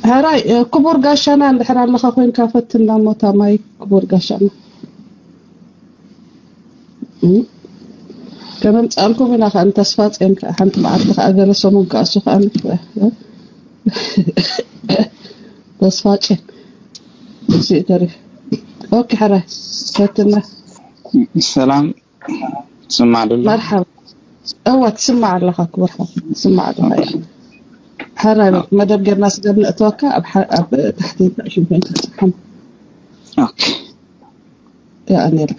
ሕራይ ክቡር ጋሻና እንድሕር ኣለኻ ኮይንካ ፈትና ሞታ ማይ ክቡር ጋሻና። ከመምፃልኩም ኢና ከኣ ተስፋ ፂዮን ከኣ ሓንቲ መዓልቲ ከኣ ገለ ሰሙን ከኣ እሱ ከኣ ተስፋ ፂዮን እዚኡ ተሪፍ። ኦኬ፣ ሕራይ ፈትና። ሰላም ስማዕ ደሎ። መርሓባ። እዋ ትስማዕ ኣለኻ ክቡር ሓው፣ ትስማዕ ኣለኻ። ሕራይ መደብ ጌርና ስገብ ነእትወካ ኣብ ታሕቲ ሽንፈን ትፅሓም። ኦኬ። ያእኔል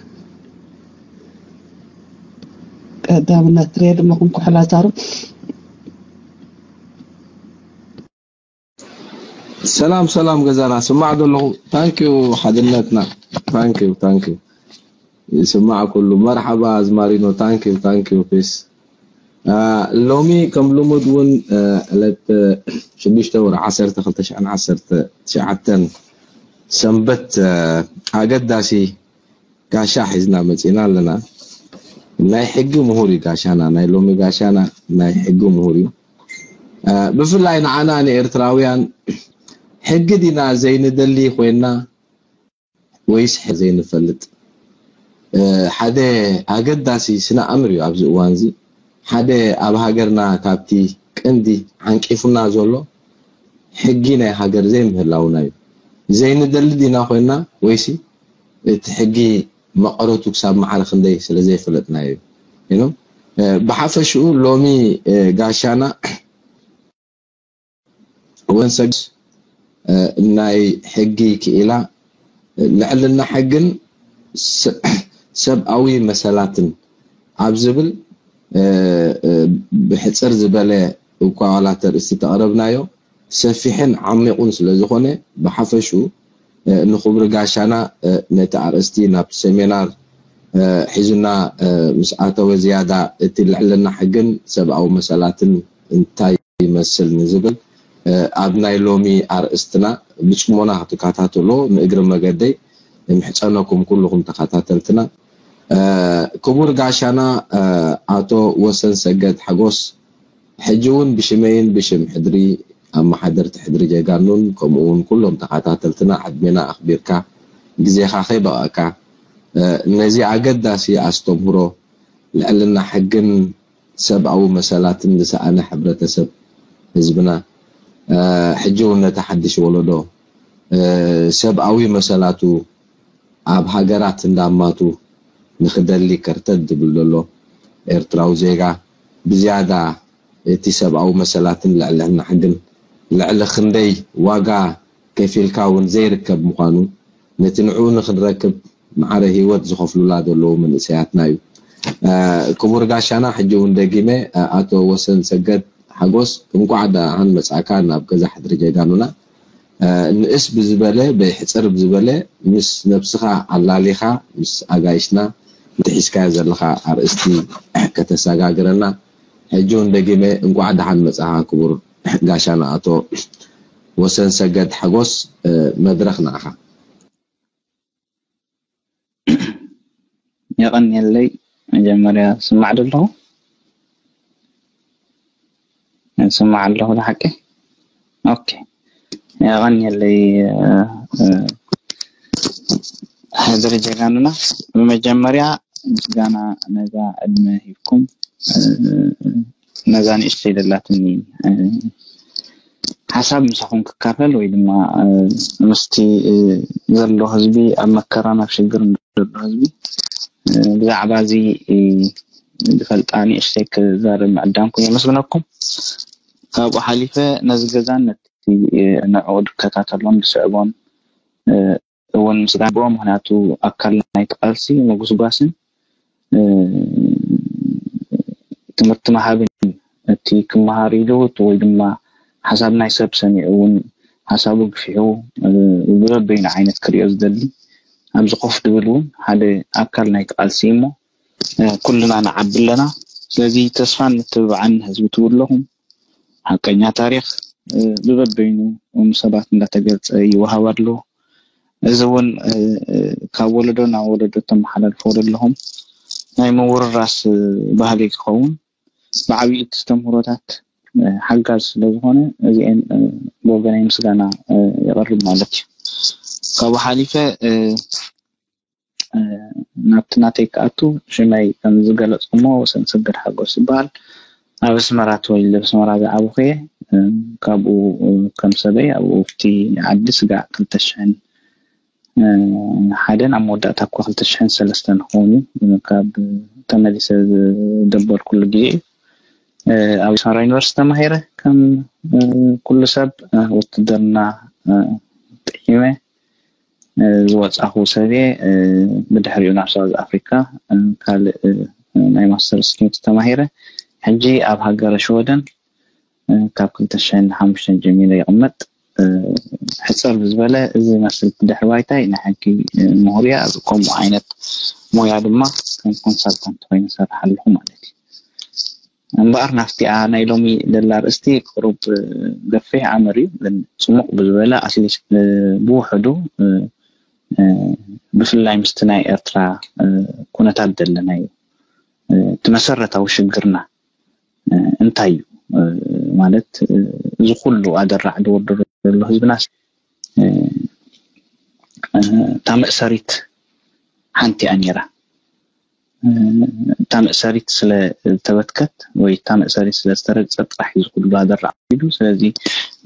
ቀዳምነት ሬድ መኹም ኩሕላታሩ። ሰላም ሰላም ገዛና ስማዕ ዘለኹ። ታንኪዩ ሓድነትና። ታንኪዩ ታንኪዩ። ይስማዕ ኩሉ። መርሓባ ኣዝማሪኖ። ታንኪዩ ታንኪዩ ፒስ። ሎሚ ከም ልሙድ እውን ዕለት ሽዱሽተ ወርሒ ዓሰርተ ክልተ ሽሕን ዓሰርተ ትሽዓተን ሰንበት ኣገዳሲ ጋሻ ሒዝና መፂና ኣለና። ናይ ሕጊ ምሁር እዩ ጋሻና። ናይ ሎሚ ጋሻና ናይ ሕጊ ምሁር እዩ። ብፍላይ ንዓና ንኤርትራውያን ሕጊ ዲና ዘይንደሊ ኮይና ወይስ ሕጊ ዘይንፈልጥ? ሓደ ኣገዳሲ ስነ ኣምር እዩ ኣብዚ እዋን እዚ። ሓደ ኣብ ሃገርና ካብቲ ቀንዲ ዓንቂፉና ዘሎ ሕጊ ናይ ሃገር ዘይምህላውና እዩ። ዘይንደሊ ዲና ኮይና ወይሲ እቲ ሕጊ መቐረቱ ክሳብ ማዕረ ክንደይ ስለ ዘይፈለጥናዮ እዩ። ብሓፈሽኡ ሎሚ ጋሻና ወሰን ሰገድ ናይ ሕጊ ክኢላ ልዕልና ሕግን ሰብኣዊ መሰላትን ኣብ ዝብል ብሕፅር ዝበለ እኳ ዋላ ተርእስቲ ተቕረብናዮ ሰፊሕን ዓሚቑን ስለ ዝኾነ ብሓፈሽኡ ንኽብሪ ጋሻና ነቲ ኣርእስቲ ናብቲ ሰሚናር ሒዙና ምስ ኣተወ ዝያዳ እቲ ልዕልና ሕግን ሰብኣዊ መሰላትን እንታይ ይመስል ንዝብል ኣብ ናይ ሎሚ ኣርእስትና ብፅሞና ክትከታተሎ ንእግሪ መገደይ ንምሕፀነኩም ኩልኹም ተኸታተልትና። ክቡር ጋሻና ኣቶ ወሰን ሰገድ ሓጎስ ሕጂ እውን ብሽመይን ብሽም ሕድሪ ኣመሓደርቲ ሕድሪ ጀጋኑን ከምኡ እውን ኩሎም ተኸታተልትና ዕድሜና ኣኽቢርካ ግዜኻ ከይበቐዕካ ነዚ ኣገዳሲ ኣስተምህሮ ልዕልና ሕግን ሰብኣዊ መሰላትን ዝሰኣነ ሕብረተሰብ ህዝብና ሕጂ እውን ነቲ ሓድሽ ወለዶ ሰብኣዊ መሰላቱ ኣብ ሃገራት እንዳማቱ ንኽደሊ ከርተት ዝብል ዘሎ ኤርትራዊ ዜጋ ብዝያዳ እቲ ሰብኣዊ መሰላትን ልዕልና ሕግን ልዕሊ ክንደይ ዋጋ ከፊልካ እውን ዘይርከብ ምዃኑ ነቲ ንዕኡ ንክንረክብ ማዕረ ህይወት ዝኸፍሉላ ዘለዉ መንእሰያትና እዩ። ክቡር ጋሻና ሕጂ እውን ደጊመ ኣቶ ወሰን ሰገድ ሓጎስ እንቋዕ ደሓን መጻእካ ናብ ገዛ ሕድሪ ጀጋኑና። ንእስ ብዝበለ በይሕጽር ብዝበለ ምስ ነብስኻ ኣላሊኻ ምስ ኣጋይሽና እቲ ሒዝካዮ ዘለኻ ኣርእስቲ ከተሰጋግረና ሕጂ እውን ደጊመ እንቋዕ ደሓን መጻኻ ክቡር ጋሻና ኣቶ ወሰን ሰገድ ሓጎስ መድረኽ ንዓኻ። የቐንየለይ። መጀመርያ ስማዕ ዶ ኣለኹ? ስማዕ ኣለኹ ዶ ሓቂ? ኦኬ። የቐንየለይ። ሕድሪ ጀጋኑና ብመጀመርያ ምስጋና ነዛ ዕድመ ሂብኩም ነዛ ንእሽተይ ዘላትኒ ሓሳብ ምሳኹም ክካፈል ወይ ድማ ምስቲ ዘሎ ህዝቢ ኣብ መከራን ኣብ ሽግርን ዘሎ ህዝቢ ብዛዕባ እዚ ዝፈልጣ ንእሽተይ ክዛረብ ምዕዳምኩም የመስግነኩም። ካብኡ ሓሊፈ ነዚ ገዛን ነቲ ንዕኡ ዝከታተሎን ዝስዕቦን እውን ምስጋና ይግብኦ። ምኽንያቱ ኣካል ናይቲ ቃልሲ ምጉስጓስን ትምህርቲ ምሃብን እዩ። እቲ ክመሃር ኢሉ ወይ ድማ ሓሳብ ናይ ሰብ ሰሚዑ እውን ሓሳቡ ግፊሑ ብበበይኑ ዓይነት ክሪኦ ዝደሊ ኣብዚ ኮፍ ድብል እውን ሓደ ኣካል ናይቲ ቃልሲ እዩ እሞ ኩልና ንዓቢ ኣለና። ስለዚ ተስፋን ምትብባዕን ህዝቢ ትብሉ ኣለኹም። ሓቀኛ ታሪኽ ብበበይኑ ንሰባት እንዳተገልጸ ይወሃብ ኣሎ። እዚ እውን ካብ ወለዶ ናብ ወለዶ ተመሓላልፎ ዘለኹም ናይ ምውርራስ ባህሊ ክኸውን ብዓብዩ ተስተምህሮታት ሓጋዝ ስለ ዝኾነ እዚኤን ብወገናይ ምስጋና የቐርብ ማለት እዩ። ካብኡ ሓሊፈ ናብቲ ናተይ ክኣቱ ሽመይ ከም ዝገለፅኩሞ ሰንሰገድ ሓጎስ ይበሃል። ኣብ ኣስመራ ተወሊደ ኣብ ኣስመራ ዝዓበኹ እየ። ካብኡ ከም ሰበይ ኣብኡ ኣብቲ ዓዲ ስጋዕ ክልተ ሽሕን ሓደን ኣብ መወዳእታ እኳ ክልተ ሽሕን ሰለስተን ክኸውን እዩ ካብ ተመሊሰ ዝደበርኩሉ ግዜ እዩ። ኣብ ኣስመራ ዩኒቨርሲቲ ተማሂረ ከም ኩሉ ሰብ ውትድርና ጥዒመ ዝወፃኹ ሰብ እየ። ብድሕሪኡ ናብ ሳውዝ ኣፍሪካ ካልእ ናይ ማስተርስ ትምህርቲ ተማሂረ። ሕጂ ኣብ ሃገረ ሽወደን ካብ ክልተ ሽሕን ሓሙሽተን ጀሚረ ይቕመጥ። ሕፅር ብዝበለ እዚ መስል ድሕሪ ባይታይ ናይ ሕጊ ምሁር እየ። ኣብ ከምኡ ዓይነት ሞያ ድማ ከም ኮንሳልታንት ኮይኑ ይሰርሕ ኣለኹ ማለት እዩ። እምበኣር ናብቲኣ ናይ ሎሚ ደላ ርእስቲ ቅሩብ ገፊሕ ኣምር እዩ፣ ግን ፅሙቕ ብዝበለ ኣትሊስት ብውሕዱ ብፍላይ ምስቲ ናይ ኤርትራ ኩነታት ዘለናዮ እቲ መሰረታዊ ሽግርና እንታይ እዩ ማለት እዚ ኩሉ ኣደራዕ ዝወርዶ ዘሎ ህዝብና እታ መእሰሪት ሓንቲ እያ ነይራ። እታ መእሰሪት ስለ ዝተበትከት ወይ እታ መእሰሪት ስለ ዝተረግጸት ጥራሕ እዩ ዝኩሉ ኣደራዕ ኢሉ። ስለዚ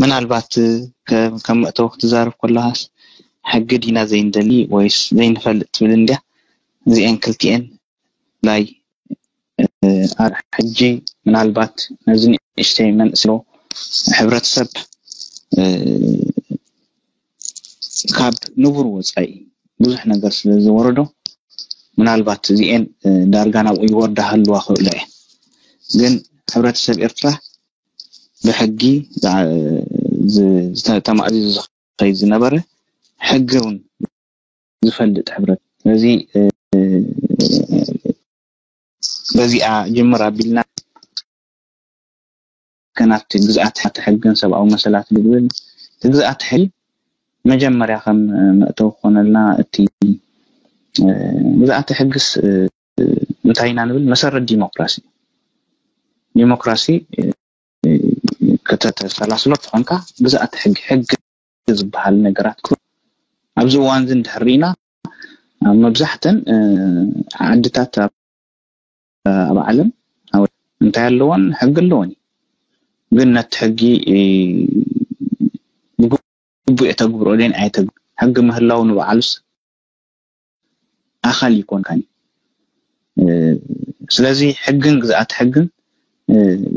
ምናልባት ከም መእተዊ ክትዛረብ ከለኻስ ሕጊ ዲና ዘይንደሊ ወይስ ዘይንፈልጥ ትብል እንድያ። እዚኤን ክልቲኤን ናይ ሕጂ ምናልባት ነዚ ንእሽተይ መንእሰይ ሕብረተሰብ ካብ ንቡር ወፃኢ ብዙሕ ነገር ስለ ዝወረዶ ምናልባት እዚኤን ዳርጋ ናብኡ ይወርዳ ሃልዋ ክእሎ እየ። ግን ሕብረተሰብ ኤርትራ ብሕጊ ተማእዚዙ ዝኸይድ ዝነበረ ሕጊ እውን ዝፈልጥ ሕብረት። ስለዚ በዚኣ ጅምር ኣቢልና ከናብቲ ግዝኣት ሕግን ሰብኣዊ መሰላት ዝብል እቲ ግዝኣት ሕጊ መጀመርያ ከም መእተዊ ክኾነልና እቲ ግዝኣት ሕግስ እንታይ ኢና ንብል? መሰረት ዲሞክራሲ። ዲሞክራሲ ከተተሰላስሎ ተኾንካ ግዝኣት ሕጊ ሕጊ ዝበሃል ነገራት ኣብዚ እዋን እዚ እንድሕር ርኢና ኣብ መብዛሕተን ዓድታት ኣብ ዓለም እንታይ ኣለዎን ሕጊ ኣለዎን እዩ። ግን ነቲ ሕጊ ብግቡእ የተግብሮ ደን ኣይተግ ሕጊ ምህላው ንባዕሉስ ኣኻል ይኮንካን። ስለዚ ሕግን ግዝኣት ሕግን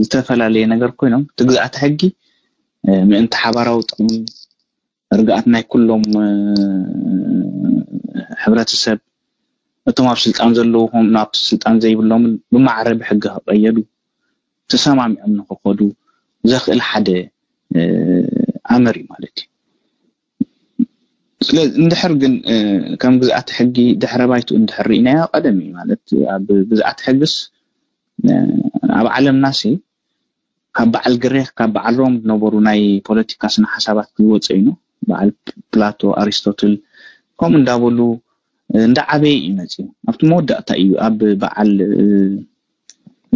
ዝተፈላለየ ነገር ኮይኖም እቲ ግዝኣት ሕጊ ምእንቲ ሓባራዊ ጥቕሚ ርግኣት ናይ ኩሎም ሕብረተሰብ እቶም ኣብ ስልጣን ዘለዉ ናብቲ ስልጣን ዘይብሎምን ብማዕረ ብሕጊ ክቀየዱ ተሰማሚዖም ንክኸዱ ዘኽእል ሓደ ኣመር እዩ ማለት እዩ። ስለዚ እንድሕር ግን ከም ግዝኣት ሕጊ ድሕረ ባይቱ እንድሕር ርኢናዮ ቀደም እዩ ማለት ኣብ ግዝኣት ሕግስ ኣብ ዓለምና ሲ ካብ በዓል ግሪክ ካብ በዓል ሮም ዝነበሩ ናይ ፖለቲካ ስነ ሓሳባት ዝወፀ እዩ። በዓል ፕላቶ ኣሪስቶትል ከምኡ እንዳበሉ እንዳዓበየ እዩ መፅዩ። ኣብቲ መወዳእታ እዩ ኣብ በዓል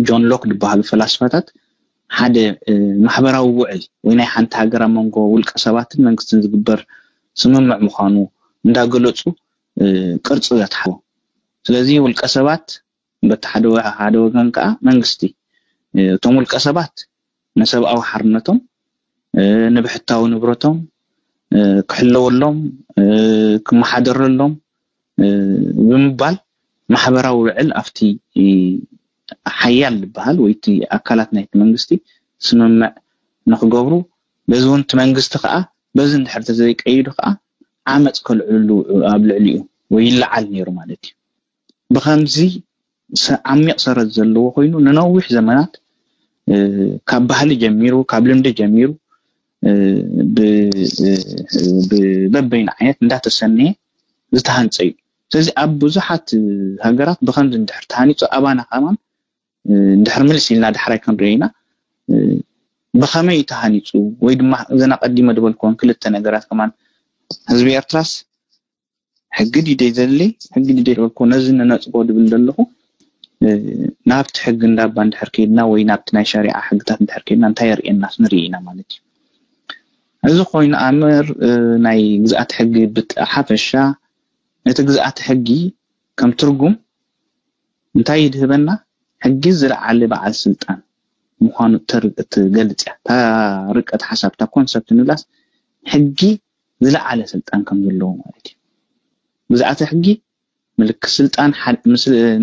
ጆን ሎክ ዝበሃሉ ፈላስፋታት ሓደ ማሕበራዊ ውዕል ወይ ናይ ሓንቲ ሃገር ኣብ መንጎ ውልቀ ሰባትን መንግስትን ዝግበር ስምምዕ ምዃኑ እንዳገለፁ ቅርፂ ዘትሓቦ። ስለዚ ውልቀ ሰባት በቲ ሓደ ወገን ከዓ መንግስቲ እቶም ውልቀ ሰባት ንሰብኣዊ ሓርነቶም ንብሕታዊ ንብረቶም ክሕለወሎም ክመሓደረሎም ብምባል ማሕበራዊ ውዕል ኣብቲ ሓያል ዝበሃል ወይ እቲ ኣካላት ናይቲ መንግስቲ ስምምዕ ንክገብሩ በዚ እውን እቲ መንግስቲ ከዓ በዚ እንድሕር ተዘይቀይዱ ከዓ ዓመፅ ከልዕሉ ኣብ ልዕሊኡ ወይ ይለዓል ነይሩ ማለት እዩ። ብከምዚ ዓሚቕ ሰረት ዘለዎ ኮይኑ ንነዊሕ ዘመናት ካብ ባህሊ ጀሚሩ ካብ ልምዲ ጀሚሩ በበይኑ ዓይነት እንዳተሰነየ ዝተሃንፀ እዩ። ስለዚ ኣብ ብዙሓት ሃገራት ብከምዚ እንድሕር ተሃኒፁ ኣባና ከማን እንድሕር ምልስ ኢልና ዳሕራይ ክንሪኦ ኢና። ብኸመይ እዩ ተሃኒፁ ወይ ድማ እዘን ኣቐዲመ ዝበልክወን ክልተ ነገራት ከማን ህዝቢ ኤርትራስ ሕጊ ድዩ ደሊ ሕጊ ድዩ ደልኮ ነዚ ንነፅጎ ድብል ዘለኹ ናብቲ ሕጊ እንዳባ እንድሕር ከይድና ወይ ናብቲ ናይ ሸሪዓ ሕግታት እንድሕር ከይድና እንታይ የርእየና ንርኢ ኢና ማለት እዩ። እዚ ኮይኑ ኣምር ናይ ግዝኣት ሕጊ ብሓፈሻ እቲ ግዝኣት ሕጊ ከም ትርጉም እንታይ ይድህበና? ሕጊ ዝለዓለ በዓል ስልጣን ምዃኑ ትገልጽ እያ። እታ ርቀት ሓሳብ እታ ኮንሰፕት ንብላስ ሕጊ ዝለዓለ ስልጣን ከም ዘለዎ ማለት እዩ። ግዝኣተ ሕጊ ምልክት ስልጣን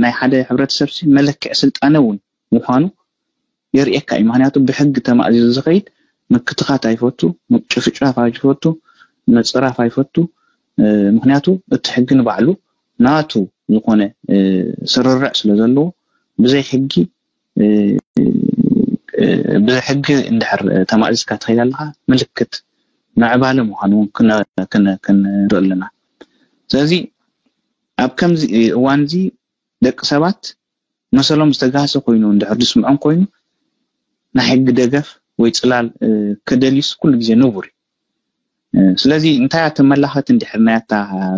ናይ ሓደ ሕብረተሰብ መለክዕ ስልጣነ እውን ምዃኑ የርእየካ እዩ። ምክንያቱ ብሕጊ ተማእዚዙ ዝኸይድ ምክትኻት ኣይፈቱ፣ ምጭፍጫፍ ኣይፈቱ፣ ምፅራፍ ኣይፈቱ። ምክንያቱ እቲ ሕጊ ንባዕሉ ናቱ ዝኾነ ስርርዕ ስለ ዘለዎ ብዘይ ሕጊ ብሕጊ እንድሕር ተማእዚዝካ ትኸይድ ኣለኻ ምልክት ምዕባለ ምዃኑ እውን ክንርኢ ኣለና። ስለዚ ኣብ ከምዚ እዋን እዚ ደቂ ሰባት መሰሎም ዝተጋህሰ ኮይኑ እንድሕር ዝስምዖም ኮይኑ ናይ ሕጊ ደገፍ ወይ ፅላል ከደልዩስ ኩሉ ግዜ ንቡር እዩ። ስለዚ እንታይ እያ ተመላኸት እንድሕር ናይ ኣታ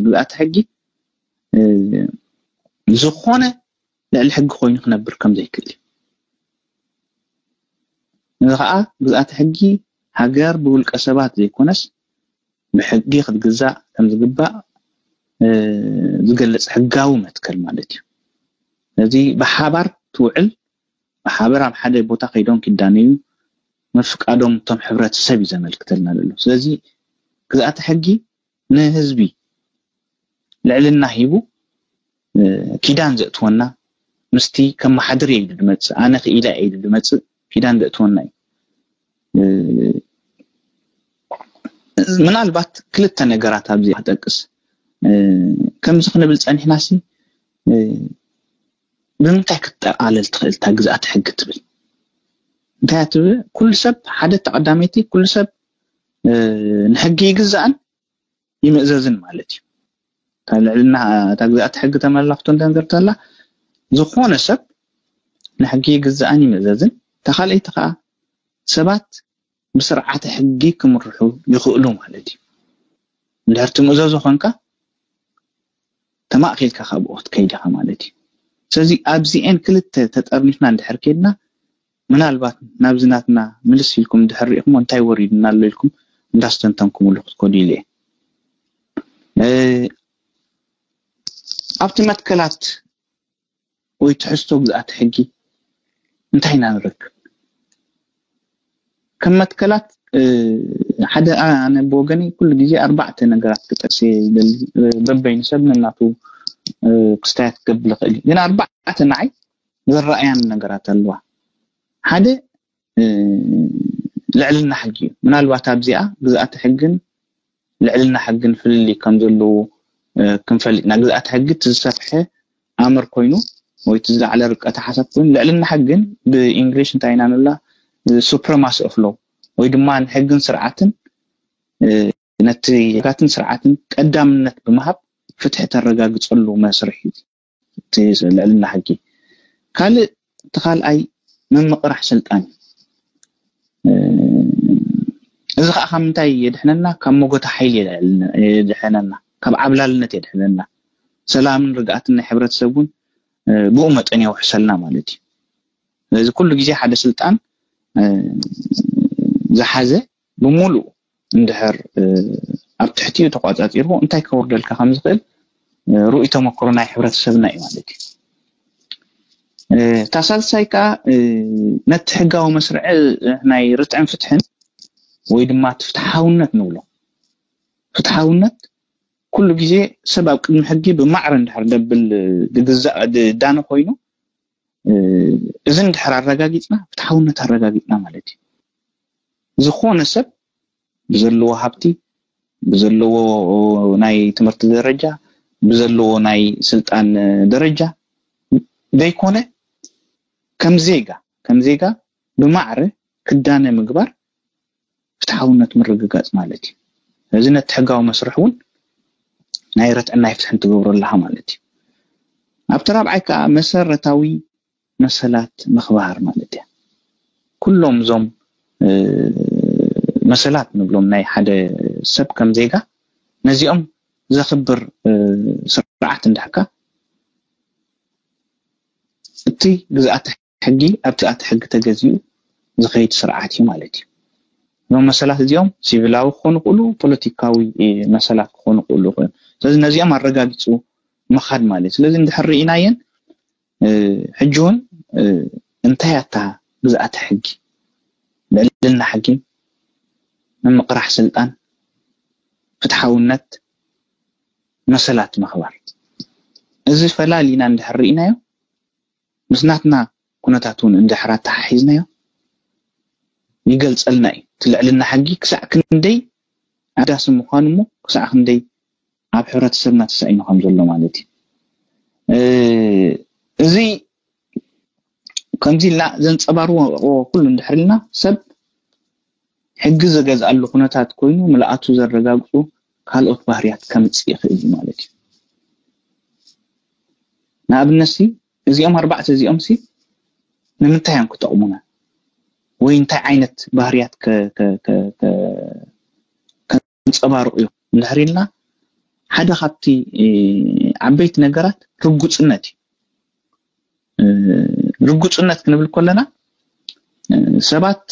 ግዝኣተ ሕጊ ዝኾነ ልዕሊ ሕጊ ኮይኑ ክነብር ከም ዘይክእል እዩ። እዚ ከዓ ግዝኣተ ሕጊ ሃገር ብውልቀ ሰባት ዘይኮነስ ብሕጊ ክትግዛእ ከም ዝግባእ ዝገልፅ ሕጋዊ መትከል ማለት እዩ። ስለዚ ብሓባር ትውዕል፣ ብሓባር ኣብ ሓደ ቦታ ከይዶም ክዳነዩ ምፍቃዶም እቶም ሕብረተሰብ እዩ ዘመልክተልና ዘሎ። ስለዚ ግዝኣተ ሕጊ ንህዝቢ ልዕልና ሂቡ ኪዳን ዘእትወና ምስቲ ከመሓድር ኢሉ ዝመፅእ ኣነ ክኢላ ኢሉ ዝመፅእ ኪዳን ዘእትወና እዩ። ምናልባት ክልተ ነገራት ኣብዚ ክጠቅስ ከምዚ ክንብል ፀኒሕና ሲ ብምንታይ ክትጠቃለል ትኽእል እታ ግዝኣተ ሕጊ ትብል እንታይ ትብል? ኩሉ ሰብ ሓደ ተቀዳመይቲ ኩሉ ሰብ ንሕጊ ይግዛእን ይምእዘዝን ማለት እዩ። ካብ ልዕልና እታ ግዝኣተ ሕጊ ተመላኽቶ እንተ ነገር ተላ ዝኾነ ሰብ ንሕጊ ይግዛእን ይምእዘዝን፣ እታ ካልኣይቲ ከዓ ሰባት ብስርዓተ ሕጊ ክምርሑ ይኽእሉ ማለት እዩ። እንድሕር ትምእዘዞ ኮንካ ተማእኪልካ ካብኡ ክትከይድ ኢኻ ማለት እዩ። ስለዚ ኣብዚኤን ክልተ ተጠርኒፍና እንድሕር ከይድና ምናልባት ናብዚ ናትና ምልስ ኢልኩም እንድሕር ሪኢኹሞ እንታይ ወሪድና ኣሎ ኢልኩም እንዳስተንተንኩምሉ ክትከዱ ኢለ እየ። ኣብቲ መትከላት ወይ ትሕዝቶ ግዝኣት ሕጊ እንታይ ኢና ንረክብ? ከም መትከላት ሓደ ኣነ ብወገኒ ኩሉ ግዜ ኣርባዕተ ነገራት ክጠቅስ በበይኑ ሰብ ነናቱ ክስታያት ክገብር ይኽእል እዩ። ግን ኣርባዕተ ንዓይ ዝረኣያን ነገራት ኣለዋ። ሓደ ልዕልና ሕጊ እዩ። ምናልባት ኣብዚኣ ግዝኣተ ሕግን ልዕልና ሕግን ፍልልይ ከም ዘለዉ ክንፈልጥ ኢና። ግዝኣተ ሕጊ እቲ ዝሰፍሐ ኣምር ኮይኑ ወይ እቲ ዝለዓለ ርቀተ ሓሳብ ኮይኑ ልዕልና ሕግን ብእንግሊሽ እንታይ ኢና ንብላ supremacy of law ወይ ድማ ንሕግን ስርዓትን ነቲ ሕግን ስርዓትን ቀዳምነት ብምሃብ ፍትሒ ተረጋግፀሉ መስርሕ እዩ። እቲ ልዕልና ሕጊ ካልእ እቲ ካልኣይ ምምቕራሕ ስልጣን እዩ። እዚ ከዓ ካብ ምንታይ የድሕነና? ካብ መጎተ ሓይሊ የድሕነና፣ ካብ ዓብላልነት የድሕነና። ሰላምን ርግኣትን ናይ ሕብረተሰብ እውን ብኡ መጠን የውሕሰልና ማለት እዩ። ስለዚ ኩሉ ግዜ ሓደ ስልጣን ዝሓዘ ብምሉእ እንድሕር ኣብ ትሕቲኡ ተቋፃፂርዎ እንታይ ከውርደልካ ከም ዝኽእል ርኡይ ተመክሮ ናይ ሕብረተሰብና እዩ ማለት እዩ። እታ ሳልሳይ ከዓ ነቲ ሕጋዊ መስርዕ ናይ ርትዕን ፍትሕን ወይ ድማ እቲ ፍትሓውነት ንብሎ ፍትሓውነት ኩሉ ግዜ ሰብ ኣብ ቅድሚ ሕጊ ብማዕረ እንድሕር ደብል ዝግዛእ ዝዳነ ኮይኑ እዚ እንድሕር ኣረጋጊፅና ፍትሓውነት ኣረጋጊፅና ማለት እዩ። ዝኾነ ሰብ ብዘለዎ ሃብቲ ብዘለዎ ናይ ትምህርቲ ደረጃ ብዘለዎ ናይ ስልጣን ደረጃ ዘይኮነ ከም ዜጋ ከም ዜጋ ብማዕረ ክዳነ ምግባር ፍትሓውነት ምርግጋፅ ማለት እዩ። ስለዚ ነቲ ሕጋዊ መስርሕ እውን ናይ ርትዕን ናይ ፍትሕን ትገብሮ ኣለኻ ማለት እዩ። ኣብቲ ራብዓይ ከዓ መሰረታዊ መሰላት ምኽባር ማለት እያ። ኩሎም እዞም መሰላት ንብሎም ናይ ሓደ ሰብ ከም ዜጋ ነዚኦም ዘኽብር ስርዓት እንዳሕካ እቲ ግዝኣተ ሕጊ ኣብቲ ግዝኣተ ሕጊ ተገዚኡ ዝኸይድ ስርዓት እዩ ማለት እዩ። እዞም መሰላት እዚኦም ሲቪላዊ ክኾኑ ይኽእሉ፣ ፖለቲካዊ መሰላት ክኾኑ ይኽእሉ። ስለዚ ነዚኦም ኣረጋጊፁ ምኻድ ማለት እዩ። ስለዚ እንድሕር ርኢናየን ሕጂ እውን እንታይ ኣታ ግዝኣተ ሕጊ፣ ልዕልና ሕጊ፣ ምምቕራሕ ስልጣን፣ ፍትሓውነት፣ መሰላት ምኽባር፣ እዚ ፈላሊና እንድሕር ርኢናዮ ምስ ናትና ኩነታት እውን እንድሕር ኣተሓሒዝናዮ ይገልፀልና እዩ። እቲ ልዕልና ሕጊ ክሳዕ ክንደይ ኣዳሲ ምዃኑ እሞ ክሳዕ ክንደይ ኣብ ሕብረተሰብና ተሳኢኑ ከም ዘሎ ማለት እዩ። እዚ ከምዚ ኢልና ዘንፀባርዎ ኩሉ እንድሕር ኢልና ሰብ ሕጊ ዝገዝኣሉ ኩነታት ኮይኑ ምልኣቱ ዘረጋግፁ ካልኦት ባህርያት ከምፅእ ይኽእል እዩ ማለት እዩ። ንኣብነት እዚኦም ኣርባዕተ እዚኦም ሲ ንምንታይ እዮም ክጠቕሙና ወይ እንታይ ዓይነት ባህርያት ከንፀባርቑ እዮም እንድሕር ኢልና ሓደ ካብቲ ዓበይቲ ነገራት ርጉፅነት እዩ። ርጉፅነት ክንብል ከለና ሰባት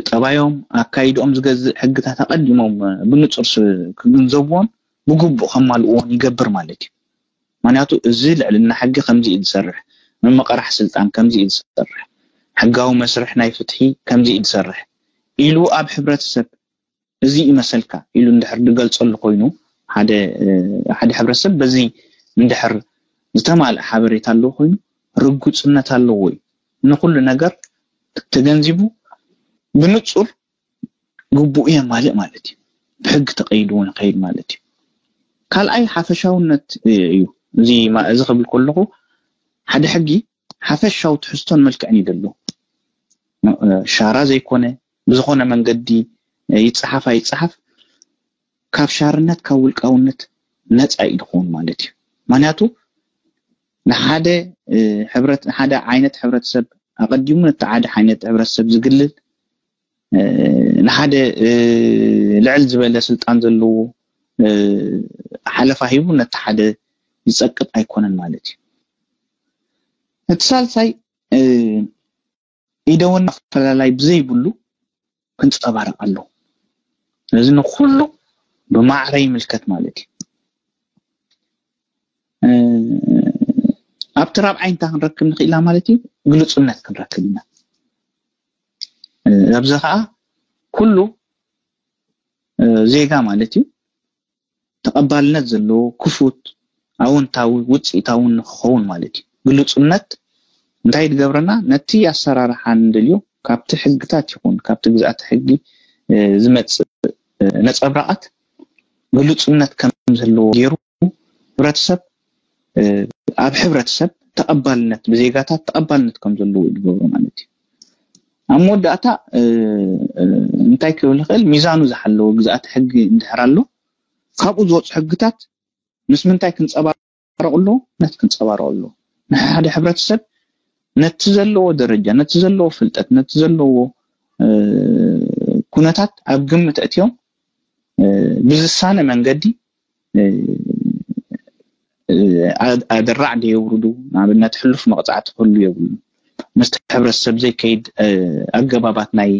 ጠባዮም ኣካይድኦም ዝገዝእ ሕግታት ኣቐዲሞም ብንፁር ክግንዘብዎን ብግቡእ ከማልእዎን ይገብር ማለት እዩ። ምክንያቱ እዚ ልዕልና ሕጊ ከምዚ እዩ ዝሰርሕ፣ ምምቕራሕ ስልጣን ከምዚ እዩ ዝሰርሕ፣ ሕጋዊ መስርሕ ናይ ፍትሒ ከምዚ እዩ ዝሰርሕ ኢሉ ኣብ ሕብረተሰብ እዚ ይመሰልካ ኢሉ እንድሕር ዝገልፀሉ ኮይኑ ሓደ ሕብረተሰብ በዚ እንድሕር ዝተማልእ ሓበሬታ ኣለዎ ኮይኑ ርጉፅነት ኣለዎ እዩ። ንኩሉ ነገር ተገንዚቡ ብንፁር ግቡኡ የማልእ ማለት እዩ። ብሕጊ ተቐይዱ እውን ይኸይድ ማለት እዩ። ካልኣይ ሓፈሻውነት እዩ። እዚ እዚ ክብል ከለኹ ሓደ ሕጊ ሓፈሻዊ ትሕዝቶን መልክዕን እዩ ዘለዎ። ሻራ ዘይኮነ ብዝኾነ መንገዲ ይፀሓፍ ኣይፀሓፍ ካብ ሻርነት ካብ ውልቃውነት ነፃ እዩ ዝኸውን ማለት እዩ። ምክንያቱ ንሓደ ሕብረት ሓደ ዓይነት ሕብረተሰብ ኣቐዲሙ ነቲ ሓደ ዓይነት ሕብረተሰብ ዝግልል ንሓደ ልዕል ዝበለ ስልጣን ዘለዎ ሓለፋ ሂቡ ነቲ ሓደ ዝፀቅጥ ኣይኮነን ማለት እዩ። እቲ ሳልሳይ ኢደወና ኣፈላላይ ብዘይብሉ ክንፀባረቕ ኣለዎ። ስለዚ ንኩሉ ብማዕረ ይምልከት ማለት እዩ። ኣብቲ ራብዓይ እንታይ ክንረክብ ንኽእላ ማለት እዩ? ግሉፅነት ክንረክብ ኢና። ኣብዚ ከዓ ኩሉ ዜጋ ማለት እዩ ተቐባልነት ዘለዎ ክፉት ኣውንታዊ ውፅኢታዊ ንክኸውን ማለት እዩ። ግሉፅነት እንታይ ዝገብረና ነቲ ኣሰራርሓ ንደልዮ ካብቲ ሕግታት ይኹን ካብቲ ግዝኣት ሕጊ ዝመፅእ ነፀብራቓት ግሉፅነት ከም ዘለዎ ገይሩ ሕብረተሰብ ኣብ ሕብረተሰብ ተቐባልነት ብዜጋታት ተቐባልነት ከም ዘለዎ እዩ ዝገብሮ ማለት እዩ። ኣብ መወዳእታ እንታይ ክብል ይኽእል? ሚዛኑ ዝሓለወ ግዝኣት ሕጊ እንድሕር ኣሎ ካብኡ ዝወፁ ሕግታት ምስ ምንታይ ክንፀባረቑ ኣለዎ? ነት ክንፀባረቑ ኣለዎ። ንሓደ ሕብረተሰብ ነቲ ዘለዎ ደረጃ ነቲ ዘለዎ ፍልጠት ነቲ ዘለዎ ኩነታት ኣብ ግምት ኣእትዮም ብዝሳነ መንገዲ ኣደራዕ ዶ የውርዱ? ንኣብነት ሕሉፍ መቕፃዕቲ ክህሉ የብሉ። ምስቲ ሕብረተሰብ ዘይከይድ ኣገባባት ናይ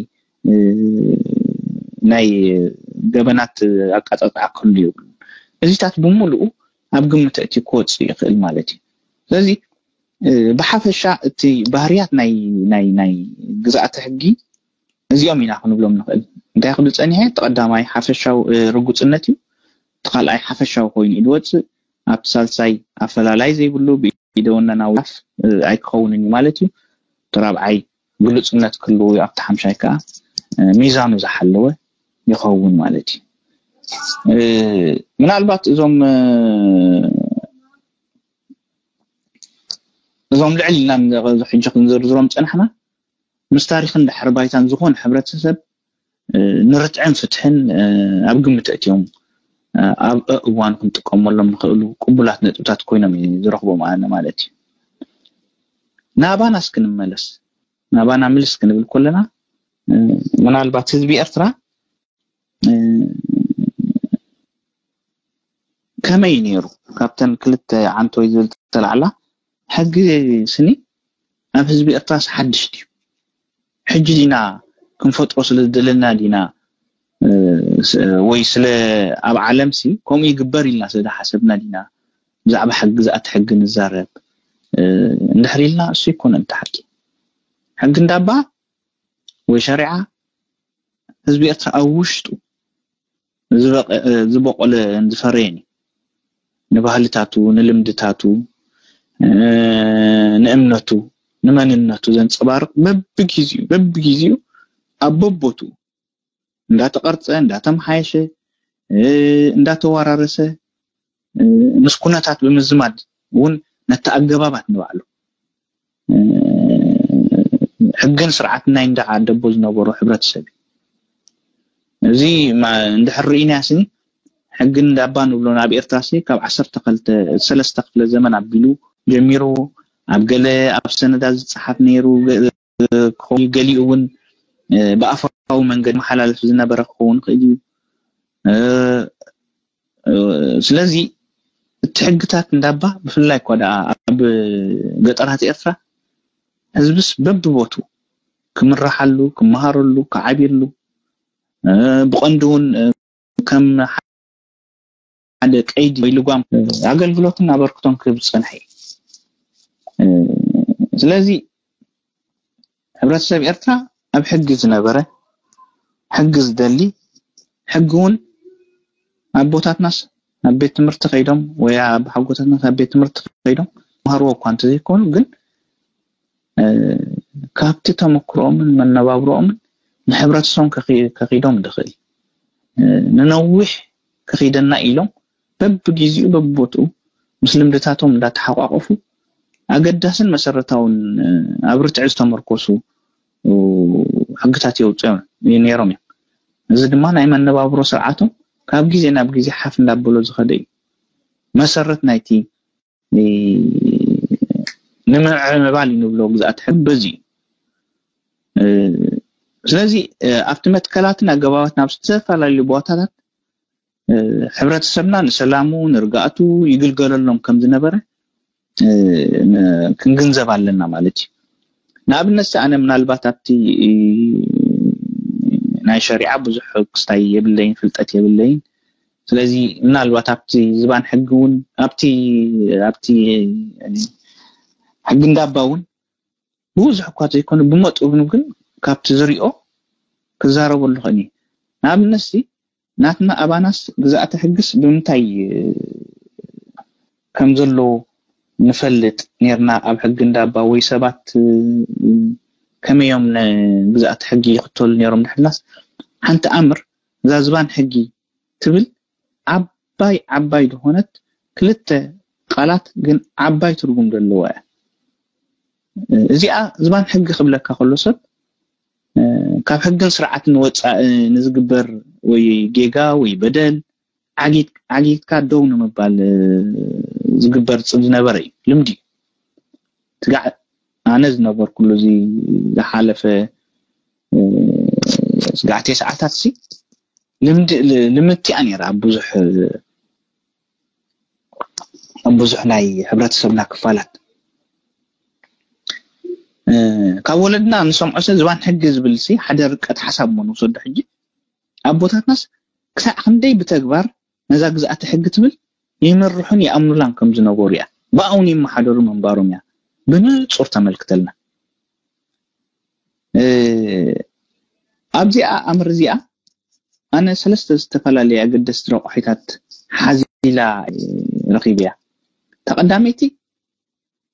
ናይ ገበናት ኣቃጣጥዓ ክህሉ የብሉ። እዚታት ብምሉኡ ኣብ ግምት እቲ ክወፅእ ይኽእል ማለት እዩ። ስለዚ ብሓፈሻ እቲ ባህርያት ናይ ናይ ናይ ግዝኣተ ሕጊ እዚኦም ኢና ክንብሎም ንኽእል። እንታይ ክብል ፀኒሐ? እቲ ቀዳማይ ሓፈሻዊ ርጉፅነት እዩ። እቲ ካልኣይ ሓፈሻዊ ኮይኑ እዩ ዝወፅእ። ኣብቲ ሳልሳይ ኣፈላላይ ዘይብሉ ብኢደወነናዊ ኣፍ ኣይክኸውንን እዩ ማለት እዩ። እቲ ራብዓይ ግሉፅነት ክህልዎ እዩ። ኣብቲ ሓምሻይ ከዓ ሚዛኑ ዝሓለወ ይኸውን ማለት እዩ። ምናልባት እዞም እዞም ልዕል ኢልና ሕጂ ክንዝርዝሮም ፀናሕና ምስ ታሪኽን ድሕሪ ባይታን ዝኾነ ሕብረተሰብ ንርትዕን ፍትሕን ኣብ ግምት ኣእትዮም ኣብ እዋኑ ክንጥቀመሎም ንኽእሉ ቅቡላት ነጥብታት ኮይኖም እዩ ዝረኽቦም ኣነ ማለት እዩ። ናባና እስክንመለስ ናባና ምልስ ክንብል ከለና ምናልባት ህዝቢ ኤርትራ ከመይ ነይሩ ካብተን ክልተ ዓንቶይ ዝብል ተላዕላ ሕጊ ስኒ ኣብ ህዝቢ ኤርትራስ ሓድሽ ድዩ? ሕጂ ዲና ክንፈጥሮ ስለ ዝደለና ዲና ወይ ስለ ኣብ ዓለም ሲ ከምኡ ይግበር ኢልና ስለ ዝሓሰብና ዲና ብዛዕባ ሕጊ ዝኣቲ ሕጊ ንዛረብ እንድሕር ኢልና እሱ ይኮነ እንተ ሓቂ ሕጊ እንዳባ ወይ ሸሪዓ ህዝቢ ኤርትራ ኣብ ውሽጡ ዝበቆለ ዝፈረየን እዩ። ንባህልታቱ፣ ንልምድታቱ፣ ንእምነቱ፣ ንመንነቱ ዘንጸባርቕ በብጊዜኡ በብጊዜኡ ኣብ በቦቱ እንዳተቐርጸ እንዳተምሓየሸ እንዳተወራረሰ ምስ ኩነታት ብምዝማድ እውን ነቲ ኣገባባት ንባዕሉ ሕግን ስርዓት ናይ እንዳ ዓደቦ ዝነበሮ ሕብረተሰብ እዩ። እዚ እንድሕር ርኢናያ ስኒ ሕግን እንዳባ ንብሎ ናብ ኤርትራ ሲ ካብ ዓሰርተ ክልተ ሰለስተ ክፍለ ዘመን ኣቢሉ ጀሚሩ ኣብ ገለ ኣብ ሰነዳት ዝጸሓፍ ነይሩ ክኸውን ገሊኡ እውን ብኣፋዊ መንገዲ መሓላለፍ ዝነበረ ክኸውን ይኽእል እዩ። ስለዚ እቲ ሕግታት እንዳባ ብፍላይ እኳ ደኣ ኣብ ገጠራት ኤርትራ ህዝብስ በብቦቱ ክምረሓሉ፣ ክመሃረሉ፣ ክዓብየሉ ብቐንዱ እውን ከም ሓደ ቀይዲ ወይ ልጓም ኣገልግሎትን ኣበርክቶን ክህብ ዝጸንሐ እዩ። ስለዚ ሕብረተሰብ ኤርትራ ኣብ ሕጊ ዝነበረ ሕጊ ዝደሊ ሕጊ እውን ኣቦታትናስ ኣብ ቤት ትምህርቲ ከይዶም ወይ ኣብ ሓጎታትናስ ኣብ ቤት ትምህርቲ ከይዶም መሃርዎ እኳ እንተዘይኮኑ ግን ካብቲ ተመክሮኦምን መነባብሮኦምን ንሕብረተሰቦም ከኺዶም ድኽእል ንነዊሕ ከኺደና ኢሎም በብጊዜኡ በብቦትኡ ምስ ልምድታቶም እንዳተሓቋቆፉ ኣገዳስን መሰረታውን ኣብ ርትዒ ዝተመርኮሱ ሕግታት የውፅኦም ነይሮም እዮም። እዚ ድማ ናይ መነባብሮ ስርዓቶም ካብ ግዜ ናብ ግዜ ሓፍ እንዳበሎ ዝኸደ እዩ። መሰረት ናይቲ ንምዕባል ንብሎ ግዝኣት ሕጊ በዚ እዩ። ስለዚ ኣብቲ መትከላትን ኣገባባት ናብ ዝተፈላለዩ ቦታታት ሕብረተሰብና ንሰላሙ ንርግኣቱ ይግልገለሎም ከም ዝነበረ ክንግንዘብ ኣለና ማለት እዩ። ንኣብነት ኣነ ምናልባት ኣብቲ ናይ ሸሪዓ ብዙሕ ክስታይ የብለይን ፍልጠት የብለይን። ስለዚ ምናልባት ኣብቲ ዝባን ሕጊ እውን ኣብቲ ኣብቲ ሕጊ እንዳባ እውን ብዙሕ እኳ ዘይኮነ ብመጠኑ ግን ካብቲ ዝሪኦ ክዛረበሉ ኽእል እየ። ንኣብነት ሲ ናትና ኣባናስ ግዝኣተ ሕግስ ብምንታይ ከም ዘሎ ንፈልጥ ኔርና ኣብ ሕጊ እንዳባ ወይ ሰባት ከመዮም ግዝኣተ ሕጊ ይኽተሉ ኔሮም ድሕላስ ሓንቲ ኣምር እዛ ዝባን ሕጊ ትብል ዓባይ ዓባይ ዝኾነት ክልተ ቃላት ግን ዓባይ ትርጉም ዘለዋ እያ። እዚኣ ዝባን ሕጊ ክብለካ ከሎ ሰብ ካብ ሕግን ስርዓትን ወፃኢ ንዝግበር ወይ ጌጋ ወይ በደል ዓጊትካ ደው ንምባል ዝግበር ዝነበረ እዩ። ልምዲ ትጋዕ ኣነ ዝነበርኩሉ እዚ ዝሓለፈ ስጋዕ ተስዓታት ሲ ልምዲ ልምድቲ እያ ነይራ ኣብ ብዙሕ ኣብ ብዙሕ ናይ ሕብረተሰብና ክፋላት ካብ ወለድና ንሰምዖ ሲ ዝባን ሕጊ ዝብል ሲ ሓደ ርቀት ሓሳብ እሞ ንውሰዶ ሕጂ ኣቦታትናስ ክሳዕ ክንደይ ብተግባር ነዛ ግዝኣተ ሕጊ ትብል ይምርሑን ይኣምኑላን ከም ዝነበሩ እያ። ብኣውን ይመሓደሩ ምንባሮም እያ ብንጹር ተመልክተልና። ኣብዚኣ ኣምር እዚኣ ኣነ ሰለስተ ዝተፈላለየ ኣገደስቲ ረቋሒታት ሓዚላ ረኺበያ። ተቐዳመይቲ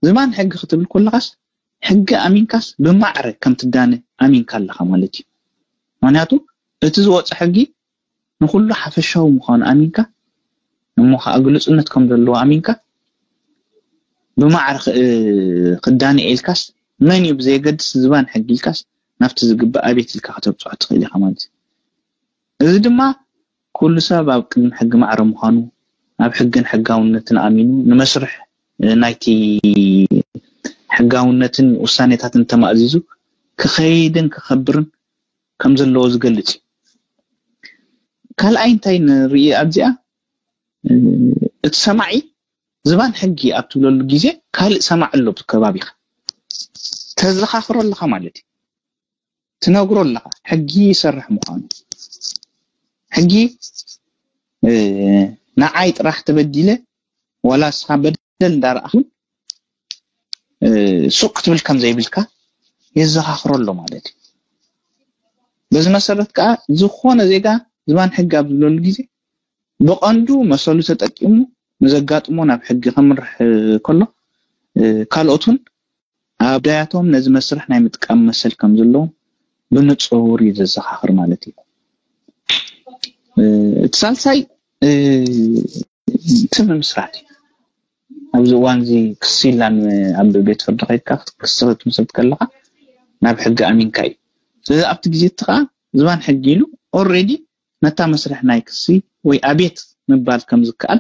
ዝባን ሕጊ ክትብል ከለኻስ ሕጊ ኣሚንካስ ብማዕረ ከም ትዳነ ኣሚንካ ኣለኻ ማለት እዩ። ምክንያቱ እቲ ዝወፀ ሕጊ ንኩሉ ሓፈሻዊ ምዃኑ ኣሚንካ እሞ ከዓ ግሉፅነት ከም ዘለዎ ኣሚንካ ብማዕረ ክዳነ ኢልካስ መን እዩ ብዘየገድስ ዝባን ሕጊ ኢልካስ ናብቲ ዝግባእ ኣቤት ኢልካ ከተብፅሖ ትኽእል ኢኻ ማለት እዩ። እዚ ድማ ኩሉ ሰብ ኣብ ቅድሚ ሕጊ ማዕረ ምዃኑ ኣብ ሕግን ሕጋውነትን ኣሚኑ ንመስርሕ ናይቲ ሕጋውነትን ውሳኔታትን ተማእዚዙ ክኸይድን ክኸብርን ከም ዘለዎ ዝገልጽ እዩ። ካልኣይ እንታይ ንርኢ ኣብዚኣ እቲ ሰማዒ ዝባን ሕጊ ኣብ ትብለሉ ግዜ ካልእ ሰማዕ ኣሎ ብከባቢኻ። ተዘኻኽሮ ኣለኻ ማለት እዩ። ትነግሮ ኣለኻ ሕጊ ይሰርሕ ምዃኑ። ሕጊ ንዓይ ጥራሕ ተበዲለ ዋላ ንስኻ በደል እንዳረኣኹ ሱቕ ክትብል ከም ዘይብልካ የዘኻኽሮ ኣሎ ማለት እዩ። በዚ መሰረት ከዓ ዝኾነ ዜጋ ዝባን ሕጊ ኣብ ዝብለሉ ግዜ ብቐንዱ መሰሉ ተጠቂሙ ንዘጋጥሞ ናብ ሕጊ ከምርሕ ከሎ ካልኦት እውን ኣብ ዳያቶም ነዚ መስርሕ ናይ ምጥቃም መሰል ከም ዘለዎም ብንጹር እዩ ዘዘኻኽር ማለት እዩ። እቲ ሳልሳይ እቲ ምምስራት እዩ። ኣብዚ እዋን እዚ ክሲ ኢላን ኣብ ቤት ፍርዲ ከይድካ ክትክስር ትምስርት ከለካ ናብ ሕጊ ኣሚንካ እዩ። ስለዚ ኣብቲ ግዜ እቲ ከዓ ዝባን ሕጊ ኢሉ ኦልሬዲ ነታ መስርሕ ናይ ክሲ ወይ ኣቤት ምባል ከም ዝከኣል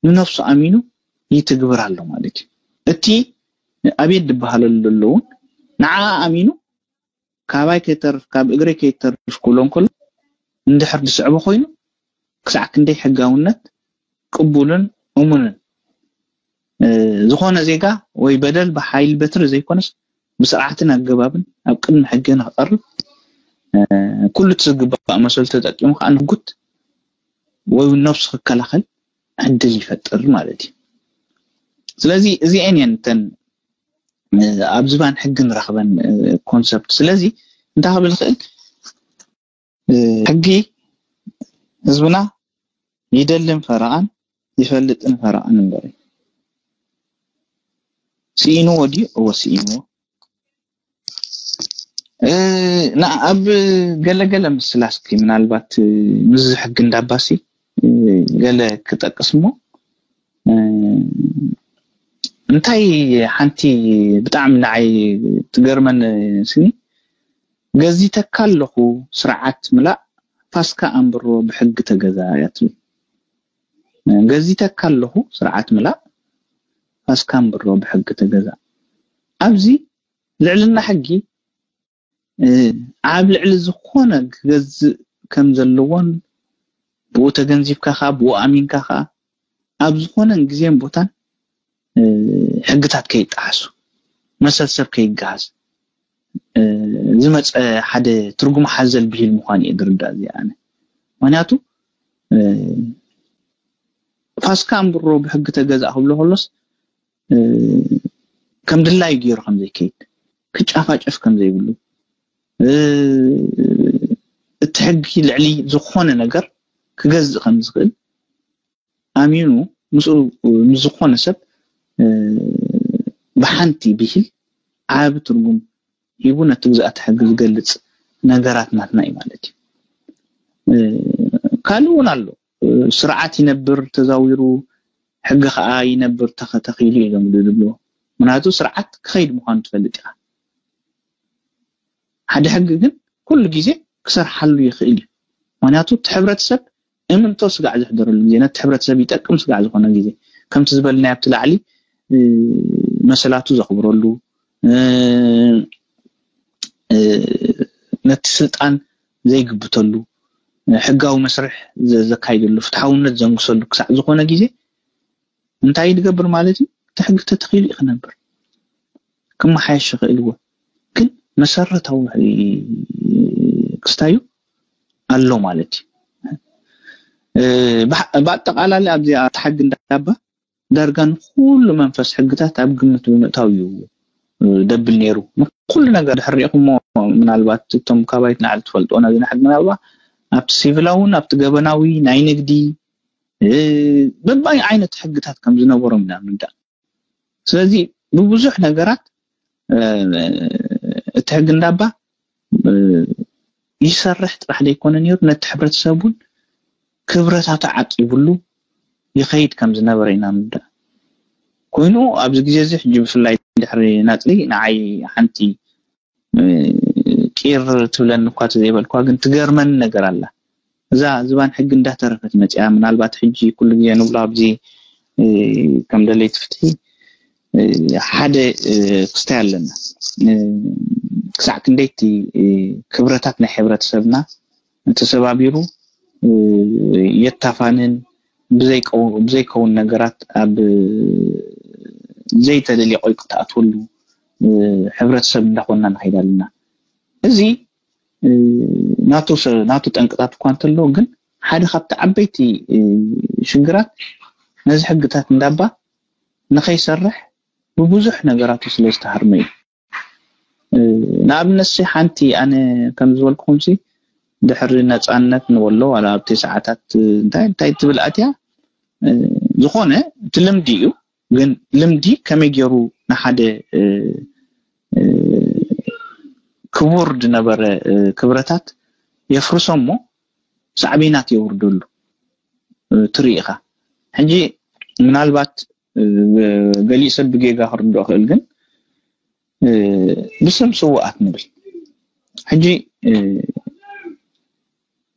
ንነፍሱ ኣሚኑ ይትግብር ኣሎ ማለት እዩ። እቲ ኣቤት ዝበሃለሉ ዘሎ እውን ንዓ ኣሚኑ ካባይ ከይተርፍ ካብ እግረይ ከይተርፍ ክብሎ እንከሎ እንድሕር ዝስዕቦ ኮይኑ ክሳዕ ክንደይ ሕጋውነት ቅቡልን እሙንን ዝኾነ ዜጋ ወይ በደል ብሓይል በትሪ ዘይኮነስ ብስርዓትን ኣገባብን ኣብ ቅድሚ ሕጊ ንክቐርብ ኩሉ እቲ ዝግባእ መሰሉ ተጠቂሙ ከዓ ንጉት ወይ እውን ነብሱ ክከላኸል ዕድል ይፈጥር ማለት እዩ። ስለዚ እዚአን እየን እተን ኣብ ዝባን ሕጊ ንረኽበን ኮንሰፕት። ስለዚ እንታይ ክብል ይኽእል ሕጊ ህዝብና ይደልን ፈረቓን ይፈልጥን ፈረቓን እምበር እዩ። ስኢንዎ ድዩ? እወ ስኢንዎ። ኣብ ገለገለ ምስላ እስኪ ምናልባት ምዚ ሕጊ እንዳባሲ ገለ ክጠቅስ እሞ እንታይ ሓንቲ ብጣዕሚ ንዓይ ትገርመን ስኒ ገዚተካ ኣለኹ ስርዓት ምላእ ፋስካ ኣንብሮ ብሕጊ ተገዛ እያ ትብል። ገዚተካ ኣለኹ ስርዓት ምላእ ፋስካ ኣንብሮ ብሕጊ ተገዛ። ኣብዚ ልዕልና ሕጊ ኣብ ልዕሊ ዝኾነ ክገዝእ ከም ዘለዎን ብኡ ተገንዚብካ ከዓ ብኡ ኣሚንካ ከዓ ኣብ ዝኾነን ግዜን ቦታን ሕግታት ከይጠሓሱ መሰል ሰብ ከይገሃስ ዝመፀ ሓደ ትርጉም ሓዘል ብሂል ምዃኑ እየ ዝርዳእ እዚኣ ኣነ። ምክንያቱ ፋስካ ኣንብሮ ብሕጊ ተገዛእ ክብሎ ከሎስ ከም ድላዩ ገይሩ ከም ዘይከይድ ክጫፋጨፍ ከም ዘይብሉ እቲ ሕጊ ልዕሊ ዝኾነ ነገር ክገዝእ ከም ዝኽእል ኣሚኑ ምስኡ ንዝኾነ ሰብ ብሓንቲ ብሂል ዓቢ ትርጉም ሂቡ ነቲ ግዝኣተ ሕጊ ዝገልጽ ነገራት ናትና እዩ ማለት እዩ። ካልእ እውን ኣሎ። ስርዓት ይነብር ተዛዊሩ ሕጊ ከዓ ይነብር ተኸተኺሉ እዮም ዝብሉ። ምክንያቱ ስርዓት ክኸይድ ምዃኑ ትፈልጥ ኢኻ። ሓደ ሕጊ ግን ኩሉ ግዜ ክሰርሓሉ ይኽእል እዩ። ምክንያቱ እቲ ሕብረተሰብ እምንቶ ስጋዕ ዘሕደረሉ ግዜ ነቲ ሕብረተሰብ ይጠቅም ስጋዕ ዝኾነ ግዜ ከምቲ ዝበልናዮ ኣብቲ ላዕሊ መሰላቱ ዘኽብረሉ ነቲ ስልጣን ዘይግብተሉ ሕጋዊ መስርሕ ዘካይደሉ ፍትሓውነት ዘንግሰሉ ክሳዕ ዝኾነ ግዜ እንታይ ድገብር ማለት እዩ? እቲ ሕጊ ተተኺሉ እዩ ክነብር ክመሓየሽ ይኽእል እዎ ግን መሰረታዊ ክስታዩ ኣሎ ማለት እዩ። ብኣጠቃላሊ ኣብዚ ኣቲ ሕጊ እንዳባ ዳርጋ ንኩሉ መንፈስ ሕግታት ኣብ ግምት ብምእታው እዩ ደብል ነይሩ። ንኩሉ ነገር ድሕር ሪኢኹሞ ምናልባት እቶም ካባይት ንዓል ትፈልጥዎ ነዚ ሕጊ ምናልባት ኣብቲ ሲቪላውን ኣብቲ ገበናዊ ናይ ንግዲ በባይ ዓይነት ሕግታት ከም ዝነበሮም ኢና ንርዳእ። ስለዚ ብብዙሕ ነገራት እቲ ሕጊ እንዳባ ይሰርሕ ጥራሕ ዘይኮነ ነይሩ ነቲ ሕብረተሰብ እውን ክብረታቱ ዓቂብሉ ይኸይድ ከም ዝነበረ ኢና ንርዳእ። ኮይኑ ኣብዚ ግዜ እዚ ሕጂ ብፍላይ ድሕሪ ናፅሊ ንዓይ ሓንቲ ቂር ትብለኒ እኳ ተዘይበልኳ ግን ትገርመኒ ነገር ኣላ። እዛ ዝባን ሕጊ እንዳተረፈት መፅያ ምናልባት ሕጂ ኩሉ ግዜ ንብሎ ኣብዚ ከም ደለይቲ ፍትሒ ሓደ ክስታይ ኣለና። ክሳዕ ክንደይቲ ክብረታት ናይ ሕብረተሰብና ተሰባቢሩ የታፋንን ብዘይከውን ነገራት ኣብ ዘይተደልየ ቆይ ክትኣትወሉ ሕብረተሰብ እንዳኾንና ንኸይድ ኣለና። እዚ ናቱ ጠንቅታት እኳ እንተለዎ፣ ግን ሓደ ካብቲ ዓበይቲ ሽግራት ነዚ ሕግታት እንዳባ ንኸይሰርሕ ብብዙሕ ነገራቱ ስለ ዝተሃርመ እዩ። ንኣብነት ሲ ሓንቲ ኣነ ከም ዝበልኩኹም ሲ ድሕሪ ነፃነት ንበሎ ዋላ ኣብቲ ሰዓታት እንታይ እንታይ ትብል ኣትያ ዝኾነ እቲ ልምዲ እዩ። ግን ልምዲ ከመይ ገይሩ ንሓደ ክቡር ዝነበረ ክብረታት የፍርሶ እሞ ሳዕቤናት የውርደሉ ትርኢ ኢኻ። ሕጂ ምናልባት ገሊእ ሰብ ብጌጋ ክርድኦ ክእል፣ ግን ብስም ስውኣት ንብል። ሕጂ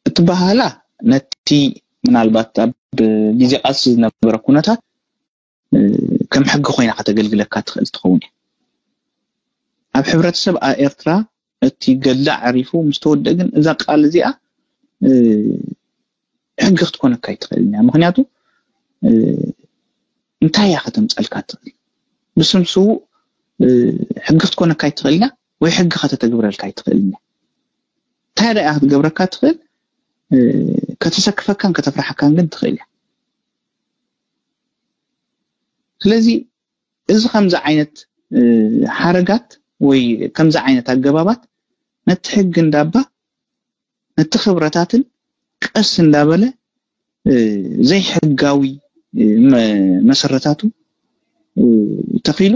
እቲ ባህላ ነቲ ምናልባት ኣብ ግዜ ቃልሲ ዝነበረ ኩነታት ከም ሕጊ ኮይና ከተገልግለካ ትኽእል ትኸውን እያ። ኣብ ሕብረተሰብ ኤርትራ እቲ ገድሊ ዓሪፉ ምስ ተወደአ ግን እዛ ቃል እዚኣ ሕጊ ክትኮነካ ኣይትኽእልን እያ። ምኽንያቱ እንታይ እያ ከተምፀልካ ትኽእል? ብስም ስዉእ ሕጊ ክትኮነካ ኣይትኽእልን እያ፣ ወይ ሕጊ ከተተግብረልካ ኣይትኽእልን እያ። እንታይ ደኣ ክትገብረካ ትኽእል? ከተሰክፈካን ከተፍርሓካን ግን ትኽእል እያ። ስለዚ እዚ ከምዚ ዓይነት ሓረጋት ወይ ከምዚ ዓይነት ኣገባባት ነቲ ሕጊ እንዳባ ነቲ ክብረታትን ቀስ እንዳበለ ዘይሕጋዊ መሰረታቱ ተኺሉ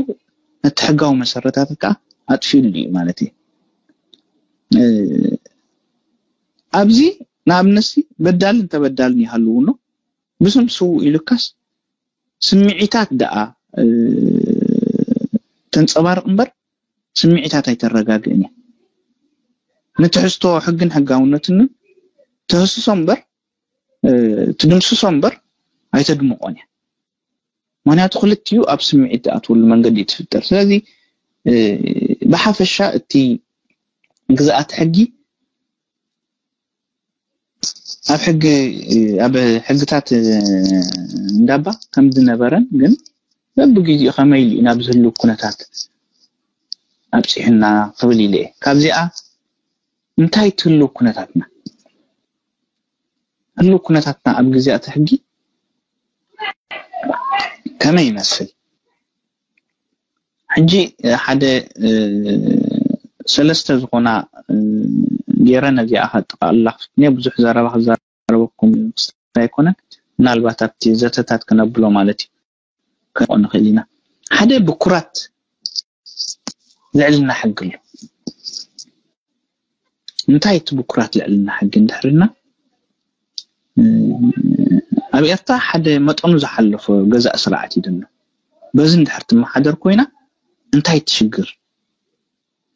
ነቲ ሕጋዊ መሰረታት ከዓ ኣጥፊሉ እዩ ማለት እዩ። ኣብዚ ንኣብነሲ በዳልን ተበዳልን ይሃልው ኣሎ። ብስም ስውእ ኢሉካስ ስምዒታት ደኣ ተንጸባርቕ እምበር ስምዒታት ኣይተረጋግእን እያ። ንትሕዝቶ ሕግን ሕጋውነትን ተህስሶ እምበር ትድምስሶ እምበር ኣይተድምቖን እያ። ምክንያቱ ክልቲኡ ኣብ ስምዒት ዝኣትወሉ መንገዲ እዩ ትፍጠር። ስለዚ ብሓፈሻ እቲ ግዝኣት ሕጊ ኣብ ሕጊ ኣብ ሕግታት እንዳባ ከም ዝነበረን ግን በብግዜኡ ከመይ ኢሉ ናብ ዝህሉ ኩነታት ኣብፂሑና ክብል ኢለ እየ። ካብዚኣ እንታይ ትህሉ ኩነታትና ህሉ ኩነታትና ኣብ ግዜያት ሕጊ ከመይ ይመስል? ሕጂ ሓደ ሰለስተ ዝኾና ገይረ ነዚኣ ከጠቓልላ ክፍትነ ብዙሕ ዘረባ ክዛረበኩም ኣይኮነን። ምናልባት ኣብቲ ዘተታት ክነብሎ ማለት እዩ። ክንቆ ንኽእል ኢና። ሓደ ብኩራት ልዕልና ሕጊ ኣሎ። እንታይ እቲ ብኩራት ልዕልና ሕጊ እንድሕርና ኣብ ኤርትራ ሓደ መጠኑ ዝሓለፎ ገዛእ ስርዓት እዩ ዘሎ። በዚ እንድሕር ትመሓደር ኮይና እንታይ ትሽግር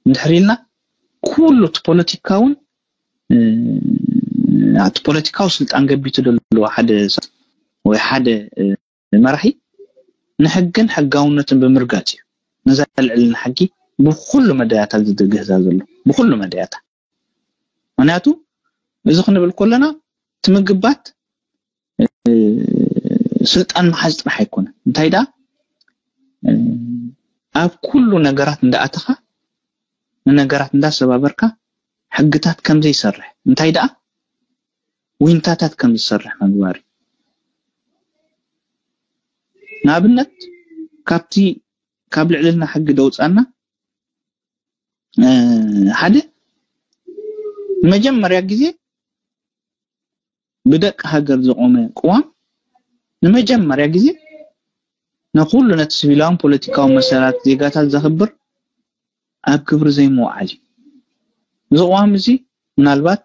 እንድሕር ኢልና ኩሉ እቲ ፖለቲካውን እቲ ፖለቲካዊ ስልጣን ገቢቱ ዘለዎ ሓደ ወይ ሓደ መራሒ ንሕግን ሕጋውነትን ብምርጋጽ እዩ ነዛ ልዕልና ሕጊ ብኩሉ መዳያታት ዝድግህዛ ዘሎ ብኩሉ መዳያታ። ምክንያቱ እዚ ክንብል ከለና ትምግባት ስልጣን መሓዝ ጥራሕ ኣይኮነን። እንታይ ደኣ ኣብ ኩሉ ነገራት እንዳኣተኻ ንነገራት እንዳሰባበርካ ሕግታት ከም ዘይሰርሕ እንታይ ደኣ ዊንታታት ከም ዝሰርሕ ምግባር እዩ። ንኣብነት ካብቲ ካብ ልዕልና ሕጊ ደውፃና ሓደ መጀመርያ ግዜ ብደቂ ሃገር ዝቆመ ቅዋም ንመጀመርያ ግዜ ንኩሉ ነቲ ሲቪላውን ፖለቲካውን መሰላት ዜጋታት ዘኽብር ኣብ ግብሪ ዘይምውዓል እዩ። እዚ ቅዋም እዚ ምናልባት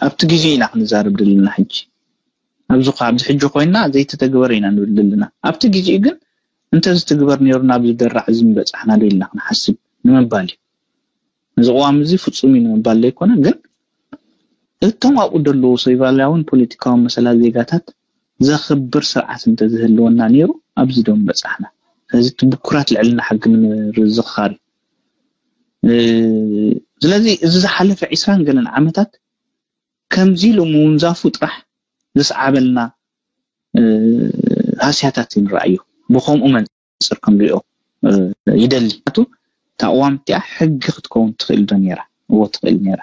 ኣብቲ ግዜ ኢና ክንዛረብ ዘለና ሕጂ ኣብዚ ኣብዚ ሕጂ ኮይና ዘይተተግበረ ኢና ንብል ዘለና። ኣብቲ ግዜኡ ግን እንተዝትግበር ነይሩ ናብ ዝደራዕ እዚ ምበፃሕና ዶ ኢልና ክንሓስብ ንምባል እዩ። እዚ ቅዋም እዚ ፍፁም እዩ ንምባል ዘይኮነ ግን እቶም ኣብኡ ዘለዉ ሲቪላውን ፖለቲካውን መሰላት ዜጋታት ዘኽብር ስርዓት እንተዝህልወና ነይሩ ኣብዚ ዶ ምበፃሕና። ስለዚ እቲ ብኩራት ልዕልና ሕጊ ንምዝኽኻር እዩ። ስለዚ እዚ ዝሓለፈ ዒስራን ገለን ዓመታት ከምዚ ኢሉ ምውንዛፉ ጥራሕ ዘስዓበልና ሃስያታት ንረኣዮ። ብከምኡ መንፅር ክንሪኦ ይደሊ። ቱ ታቕዋም እቲኣ ሕጊ ክትከውን ትኽእል ዶ ነራ? እዎ ትኽእል ነራ።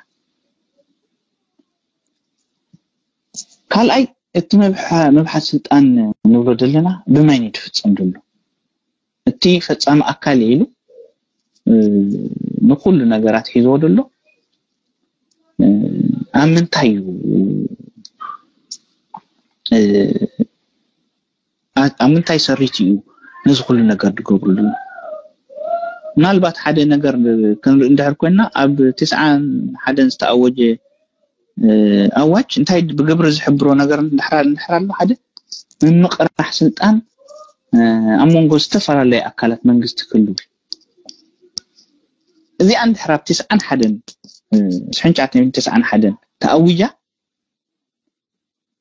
ካልኣይ እቲ መብሓት ስልጣን ንብሎ ዘለና ብመን እዩ ትፍፀም ዘሎ? እቲ ፈፃሚ ኣካል ኢሉ ንኩሉ ነገራት ሒዝዎ ዘሎ ኣብ ምንታይ እዩ ኣብ ምንታይ ሰሪት እዩ ነዚ ኩሉ ነገር ዝገብርሉ? ምናልባት ሓደ ነገር ክንርኢ እንድሕር ኮይና ኣብ ትስዓን ሓደን ዝተኣወጀ ኣዋጅ እንታይ ብግብሪ ዝሕብሮ ነገር እንድሕር ኣሎ ሓደ ምምቕራሕ ስልጣን ኣብ መንጎ ዝተፈላለዩ ኣካላት መንግስቲ ክህሉ። እዚኣ እንድሕር ኣብ ትስዓን ሓደን ስሕንጫት ትስዓን ሓደን ተኣዊጃ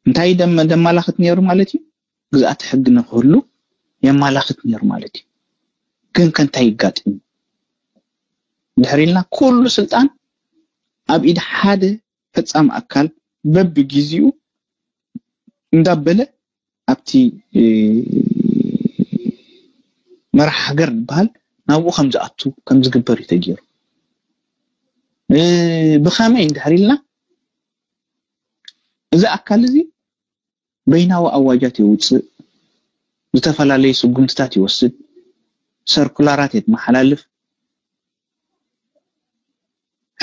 እንታይ ደም ደማላኽት ነይሩ ማለት እዩ? ግዝኣት ሕጊ ንክህሉ የማላኽት ነይሩ ማለት እዩ። ግን ከንታይ ይጋጥም ድሕር ኢልና ኩሉ ስልጣን ኣብ ኢድ ሓደ ፈጻሚ ኣካል በብግዜኡ እንዳበለ ኣብቲ መራሕ ሃገር ዝበሃል ናብኡ ከም ዝኣቱ ከም ዝግበር እዩ ተገይሩ። ብኸመይ እንድሕር ኢልና እዚ ኣካል እዚ በይናዊ ኣዋጃት የውፅእ፣ ዝተፈላለዩ ስጉምትታት ይወስድ፣ ሰርኩላራት የመሓላልፍ፣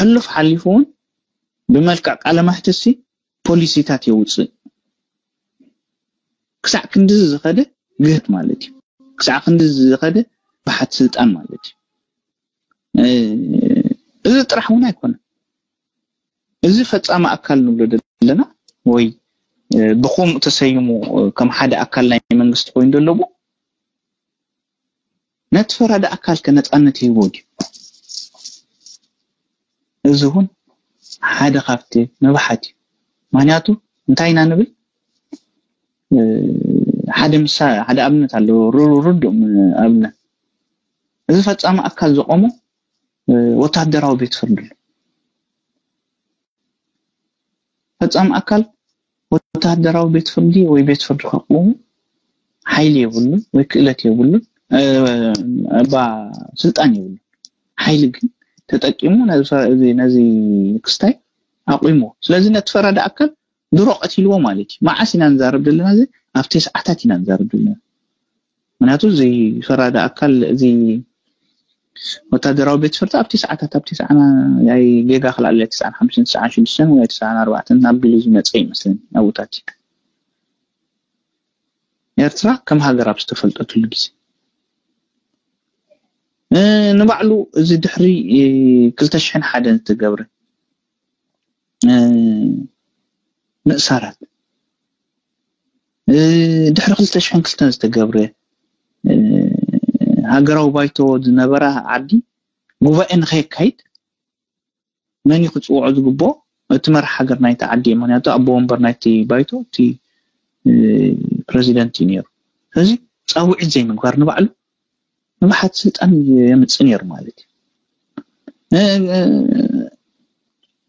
ሕሉፍ ሓሊፉ እውን ብመልክዕ ቃለ ማሕትሲ ፖሊሲታት የውፅእ። ክሳዕ ክንድዚ ዝኸደ ግህት ማለት እዩ። ክሳዕ ክንድዚ ዝኸደ ብሓት ስልጣን ማለት እዩ። እዚ ጥራሕ እውን ኣይኮነን። እዚ ፈፃሚ ኣካል ንብሎ ዘለና ወይ ብኹም ተሰይሙ ከም ሓደ ኣካል ናይ መንግስቲ ኮይኑ ዘለቡ ነቲ ፈራዲ ኣካል ከ ነፃነት ይህቦ ድዩ? እዚ እውን ሓደ ካብቲ መብሓት እዩ። ምክንያቱ እንታይ ኢና ንብል? ሓደ ምሳ ሓደ ኣብነት ኣሎ፣ ርዱእ ኣብነት። እዚ ፈፃሚ ኣካል ዘቆሞ ወታደራዊ ቤት ፍርዲ ኣሎ። ፈፃሚ ኣካል ወታደራዊ ቤት ፍርዲ ወይ ቤት ፍርዲ ከቁሙ ሓይሊ የብሉን ወይ ክእለት የብሉን፣ እባ ስልጣን የብሉን። ሓይሊ ግን ተጠቂሙ ነዚ ክስታይ ኣቁሞ። ስለዚ ነቲ ፈራዲ ኣካል ድሮ ቀቲልዎ ማለት እዩ። መዓስ ኢና ንዛረብ ዘለና? እዚ ኣብ ተስዓታት ኢና ንዛረብ ዘለና። ምክንያቱ እዚ ፈራዲ ኣካል እዚ ወታደራዊ ቤት ፍርዲ ኣብ ተስዓታት ኣብ ተስዓና ያይ ጌጋ ክላለ ተስዓን ሓምሽን ተስዓን ሽዱሽተን ወይ ተስዓን ኣርባዕተን ናብ ቢሉ ዝመፀ ይመስለኒ ኣብታት ኤርትራ ከም ሃገር ኣብ ዝተፈልጠትሉ ግዜ ንባዕሉ እዚ ድሕሪ ክልተ ሽሕን ሓደን ዝተገብረ ምእሳራት ድሕሪ ክልተ ሽሕን ክልተን ዝተገብረ ሃገራዊ ባይቶ ዝነበራ ዓዲ ጉባኤ ንኸየካይድ መን እዩ ክፅውዖ ዝግብኦ? እቲ መራሕ ሃገር ናይቲ ዓዲ እዩ። ምክንያቱ ኣቦ ወንበር ናይቲ ባይቶ እቲ ፕረዚደንት እዩ ነይሩ። ስለዚ ፃውዒት ዘይምግባር ንባዕሉ ንብሓት ስልጣን የምፅእ ነይሩ ማለት እዩ።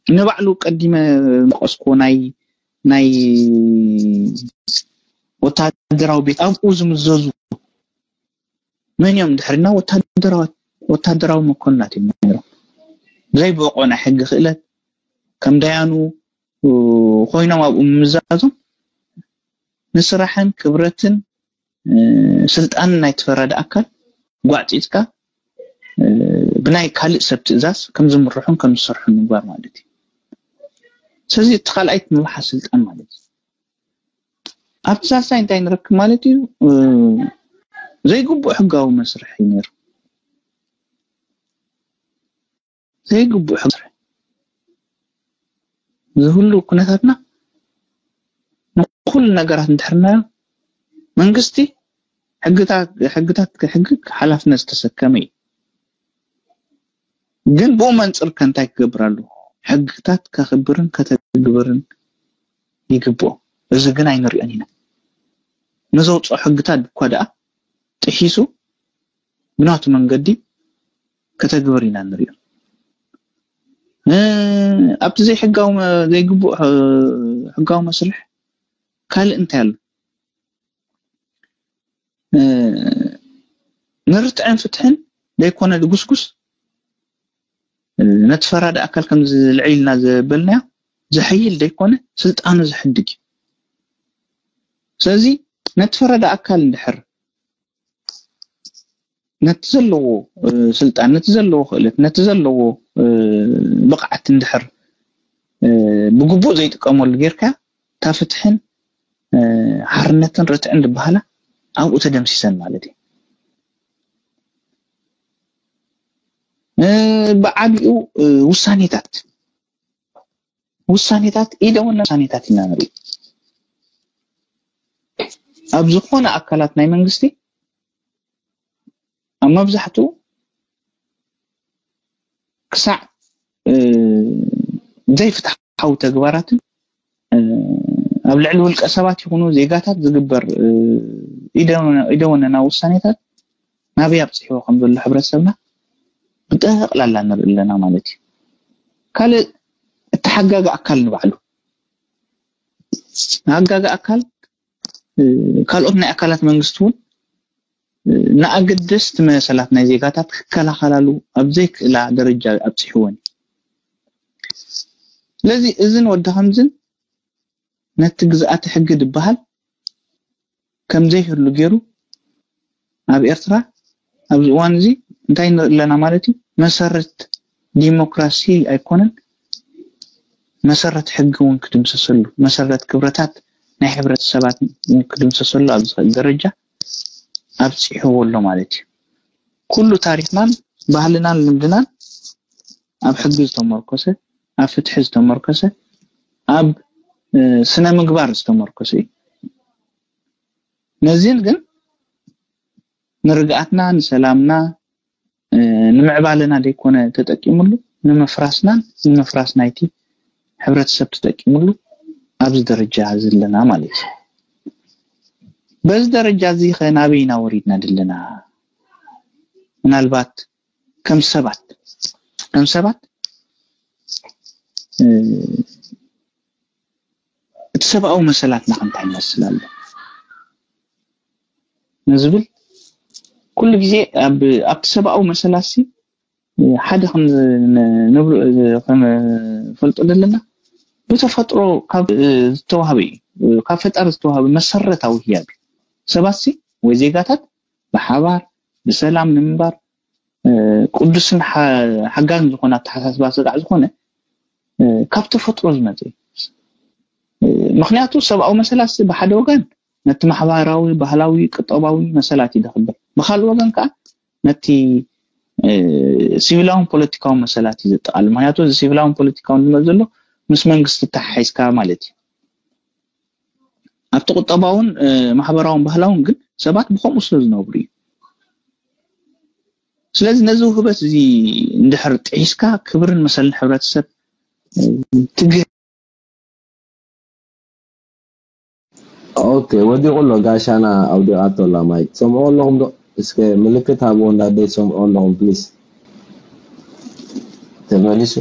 ንባዕሉ ቀዲመ መቀስኮ ናይ ናይ ወታደራዊ ቤት ኣብኡ ዝምዘዙ መን እዮም ድሕርና ወታደራዊ ወታደራዊ መኮንናት እዮም ነይሮም። ዘይበቆ ናይ ሕጊ ክእለት ከም ዳያኑ ኮይኖም ኣብኡ ምምዛዞም ንስራሕን ክብረትን ስልጣንን ናይ ተፈራዲ ኣካል ጓዕፂፅካ ብናይ ካልእ ሰብ ትእዛዝ ከም ዝምርሑን ከም ዝሰርሑን ምግባር ማለት እዩ። ስለዚ እቲ ካልኣይ ምብሓት ስልጣን ማለት እዩ። ኣብቲ ሳልሳይ እንታይ ንረክብ ማለት እዩ? ዘይግቡእ ሕጋዊ መስርሕ እዩ ነይሩ። ዘይግቡእ ሕጋዊ መስርሕ ዝህሉ ኩነታትና ንኩሉ ነገራት እንድሕርናዮ መንግስቲ ሕግታት ሕግታት ሕጊ ሓላፍነት ዝተሰከመ እዩ። ግን ብኡ መንፅር ከ እንታይ ክገብር ኣለዎ? ሕግታት ከኽብርን ከተግብርን ይግብኦ። እዚ ግን ኣይንሪኦን ኢና። ንዘውፅኦ ሕግታት እኳ ደኣ ጥሒሱ ብናቱ መንገዲ ከተግብር ኢና ንሪኦ። ኣብቲ ዘይሕጋዊ ዘይግቡእ ሕጋዊ መስርሕ ካልእ እንታይ ኣሎ? ንርትዕን ፍትሕን ዘይኮነ ድጉስጉስ፣ ነቲ ፈራዲ ኣካል ከም ዝልዕልና ዘበልናዮ ዘሐይል ዘይኮነ ስልጣኑ ዝሕድግ እዩ። ስለዚ ነቲ ፈራዲ ኣካል እንድሕር ነቲ ዘለዎ ስልጣን፣ ነቲ ዘለዎ ክእለት፣ ነቲ ዘለዎ ብቕዓት እንድሕር ብግቡእ ዘይጥቀመሉ ጌርካ፣ እታ ፍትሕን ሓርነትን ርትዕን ዝበሃላ ኣብኡ ተደምሲሰን ማለት እዩ። ብዓቢኡ ውሳኔታት ውሳኔታት ኢደወና ውሳኔታት ኢና ንርኢ። ኣብ ዝኾነ ኣካላት ናይ መንግስቲ ኣብ መብዛሕትኡ ክሳዕ ዘይፍትሓዊ ተግባራትን ኣብ ልዕሊ ውልቀ ሰባት ይኹኑ ዜጋታት ዝግበር ኢደወነና ውሳኔታት ናበይ ኣብፅሕዎ ከም ዘሎ ሕብረተሰብና ብጠቕላላ ንርኢ ኣለና ማለት እዩ። ካልእ እተሓጋጊ ኣካል ንባዕሉ ኣጋጊ ኣካል ካልኦት ናይ ኣካላት መንግስቲ እውን ንኣገደስቲ መሰላት ናይ ዜጋታት ክከላኸላሉ ኣብ ዘይክእላ ደረጃ ኣብፅሕወን። ስለዚ እዝን ወዲ ከምዝን ነቲ ግዝኣተ ሕጊ ዝበሃል ከም ዘይህሉ ገይሩ ኣብ ኤርትራ ኣብዚ እዋን እዚ እንታይ ንርኢ ኣለና ማለት እዩ? መሰረት ዲሞክራሲ ኣይኮነን፣ መሰረት ሕጊ እውን ክድምሰሰሉ፣ መሰረት ክብረታት ናይ ሕብረተሰባት እውን ክድምሰሰሉ ኣብ ዝኽእል ደረጃ ኣብፂሕዎ ኣሎ ማለት እዩ። ኩሉ ታሪኽናን ባህልናን ልምድናን ኣብ ሕጊ ዝተመርኮሰ፣ ኣብ ፍትሒ ዝተመርኮሰ፣ ኣብ ስነ ምግባር ዝተመርኮሰ እዩ። ነዚን ግን ንርግኣትና፣ ንሰላምና፣ ንምዕባለና ዘይኮነ ተጠቂምሉ፣ ንምፍራስናን ንምፍራስ ናይቲ ሕብረተሰብ ተጠቂምሉ ኣብዚ ደረጃ ዘለና ማለት እዩ። በዚ ደረጃ እዚ ከ ናበይ ኢና ወሪድና ዘለና? ምናልባት ከም ሰባት ከም ሰባት እቲ ሰብኣዊ መሰላትና ከ እንታይ ይመስል ኣሎ ንዝብል ኩሉ ግዜ ኣብቲ ሰብኣዊ መሰላሲ ሓደ ከም ንብሎ ከም ፈልጦ ዘለና ብተፈጥሮ ካብ ዝተዋህበ እዩ። ካብ ፈጣሪ ዝተዋህበ መሰረታዊ ህያብ እዩ። ሰባትሲ ወይ ዜጋታት ብሓባር ብሰላም ንምንባር ቅዱስን ሓጋዝን ዝኾነ ኣተሓሳስባ ስጋዕ ዝኾነ ካብ ተፈጥሮ ዝመፀ እዩ። ምክንያቱ ሰብኣዊ መሰላት ብሓደ ወገን ነቲ ማሕበራዊ፣ ባህላዊ፣ ቁጠባዊ መሰላት እዩ ዘኽብር። ብካልእ ወገን ከዓ ነቲ ሲቪላውን ፖለቲካውን መሰላት እዩ ዘጠቓልል። ምክንያቱ እዚ ሲቪላውን ፖለቲካውን ዝመፅ ዘሎ ምስ መንግስቲ ተሓሒዝካ ማለት እዩ። ኣብቲ ቁጠባውን ማሕበራውን ባህላውን ግን ሰባት ብከምኡ ስለ ዝነብሩ እዩ። ስለዚ ነዚ ውህበት እዚ እንድሕር ጥሒስካ ክብርን መሰልን ሕብረተሰብ ትግህ ኦኬ ወዲቑ ኣሎ ጋሻና ኣውዲቓቶ ኣላ ማይክ ትሰምዕዎ ኣለኹም ዶ እስከ ምልክት ሃብዎ እንዳደይ ትሰምዕዎ ኣለኹም ፕሊስ ተመሊሱ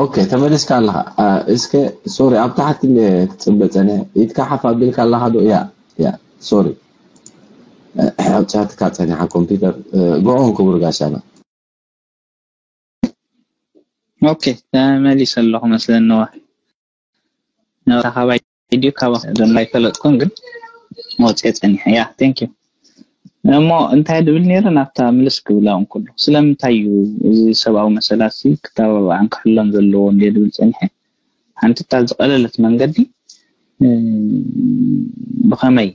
ኦኬ ተመሊስካ ኣለኻ እስከ ሶሪ ኣብ ታሕቲ ክትፅበ ፀኒሐ ኢድካ ሓፍ ኣቢልካ ኣለኻ ዶ ያ ያ ሶሪ ኣውፅኣትካ ፀኒሓ ኮምፒውተር ጎኦን ክቡር ጋሻና ኦኬ ተመሊሰ ኣለኹ መስለኒ ነዋ ናብታ ካባይ ድዩ ካባ ዘሎ ኣይፈለጥኩን ግን መወፅአ ፀኒሐ ያ thank you እሞ እንታይ ድብል ነይረ ናብታ ምልስ ክብላ እንኩሉ ስለምንታይ እዩ እዚ ሰብኣዊ መሰላት ሲ ክተባባዓን ክሕሎን ዘለዎ እንደ ድብል ፀኒሐ ሓንቲ እታ ዝቀለለት መንገዲ ብኸመይ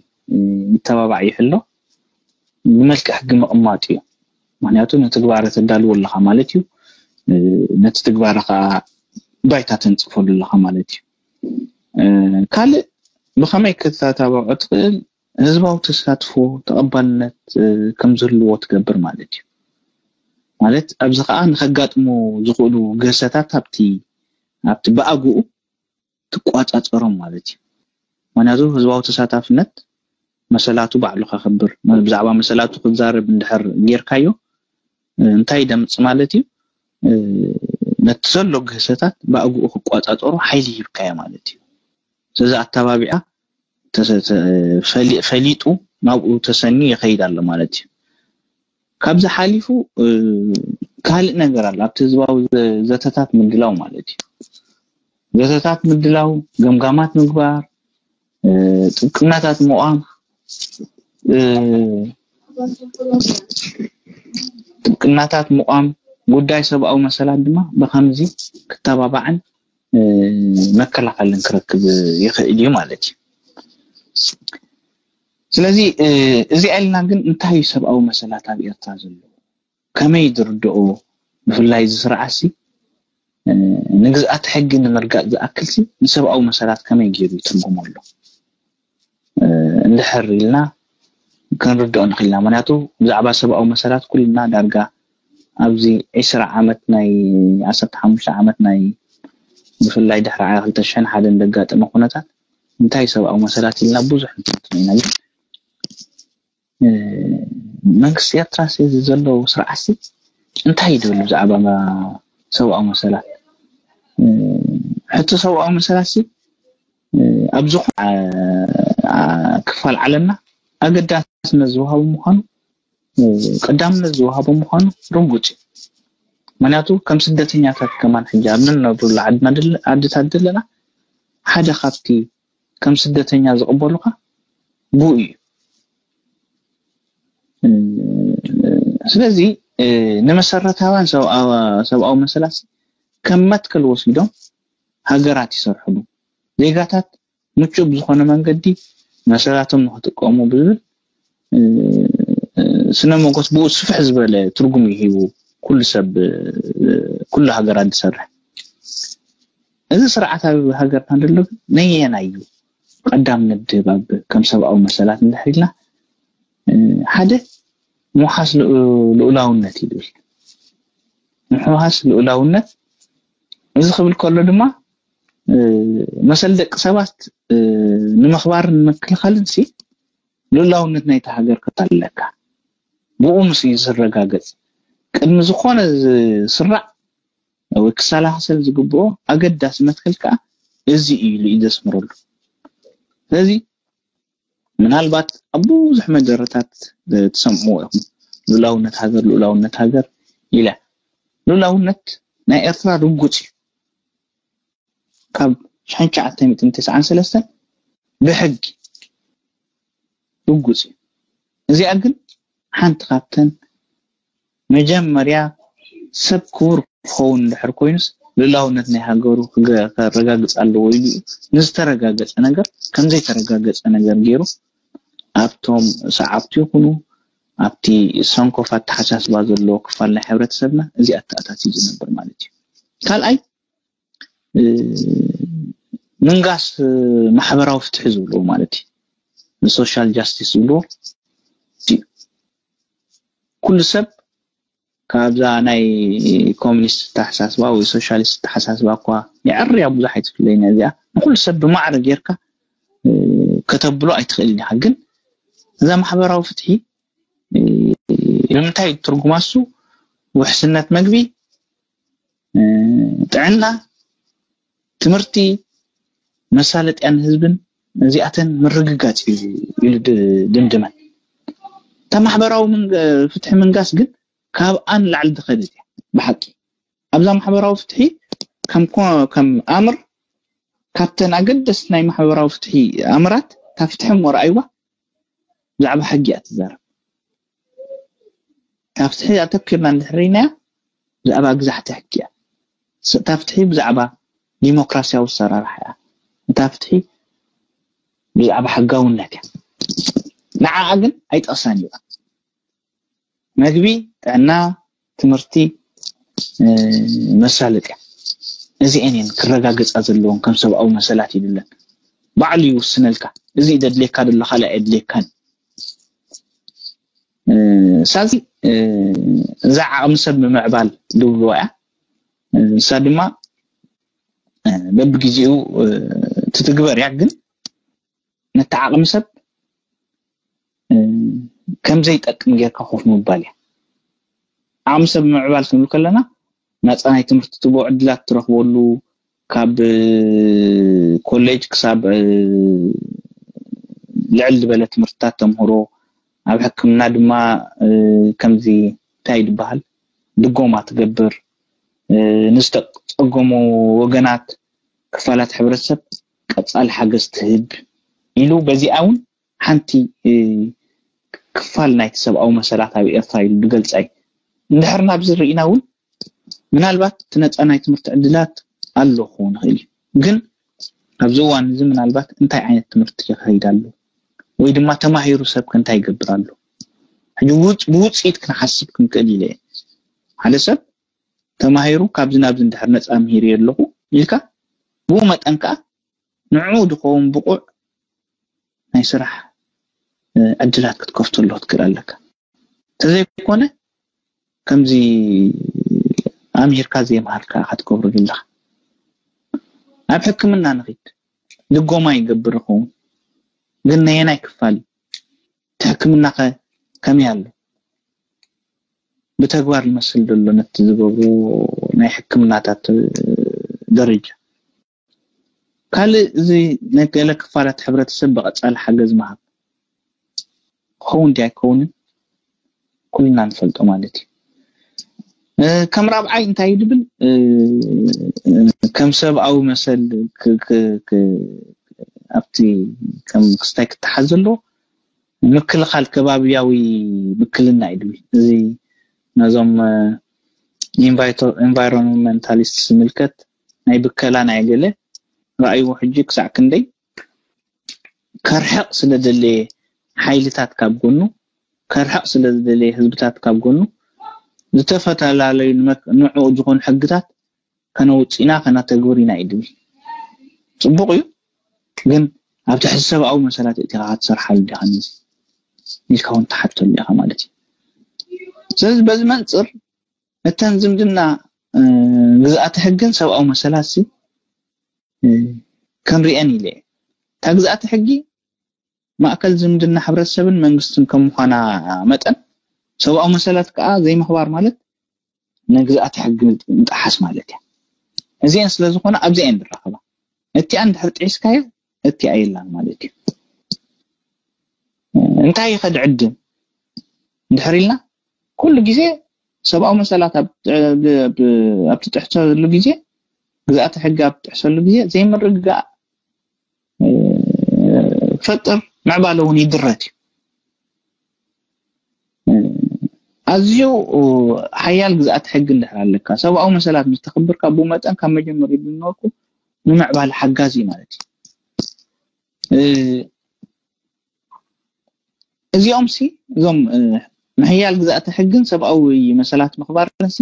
ይተባባዕ ይሕሎ ብመልክዕ ሕጊ ምቕማጡ እዩ። ምክንያቱ ንትግባረ ተዳልዎ ኣለኻ ማለት እዩ። ነቲ ትግባረ ከዓ ባይታ ተንፅፈሉ ኣለኻ ማለት እዩ። ካልእ ብኸመይ ክተታባብዖ ትኽእል ህዝባዊ ተሳትፎ ተቐባልነት ከም ዝህልዎ ትገብር ማለት እዩ። ማለት ኣብዚ ከዓ ንከጋጥሙ ዝኽእሉ ገሰታት ኣብቲ ኣብቲ ብኣግኡ ትቋፃፀሮም ማለት እዩ። ምክንያቱ ህዝባዊ ተሳታፍነት መሰላቱ ባዕሉ ከኽብር ብዛዕባ መሰላቱ ክዛረብ እንድሕር ጌርካዮ እንታይ ደምፅ ማለት እዩ ነቲ ዘሎ ግህሰታት ብኣግኡ ክቋፃፀሩ ሓይሊ ሂብካዮ ማለት እዩ። ስለዚ ኣተባቢዓ ፈሊጡ ናብኡ ተሰንዩ ይኸይድ ኣሎ ማለት እዩ። ካብዚ ሓሊፉ ካልእ ነገር ኣሎ ኣብቲ ህዝባዊ ዘተታት ምድላው ማለት እዩ። ዘተታት ምድላው፣ ገምጋማት ምግባር፣ ጥብቅናታት ምቋም ጥብቅናታት ምቋም፣ ጉዳይ ሰብኣዊ መሰላት ድማ ብከምዚ ክተባባዕን መከላኸልን ክረክብ ይኽእል እዩ ማለት እዩ። ስለዚ እዚኣ ኢልና ግን እንታይ እዩ ሰብኣዊ መሰላት ኣብ ኤርትራ ዘሎ? ከመይ ዝርድኦ? ብፍላይ እዚ ስርዓትሲ ንግዝኣት ሕጊ ንምርጋጥ ዝኣክልሲ ንሰብኣዊ መሰላት ከመይ ገይሩ ይትርጉሞ ኣሎ? እንድሕር ኢልና ክንርድኦ ንኽእል ኢና። ምክንያቱ ብዛዕባ ሰብኣዊ መሰላት ኩልና ዳርጋ ኣብዚ ዕስራ ዓመት ናይ ዓሰርተ ሓሙሽተ ዓመት ናይ ብፍላይ ድሕሪ ዓያ ክልተ ሽሕን ሓደን ዘጋጠመ ኩነታት እንታይ ሰብኣዊ መሰላት ኢልና ብዙሕ ንትንትኖ ኢና። ግን መንግስቲ ኤርትራ እዚ ዘሎ ስርዓት እንታይ ይድብል ብዛዕባ ሰብኣዊ መሰላት? ሕቶ ሰብኣዊ መሰላት ኣብ ዝኾነ ክፋል ዓለምና ኣገዳስነት ዝወሃቡ ምዃኑ ቀዳምነት ዝወሃቡ ምዃኑ ርጉጽ እዩ። ምክንያቱ ከም ስደተኛታት ከማን ሕጂ ኣብ ንነብሩሉ ዓድታት ዘለና ሓደ ካብቲ ከም ስደተኛ ዝቕበሉኻ ብኡ እዩ። ስለዚ ንመሰረታውያን ሰብኣዊ መሰላት ከም መትከል ወሲዶም ሃገራት ይሰርሕሉ። ዜጋታት ምቹእ ብዝኾነ መንገዲ መሰላቶም ንክጥቀሙ ብዝብል ስነ መጎት ብኡ ስፍሕ ዝበለ ትርጉም ይሂቡ። ኩሉ ሰብ ኩሉ ሃገራት ዝሰርሕ እዚ ስርዓት ኣብ ሃገርና ዘሎ ግን ነየናይ እዩ ቀዳምነት ድህብ ኣብ ከም ሰብኣዊ መሰላት እንድሕር ኢልና ሓደ ምውሓስ ልኡላውነት እዩ ዝብል። ምውሓስ ልኡላውነት እዚ ክብል ከሎ ድማ መሰል ደቂ ሰባት ንምኽባርን ንምክልኻልን ሲ ልኡላውነት ናይቲ ሃገር ክታለካ ብኡ ምስ እዩ ዝረጋገጽ። ቅድሚ ዝኾነ ዝስራዕ ወይ ክሰላሰል ዝግብኦ ኣገዳሲ መትከል ከዓ እዚ እዩ ኢሉ እዩ ዘስምረሉ። ስለዚ ምናልባት ኣብ ብዙሕ መደረታት ትሰምዕዎ ኢኹም፣ ልኡላውነት ሃገር፣ ልኡላውነት ሃገር ኢለ። ልኡላውነት ናይ ኤርትራ ርጉጽ እዩ። ካብ ሽሕን ትሽዓተ ሚእትን ተስዓን ሰለስተን ብሕጊ ርጉጽ እዩ። እዚኣ ግን ሓንቲ ካብተን መጀመርያ ሰብ ክቡር ክኸውን እንድሕር ኮይኑስ ልኡላውነት ናይ ሃገሩ ከረጋግጽ ኣለዎ ኢሉ እዩ ንዝተረጋገጸ ነገር ከም ዘይተረጋገጸ ነገር ገይሩ ኣብቶም ሰዓብቱ ይኹኑ ኣብቲ ሰንኮፍ ኣተሓሳስባ ዘለዎ ክፋል ናይ ሕብረተሰብና እዚ ኣተኣታትዩ ዝነብር ማለት እዩ። ካልኣይ ምንጋስ ማሕበራዊ ፍትሒ ዝብልዎ ማለት እዩ። ንሶሻል ጃስቲስ ዝብልዎ ኩሉ ሰብ ካብዛ ናይ ኮሚኒስት ተሓሳስባ ወይ ሶሻሊስት ተሓሳስባ እኳ የዕርያ ብዙሕ ኣይትፍለይና እዚኣ ንኩሉ ሰብ ብማዕረ ጌርካ ከተብሎ ኣይትኽእልን ኢኻ። ግን እዛ ማሕበራዊ ፍትሒ ንምንታይ ትርጉማ እሱ ውሕስነት መግቢ፣ ጥዕና፣ ትምህርቲ፣ መሳለጥያን ህዝብን እዚኣተን ምርግጋጽ እዩ ኢሉ ድምድመን። እታ ማሕበራዊ ፍትሒ ምንጋስ ግን ካብኣን ላዕሊ ዝኸደት እያ ብሓቂ። ኣብዛ ማሕበራዊ ፍትሒ ከም ኣምር ካብተን ኣገደስቲ ናይ ማሕበራዊ ፍትሒ ኣምራት እታ ፍትሒ እሞ ረኣይዋ ብዛዕባ ሕጊ እያ ትዛረብ። እታ ፍትሒ ኣተኪርና እንድሕር ርኢናያ ብዛዕባ ግዛሕቲ ሕጊ እያ። እታ ፍትሒ ብዛዕባ ዲሞክራሲያዊ ኣሰራርሓ እያ። እታ ፍትሒ ብዛዕባ ሕጋውነት እያ። ንዓኣ ግን ኣይጠቕሳን እዩ። መግቢ፣ ጥዕና፣ ትምህርቲ፣ መሳለጥያ እዚአን እየን ክረጋገጻ ዘለዎም ከም ሰብኣዊ መሰላት ይብለን። ባዕሉ ይውስነልካ። እዚ ደድልየካ ደሎ ካልእ ኣየድልየካን። ሳዚ እዛ ዓቕሚ ሰብ ምምዕባል ድብልዋ እያ። ንሳ ድማ በብግዜኡ ትትግበር እያ። ግን ነቲ ዓቕሚ ሰብ ከም ዘይጠቅም ጌርካ ኮፍ ምባል እያ። ዓቕሚ ሰብ ምዕባል ክንብል ከለና ናፃ ናይ ትምህርቲ ትቦ ዕድላት ትረኽበሉ ካብ ኮሌጅ ክሳብ ልዕል ዝበለ ትምህርትታት ተምህሮ ኣብ ሕክምና ድማ ከምዚ እንታይ ዝበሃል ድጎማ ትገብር፣ ንዝተፀገሙ ወገናት ክፋላት ሕብረተሰብ ቀፃሊ ሓገዝ ትህብ ኢሉ በዚኣ እውን ሓንቲ ክፋል ናይቲ ሰብኣዊ መሰላት ኣብ ኤርትራ ኢሉ ዝገልፃ እዩ። እንድሕር ናብዚ ርኢና እውን ምናልባት እቲ ነፃ ናይ ትምህርቲ ዕድላት ኣሎ ክኸውን ይኽእል እዩ። ግን ኣብዚ እዋን እዚ ምናልባት እንታይ ዓይነት ትምህርቲ ይኸይድ ኣሎ ወይ ድማ ተማሂሩ ሰብ ከ እንታይ ይገብር ኣሎ? ሕጂ ውፅ- ብውፅኢት ክንሓስብ ክንክእል ኢለ እየ። ሓደ ሰብ ተማሂሩ ካብዚ ናብዚ እንድሕር ነፃ ምሂር ኣለኹ ኢልካ ብኡ መጠን ከዓ ንዕኡ ዝኸውን ብቑዕ ናይ ስራሕ ዕድላት ክትከፍተሉ ክትክእል ኣለካ። ተዘይኮነ ከምዚ ኣምሂርካ ዘይምሃርካ ክትገብሩ ዘለካ። ኣብ ሕክምና ንኺድ ድጎማ ይገብር ይኸውን፣ ግን ነየናይ ክፋል እቲ ሕክምና ከ ከመይ ኣሎ? ብተግባር ይመስል ዘሎ ነቲ ዝገብሩ ናይ ሕክምናታት ደረጃ። ካልእ እዚ ናይ ገለ ክፋላት ሕብረተሰብ ብቐጻሊ ሓገዝ ምሃብ ክኸውን ድዩ ኣይከውንን ኩልና ንፈልጦ ማለት እዩ። ከም ራብዓይ እንታይ እዩ ድብል ከም ሰብኣዊ መሰል ኣብቲ ከም ክስታይ ክተሓዝ ዘለዎ ምክልኻል ከባብያዊ ምክልና እዩ ድብል። እዚ ነዞም ኢንቫይሮንመንታሊስት ዝምልከት ናይ ብከላ ናይ ገለ ረኣይዎ ሕጂ ክሳዕ ክንደይ ከርሕቕ ስለ ደለየ ሓይልታት ካብ ጎኑ ከርሕቕ ስለ ዝደለየ ህዝብታት ካብ ጎኑ ዝተፈላለዩ ንዕኡ ዝኾኑ ሕግታት ከነውፅእና ከነተግብር ኢና ይድብል። ፅቡቕ እዩ፣ ግን ኣብ ትሕቲ ሰብኣዊ መሰላት እቲኻ ክትሰርሓሉ ዲኻ ኢልካ እውን ትሓተሉ ኢኻ ማለት እዩ። ስለዚ በዚ መንፅር እተን ዝምድና ግዝኣተ ሕግን ሰብኣዊ መሰላት ክንሪአን ኢለ እየ። እታ ግዝኣተ ሕጊ ማእከል ዝምድና ሕብረተሰብን መንግስትን ከም ምዃና መጠን ሰብኣዊ መሰላት ከዓ ዘይምኽባር ማለት ናይ ግዝኣተ ሕጊ ምጥሓስ ማለት እያ። እዚአን ስለ ዝኾነ ኣብዚኣ እየን ዝራኸባ። እቲኣ እንድሕር ጥሒስካዮ እቲኣ የላን ማለት እዩ። እንታይ እዩ ከድዕድም እንድሕር ኢልና ኩሉ ግዜ ሰብኣዊ መሰላት ኣብ ትጥሕሰሉ ግዜ ግዝኣተ ሕጊ ኣብ ትጥሕሰሉ ግዜ ዘይምርግጋእ ፈጥር ምዕባለ እውን ይድረት እዩ። ኣዝዩ ሓያል ግዝኣት ሕጊ እንድሕር ኣለካ ሰብኣዊ መሰላት ምስ ተኽብርካ ብኡ መጠን ካብ መጀመርዩ ዝነበርኩ ንምዕባለ ሓጋዚ እዩ ማለት እዩ። እዚኦም ሲ እዞም ምሕያል ግዝኣተ ሕግን ሰብኣዊ መሰላት ምኽባርን ሲ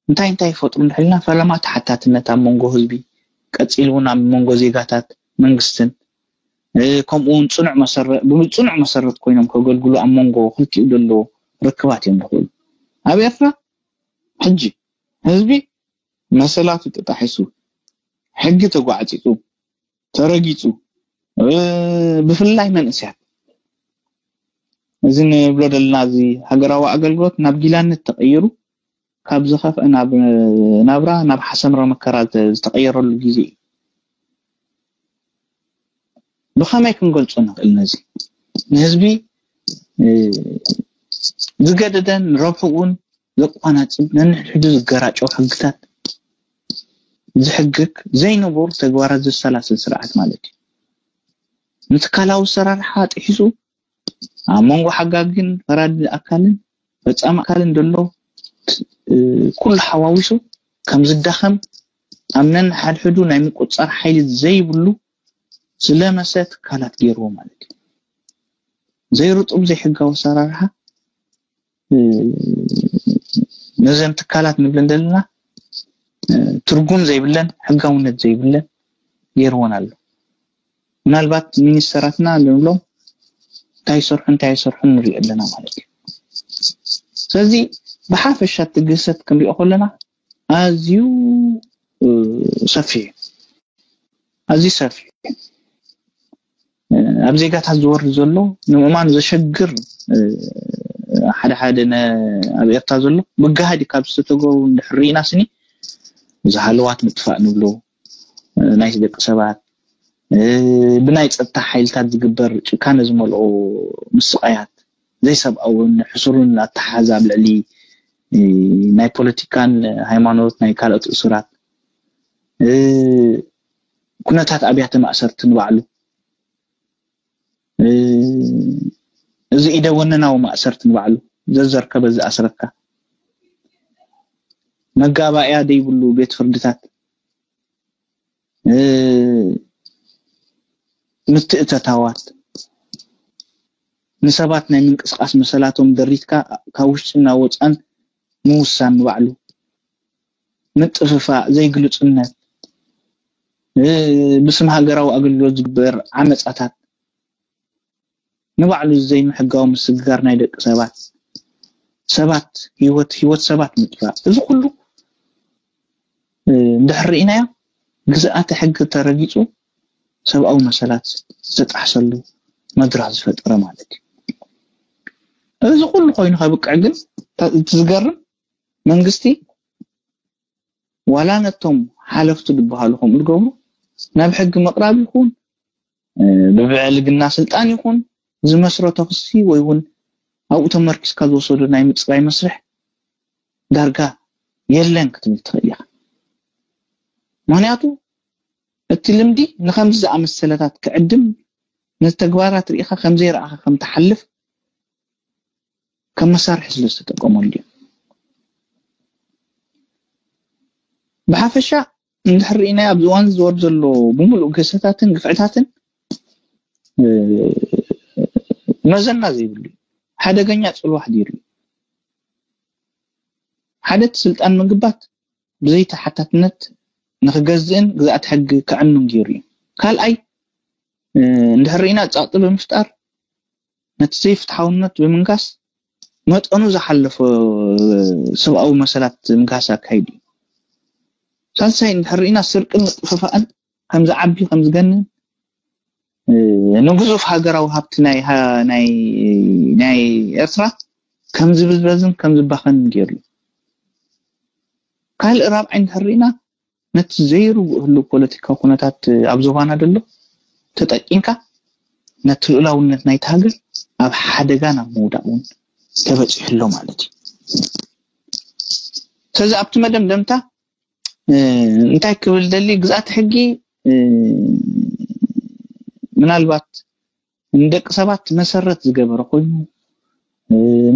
እንታይ እንታይ ይፈጥሩ እንድሕልና ፈለማ ተሓታትነት ኣብ መንጎ ህዝቢ ቀፂሉ እውን ኣብ መንጎ ዜጋታት መንግስትን ከምኡ እውን ፅኑዕ መሰረት ብፅኑዕ መሰረት ኮይኖም ከገልግሉ ኣብ መንጎ ክልቲኡ ዘሎ ርክባት እዮም ዝኽእሉ። ኣብ ኤርትራ ሕጂ ህዝቢ መሰላቱ ተጣሒሱ ሕጊ ተጓዕፂፁ ተረጊፁ ብፍላይ መንእስያት እዚ ንብሎ ዘለና እዚ ሃገራዊ ኣገልግሎት ናብ ጊላነት ተቐይሩ ካብ ዝኸፍአ ናብ ናብራ ናብ ሓሰምረ መከራ ዝተቐየረሉ ግዜ እዩ። ብኸመይ ክንገልፆ ንኽእል ነዚ ንህዝቢ ዝገደደን ረብሕኡን ዘቋናፅብ ነንሕድሕዱ ዝገራጨው ሕግታት ዝሕግግ ዘይነበሩ ተግባራት ዘሰላስል ስርዓት ማለት እዩ። ንትካላዊ ኣሰራርሓ ጥሒሱ ኣብ መንጎ ሓጋግን ፈራዲ ኣካልን ፈፃሚ ኣካልን ዘሎ ኩሉ ሓዋዊሱ ከም ዝዳኸም ኣብ ነንሓድሕዱ ናይ ምቁፅፃር ሓይሊ ዘይብሉ ዝለመሰ ትካላት ገይርዎ ማለት እዩ። ዘይርጡብ ዘይሕጋዊ ኣሰራርሓ ነዘን ትካላት ንብለን ዘለና ትርጉም ዘይብለን ሕጋውነት ዘይብለን ገይርዎን ኣሎ። ምናልባት ሚኒስተራትና ንብሎም እንታይ ይሰርሑ እንታይ ይሰርሑ ንሪኦ ኣለና ማለት እዩ። ስለዚ ብሓፈሻ እቲ ግህሰት ክንሪኦ ከለና ኣዝዩ ሰፊሕ እዩ። ኣዝዩ ሰፊሕ እዩ። ኣብ ዜጋታት ዝወርድ ዘሎ ንምእማኑ ዘሸግር ሓደ ሓደ ኣብ ኤርትራ ዘሎ ብጋህዲ ካብ ዝተተገሩ እንድሕር ርኢና ስኒ ዝሃለዋት ምጥፋእ ንብሎ ናይ ደቂ ሰባት ብናይ ፀጥታ ሓይልታት ዝግበር ጭካነ ዝመልኦ ምስቃያት ዘይሰብኣውን ሕሱርን ኣተሓሕዛ ኣብ ልዕሊ ናይ ፖለቲካን ሃይማኖት ናይ ካልኦት እሱራት፣ ኩነታት ኣብያተ ማእሰርቲ ንባዕሉ፣ እዚ ኢደ ወነናዊ ማእሰርቲ ንባዕሉ ዘዘርከበ ዝኣስረካ፣ መጋባእያ ዘይብሉ ቤት ፍርድታት፣ ምትእተታዋት፣ ንሰባት ናይ ምንቅስቃስ መሰላቶም ደሪትካ ካብ ውሽጥን ናብ ወፃን ምውሳን ንባዕሉ፣ ምጥፍፋእ፣ ዘይግሉፅነት፣ ብስም ሃገራዊ ኣገልግሎት ዝግበር ዓመፃታት፣ ንባዕሉ ዘይምሕጋዊ ምስግጋር ናይ ደቂ ሰባት፣ ሰባት ህይወት ህይወት ሰባት ምጥፋእ፣ እዚ ኩሉ እንድሕር ርኢናዮ፣ ግዝኣተ ሕጊ ተረጊፁ ሰብኣዊ መሰላት ዝተጣሕሰሉ መድረኽ ዝፈጠረ ማለት እዩ። እዚ ኩሉ ኮይኑ ከብቅዕ ግን፣ እቲ ዝገርም፣ መንግስቲ ዋላ ነቶም ሓለፍቱ ዝበሃሉ ከምኡ ዝገብሩ ናብ ሕጊ ምቕራብ ይኹን፣ ብብዕልግና ስልጣን ይኹን ዝመስረቶ ክሲ ወይ እውን ኣብኡ ተመርኪስካ ዝወሰዶ ናይ ምፅራይ መስርሕ ዳርጋ የለን ክትብል ትኽእል ኢኻ። ምኽንያቱ እቲ ልምዲ ንከምዚ ዝኣመሰለታት ክዕድም፣ ነቲ ተግባራት ርኢኻ ከምዘይረኣኻ ከም ትሓልፍ ከም መሳርሒ ስለ ዝተጠቀመሉ እዩ። ብሓፈሻ እንድሕር ርኢናዮ፣ ኣብዚ እዋን ዝወርድ ዘሎ ብምሉእ ገሰታትን ግፍዕታትን መዘና ዘይብሉ ሓደገኛ ፅልዋ ኣሕዲሩ እዩ። ሓደ እቲ ስልጣን ምግባት ብዘይተሓታትነት ንክገዝእን ግዝኣት ሕጊ ከዕኑን ገይሩ እዩ። ካልኣይ፣ እንድሕር ርኢና ጸቕጢ ብምፍጣር፣ ነቲ ዘይፍትሓውነት ብምንጋስ፣ መጠኑ ዝሓለፈ ሰብኣዊ መሰላት ምግሃስ ኣካይዱ እዩ። ሳልሳይ፣ እንድሕር ርኢና ስርቅን ምጥፍፋእን ከም ዝዓቢ ከም ዝገንን፣ ንግዙፍ ሃገራዊ ሃብቲ ናይ ናይ ኤርትራ ከም ዝብዝበዝን ከም ዝባኸንን ገይሩ እዩ። ካልእ ራብዓይ እንድሕር ርኢና፣ ነቲ ዘይርጉእ ህሉው ፖለቲካዊ ኩነታት ኣብ ዞባና ዘሎ ተጠቂምካ፣ ነቲ ልኡላውነት ናይቲ ሃገር ኣብ ሓደጋ ናብ ምውዳቕ እውን ተበፂሑ ኣሎ ማለት እዩ። ስለዚ ኣብቲ መደምደምታ እንታይ ክብል ደሊ፣ ግዝኣት ሕጊ ምናልባት ንደቂ ሰባት መሰረት ዝገበረ ኮይኑ፣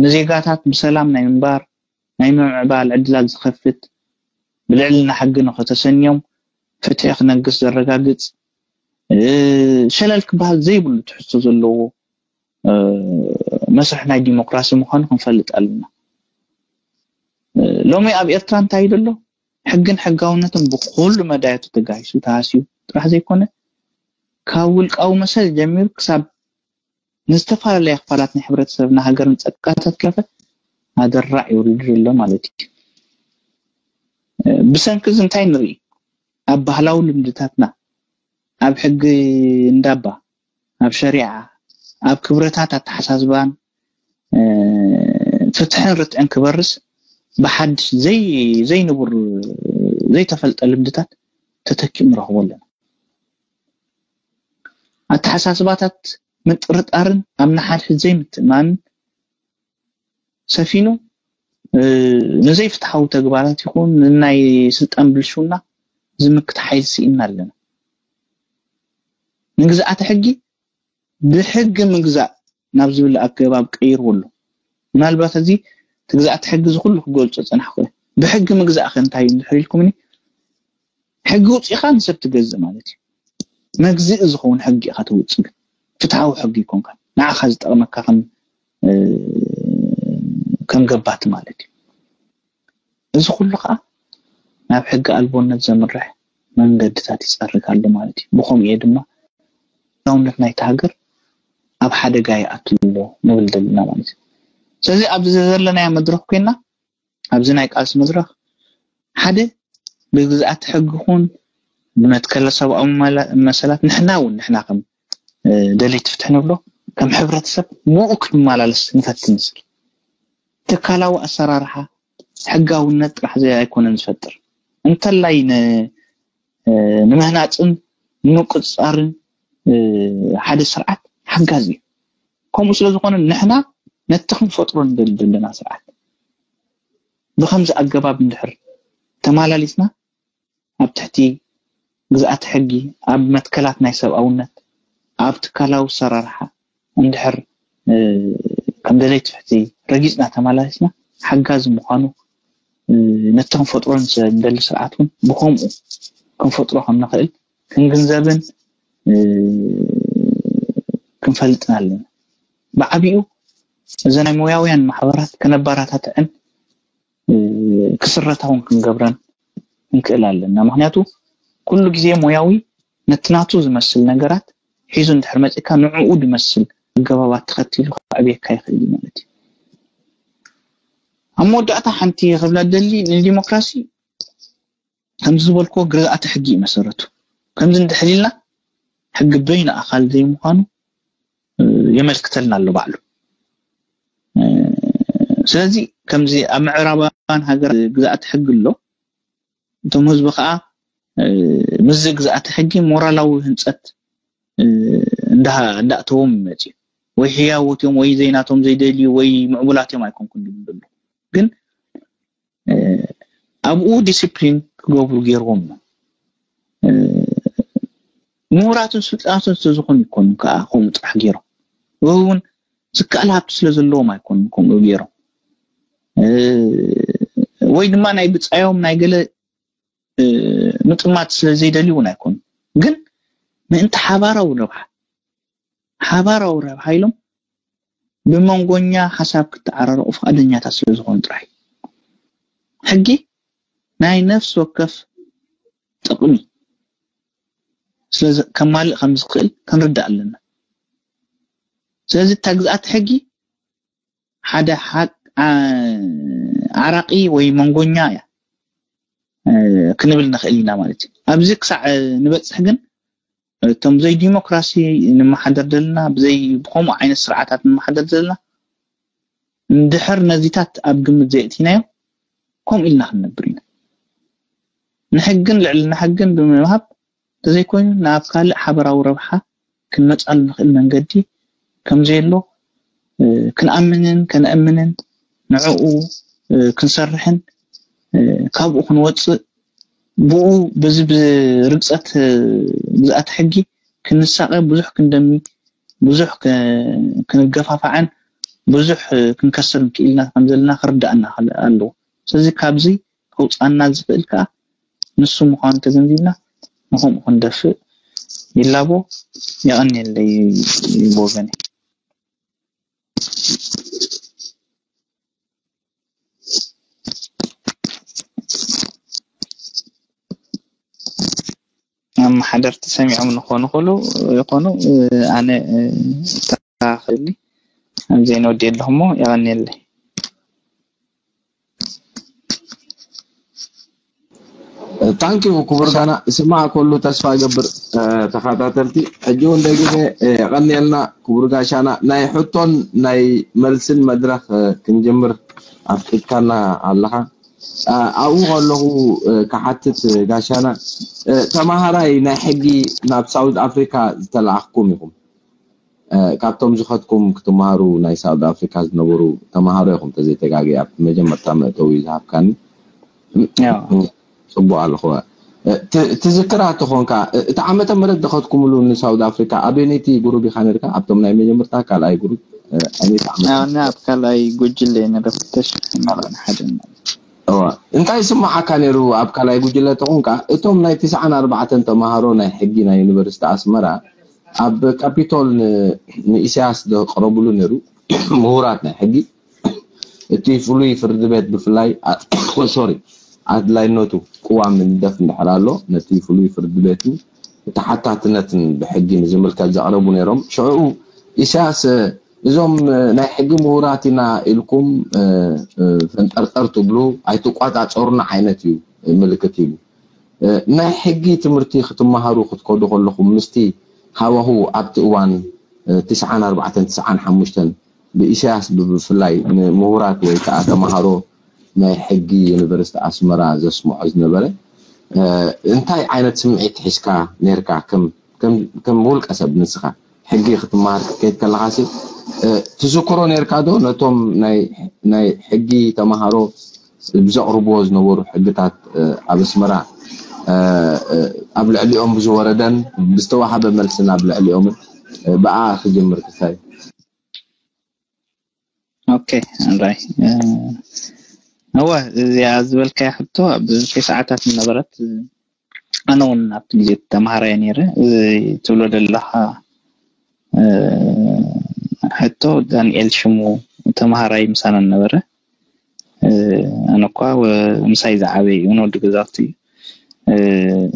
ንዜጋታት ብሰላም ናይ ምንባር ናይ ምምዕባል ዕድላት ዝኸፍት፣ ብልዕልና ሕጊ ንኸተሰንዮም ፍትሒ ክነግስ ዘረጋግፅ፣ ሸለል ክበሃል ዘይብሉ ትሕዝቶ ዘለዎ መስርሕ ናይ ዲሞክራሲ ምዃኑ ክንፈልጥ ኣለና። ሎሚ ኣብ ኤርትራ እንታይ ደሎ? ሕግን ሕጋውነትን ብኩሉ መዳያቱ ተጋሂሱ ተሃስዩ ጥራሕ ዘይኮነ፣ ካብ ውልቃዊ መሰል ጀሚሩ ክሳብ ንዝተፈላለያ ክፋላት ናይ ሕብረተሰብና ሃገርን ጸጥቃታት ከፈ ኣደራዕ ይውርዱ ዘሎ ማለት እዩ። ብሰንኪ እዚ እንታይ ንርኢ? ኣብ ባህላዊ ልምድታትና፣ ኣብ ሕጊ እንዳባ፣ ኣብ ሸሪዓ፣ ኣብ ክብረታት ኣተሓሳስባን ፍትሕን ርትዕን ክበርስ ብሓድሽ ዘይ ዘይንቡር ዘይተፈልጠ ልምድታት ተተኪኡ ንረኽቦ ኣለና። ኣተሓሳስባታት ምጥርጣርን ኣብ ንሓድሕድ ዘይምትእማንን ሰፊኑ፣ ንዘይፍትሓዊ ተግባራት ይኹን ንናይ ስልጣን ብልሽውና ዝምክት ሓይሊ ስኢንና ኣለና። ንግዝኣተ ሕጊ ብሕጊ ምግዛእ ናብ ዝብል ኣገባብ ቀይርዎ ኣሎ። ምናልባት እዚ ትግዛእቲ ሕጊ እዚ ኩሉ ክገልጾ ጸናሕኩ እየ። ብሕጊ ምግዛእ ከ እንታይ እዩ እንድሕር ኢልኩምኒ፣ ሕጊ ውጺእኻ ንሰብ ትገዝእ ማለት እዩ። መግዝኢ ዝኸውን ሕጊ ኢኻ ተውጽእ፣ ግን ፍትሓዊ ሕጊ ይኮንካ፣ ንዓኻ ዝጠቕመካ ከም ከም ገባቲ ማለት እዩ። እዚ ኩሉ ከዓ ናብ ሕጊ ኣልቦነት ዘምርሕ መንገድታት ይጸርግ ኣሎ ማለት እዩ። ብኸምኡ እየ ድማ ልኡላውነት ናይቲ ሃገር ኣብ ሓደጋ ይኣቱ ኣሎ ንብል ዘለና ማለት እዩ። ስለዚ ኣብዚ ዘለናዮ መድረኽ ኮይና፣ ኣብዚ ናይ ቃልሲ መድረኽ፣ ሓደ ብግዝኣት ሕጊ ኹን ብመትከለ ሰብኣዊ መላ- መሰላት፣ ንሕና እውን ንሕና ከም ደለይቲ ፍትሒ ንብሎ፣ ከም ሕብረተሰብ ብኡ ክንመላለስ ንፈትን። እስኪ ትካላዊ ኣሰራርሓ ሕጋውነት ጥራሕ ዘይ ኣይኮነን ዝፈጥር፣ እንተላይ ን- ንምህናፅን ንምቁፅፃርን ሓደ ስርዓት ሓጋዚ እዩ። ከምኡ ስለ ዝኾነ ንሕና ነቲ ክንፈጥሮ ንደሊ ዘለና ስርዓት ብከምዚ ኣገባብ እንድሕር ተማላሊስና፣ ኣብ ትሕቲ ግዝኣት ሕጊ፣ ኣብ መትከላት ናይ ሰብኣውነት፣ ኣብ ትካላዊ ኣሰራርሓ እንድሕር ከም ደለይቲ ፍትሒ ረጊፅና ተማላሊስና፣ ሓጋዚ ምዃኑ ነቲ ክንፈጥሮ ንደሊ ስርዓት እውን ብከምኡ ክንፈጥሮ ከም ንኽእል ክንግንዘብን ክንፈልጥን ኣለና። ብዓቢኡ እዚ ናይ ሞያውያን ማሕበራት ከነባራታትዕን ክስረታ እውን ክንገብረን ክንክእል ኣለና። ምክንያቱ ኩሉ ግዜ ሞያዊ ነቲ ናቱ ዝመስል ነገራት ሒዙ እንድሕር መፂካ ንዕኡ ዝመስል ኣገባባት ተኸቲሉ ከዕብየካ ይኽእል እዩ ማለት እዩ። ኣብ መወዳእታ ሓንቲ ክብላ ደሊ ንዲሞክራሲ ከምዚ ዝበልኮ ግርኣተ ሕጊ እዩ መሰረቱ። ከምዚ እንድሕር ኢልና ሕጊ በይኑ ኣኻል ዘይምዃኑ የመልክተልና ኣሎ ባዕሉ። ስለዚ ከምዚ ኣብ ምዕራባውያን ሃገራት ግዝኣተ ሕጊ ኣሎ፣ እቶም ህዝቢ ከዓ ምስዚ ግዝኣተ ሕጊ ሞራላዊ ህንፀት እንዳእተዎም ይመፅኡ። ወይ ሕያዎት እዮም ወይ ዘይናቶም ዘይደልዩ ወይ ምዕቡላት እዮም ኣይኮንኩን ዝብል ዘሎ። ግን ኣብኡ ዲስፕሊን ክገብሩ ገይርዎም እዮም። ምሁራትን ስልጣናትን ስለዝኾኑ ይኮኑ ከዓ ከምኡ ጥራሕ ገይሮም፣ ወይ እውን ዝከኣል ሃብቲ ስለዘለዎም ኣይኮኑን ከምኡ ገይሮም፣ ወይ ድማ ናይ ብፃዮም ናይ ገለ ምጥማት ስለዘይደልዩ እውን ኣይኮኑ። ግን ምእንቲ ሓባራዊ ረብሓ ሓባራዊ ረብሓ ኢሎም ብመንጎኛ ሓሳብ ክተዓራረቑ ፍቓደኛታት ስለዝኾኑ ጥራሕ። ሕጊ ናይ ነፍሲ ወከፍ ጥቕሚ ከማልእ ከም ዝኽእል ክንርዳእ ኣለና። ስለዚ እታ ግዝኣት ሕጊ ሓደ ዓራቂ ወይ መንጎኛ እያ ክንብል ንኽእል ኢና ማለት እዩ። ኣብዚ ክሳዕ ንበፅሕ ግን እቶም ብዘይ ዲሞክራሲ ንመሓደር ዘለና፣ ብዘይ ብከምኡ ዓይነት ስርዓታት ንመሓደር ዘለና፣ እንድሕር ነዚታት ኣብ ግምት ዘየእቲናዮ ከምኡ ኢልና ክንነብር ኢና። ንሕግን ልዕልና ሕግን ብምሃብ እንተዘይኮይኑ ናብ ካልእ ሓበራዊ ረብሓ ክንመፃሉ ንኽእል መንገዲ ከምዘየሎ ክንኣምንን ከነእምንን ንዕኡ ክንሰርሕን ካብኡ ክንወፅእ ብኡ በዚ ብርግፀት ግዝኣት ሕጊ ክንሳቐ ብዙሕ ክንደሚ ብዙሕ ክንገፋፋዕን ብዙሕ ክንከስርን ክኢልና ከም ዘለና ክርዳእና ኣለዎ። ስለዚ ካብዚ ከውፃና ዝኽእል ከዓ ንሱ ምዃኑ ተገንዚብና ንከምኡ ክንደፍእ ይላቦ። የቐንየለይ ብወገነይ። ኣመሓደርቲ ሰሚዖም ንኾኑ ይኾኑ ኣነ ተራኽብኒ ኣብዘይ ንወዲ ኣለኹሞ የቐንየለይ። ታንኪዩ ክቡር ጋና ስማዕ ከሉ ተስፋ ገብር ተኸታተልቲ ሕጂ እውን ደግመ የቐንየልና ክቡር ጋሻና ናይ ሕቶን ናይ መልስን መድረክ ክንጅምር ኣፍቂድካና ኣለኻ ኣብኡ ከለኹ ክሓትት ጋሻና ተማሃራይ ናይ ሕጊ ናብ ሳውዝ ኣፍሪካ ዝተላኣኽኩም ኢኹም ካብቶም ዝኸድኩም ክትመሃሩ ናይ ሳውዝ ኣፍሪካ ዝነበሩ ተማሃሮ ኢኹም ተዘይተጋጊ ኣብቲ መጀመርታ መእተዊ ዝሃብካኒ ፅቡቅ ኣለኹ ትዝክራ ተኾንካ እቲ ዓመተ ምህረት ዝኸድኩምሉ ንሳውዝ ኣፍሪካ ኣበየነይቲ ጉሩብ ኢኻ ነርካ ኣብቶም ናይ መጀመርታ ካልኣይ ጉሩብ ኣበየነይቲ ዓመት ኣነ ኣብ ካልኣይ ጉጅለ ነበርኩ ተሽሓን ሓደ እዋ እንታይ ይስምዓካ ነይሩ ኣብ ካልኣይ ጉጅለ ተኾንካ እቶም ናይ ትስዓን ኣርባዕተን ተምሃሮ ናይ ሕጊ ናይ ዩኒቨርሲቲ ኣስመራ ኣብ ካፒቶል ንኢሳያስ ዘቕረብሉ ነይሩ ምሁራት ናይ ሕጊ እቲ ፍሉይ ፍርዲ ቤት ብፍላይ ሶሪ ኣድላይነቱ ቅዋም ንደፍ እንድሕር ኣሎ ነቲ ፍሉይ ፍርዲ ቤትን ተሓታትነትን ብሕጊ ንዝምልከት ዘቕረቡ ነይሮም ሽዑ ኢሳያስ እዞም ናይ ሕጊ ምሁራት ኢና ኢልኩም ፈንጠርጠር ትብሉ ኣይትቋጻጸሩና ዓይነት እዩ ምልክት ኢሉ ናይ ሕጊ ትምህርቲ ክትመሃሩ ክትከዱ ከለኹም ምስቲ ሃዋሁ ኣብቲ እዋን ትስዓን ኣርባዕተን ትስዓን ሓሙሽተን ብኢሳያስ ብፍላይ ንምሁራት ወይ ከዓ ተምሃሮ ናይ ሕጊ ዩኒቨርሲቲ ኣስመራ ዘስምዖ ዝነበረ እንታይ ዓይነት ስምዒት ሒዝካ ነርካ ከም ውልቀ ሰብ ንስኻ ሕጊ ክትመሃር ክትከይድ ከለኻሲ ትዝክሮ ነርካ ዶ ነቶም ናይ ሕጊ ተምሃሮ ብዘቕርብዎ ዝነበሩ ሕግታት ኣብ ኣስመራ ኣብ ልዕሊኦም ብዝወረደን ብዝተዋሃበ መልስን ኣብ ልዕሊኦምን ብኣ ክጅምር ክሳይ ኦኬ ኣራይ እወ እዚኣ ዝበልካያ ሕቶ ኣብ ሰዓታት ዝነበረት ኣነ እውን ኣብቲ ግዜ ተምሃራየ ነይረ እዚ ትብሎ ዘለኻ ሕቶ ዳንኤል ሽሙ ተምሃራይ ምሳና ነበረ ኣነ እኳ ምሳይ ዝዓበየ እዩ ንወዲ ገዛውቲ እዩ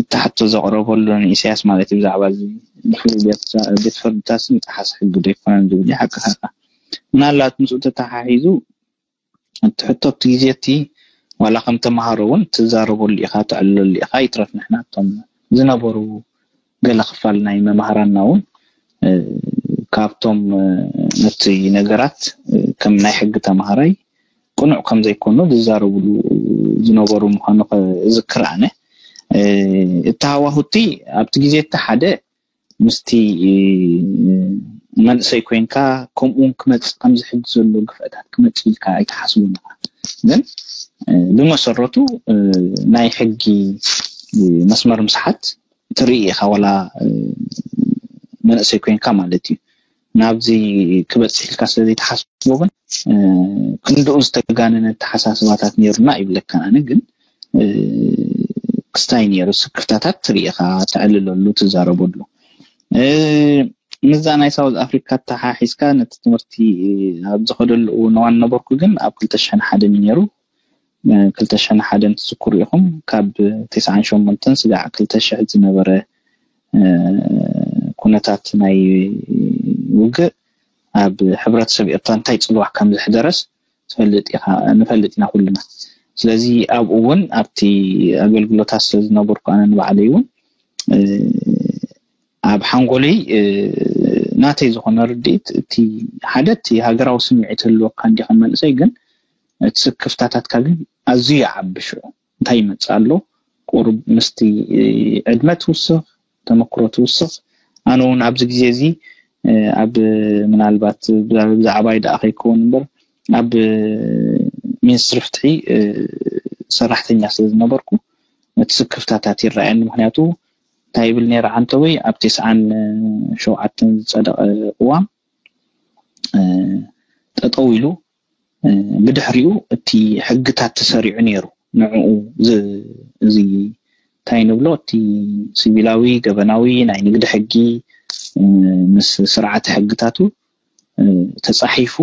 እቲ ሕቶ ዘቕረበሉ ንኢሳያስ ማለት እዩ ብዛዕባ እዚ ቤት ፍርድታት ምጥሓስ ሕጊ ዶ ይኮነን ዝብል ሓቂ ሓቃ ምናልባት ምስኡ ተተሓሒዙ እቲ ሕቶ ኣብቲ ግዜ እቲ ዋላ ከም ተምሃሮ እውን ትዛረበሉ ኢኻ ትዕልለሉ ኢኻ ይትረፍ ንሕና እቶም ዝነበሩ ገለ ክፋል ናይ መማህራንና እውን ካብቶም ነቲ ነገራት ከም ናይ ሕጊ ተምሃራይ ቅኑዕ ከም ዘይኮኑ ዝዛረብሉ ዝነበሩ ምዃኑ ዝክር ኣነ እቲ ሃዋሁቲ ኣብቲ ግዜ እቲ ሓደ ምስቲ መንእሰይ ኮይንካ ከምኡውን ክመፅእ ከምዚ ሕጂ ዘሎ ግፍዕታት ክመፅእ ኢልካ ኣይትሓስቡን ኢኻ ግን ብመሰረቱ ናይ ሕጊ መስመር ምስሓት ትርኢ ኢኻ ዋላ መንእሰይ ኮይንካ ማለት እዩ ናብዚ ክበፅሕ ኢልካ ስለዘይተሓስቦ ግን ክንድኡ ዝተጋነነ ተሓሳስባታት ነይሩና ይብለካ ኣነ ግን ክስታይ ነይሩ ስክፍታታት ትርኢ ኢኻ ተዕልለሉ ትዛረበሉ ምዛ ናይ ሳውዝ ኣፍሪካ ተሓሒዝካ ነቲ ትምህርቲ ኣብ ዝኸደሉ እዋን ነበርኩ ግን ኣብ ክልተ ሽሕን ሓደን እዩ ነይሩ ክልተ ሽሕን ሓደን ትዝክሩ ኢኹም ካብ ተስዓን ሸሞንተን ስጋዕ ክልተ ሽሕ ዝነበረ ኩነታት ናይ ውግእ ኣብ ሕብረተሰብ ኤርትራ እንታይ ፅልዋ ከም ዘሕደረስ ትፈልጥ ኢኻ ንፈልጥ ኢና ኩልና ስለዚ ኣብኡ እውን ኣብቲ ኣገልግሎታት ስለ ዝነበርኩ ኣነ ንባዕለይ እውን ኣብ ሓንጎለይ ናተይ ዝኾነ ርድኢት እቲ ሓደ እቲ ሃገራዊ ስምዒት ህልወካ እንዲ ከም መንእሰይ ግን እቲ ስክፍታታትካ ግን ኣዝዩ ይዓቢ ሽዑ እንታይ ይመፅእ ኣሎ ቁሩብ ምስቲ ዕድመ ትውስኽ ተመክሮ ትውስኽ ኣነ እውን ኣብዚ ግዜ እዚ ኣብ ምናልባት ብዛዕባይ ደኣ ከይከውን እምበር ኣብ ሚኒስትሪ ፍትሒ ሰራሕተኛ ስለ ዝነበርኩ እቲ ስክፍታታት ይረኣየኒ ምክንያቱ እንታይ ይብል ነይረ ዓንተወይ ኣብ ተስዓን ሸውዓተን ዝፀደቐ ቅዋም ጠጠው ኢሉ ብድሕሪኡ እቲ ሕግታት ተሰሪዑ ነይሩ ንዕኡ እዚ እንታይ ንብሎ እቲ ሲቪላዊ ገበናዊ ናይ ንግዲ ሕጊ ምስ ስርዓተ ሕግታቱ ተፃሒፉ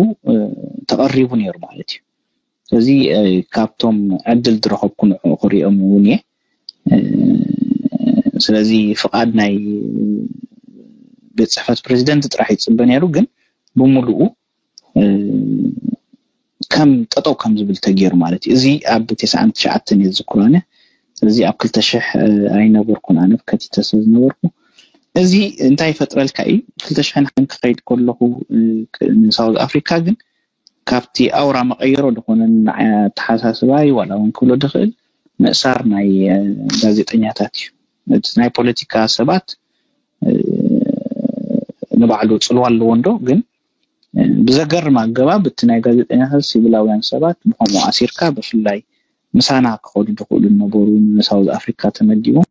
ተቐሪቡ ነይሩ ማለት እዩ ስለዚ ካብቶም ዕድል ዝረኸብኩ ንዕኡ ክሪኦም እውን እየ ስለዚ ፍቓድ ናይ ቤት ፅሕፈት ፕሬዚደንት ጥራሕ ይፅበ ነይሩ ግን ብምሉኡ ከም ጠጠው ከም ዝብል ተገይሩ ማለት እዩ እዚ ኣብ ተስዓን ትሽዓተን እየ ዝዝክሮ ኣነ ስለዚ ኣብ ክልተ ሽሕ ኣይነበርኩን ኣነ ከቲተ ስለ ዝነበርኩ እዚ እንታይ ይፈጥረልካ እዩ ክልተ ሽሕን ሓን ክኸይድ ከለኹ ንሳውዝ ኣፍሪካ ግን ካብቲ ኣውራ መቐየሮ ዝኾነ ኣተሓሳስባይ ዋላ እውን ክብሎ ድኽእል ምእሳር ናይ ጋዜጠኛታት እዩ እቲ ናይ ፖለቲካ ሰባት ንባዕሉ ፅልዋ ኣለዎ እንዶ ግን ብዘገርም ኣገባብ እቲ ናይ ጋዜጠኛታት ሲቪላውያን ሰባት ብከምኡ ኣሲርካ ብፍላይ ምሳና ክኸዱ ዝኽእሉ ነበሩ ንሳውዝ ኣፍሪካ ተመዲቦም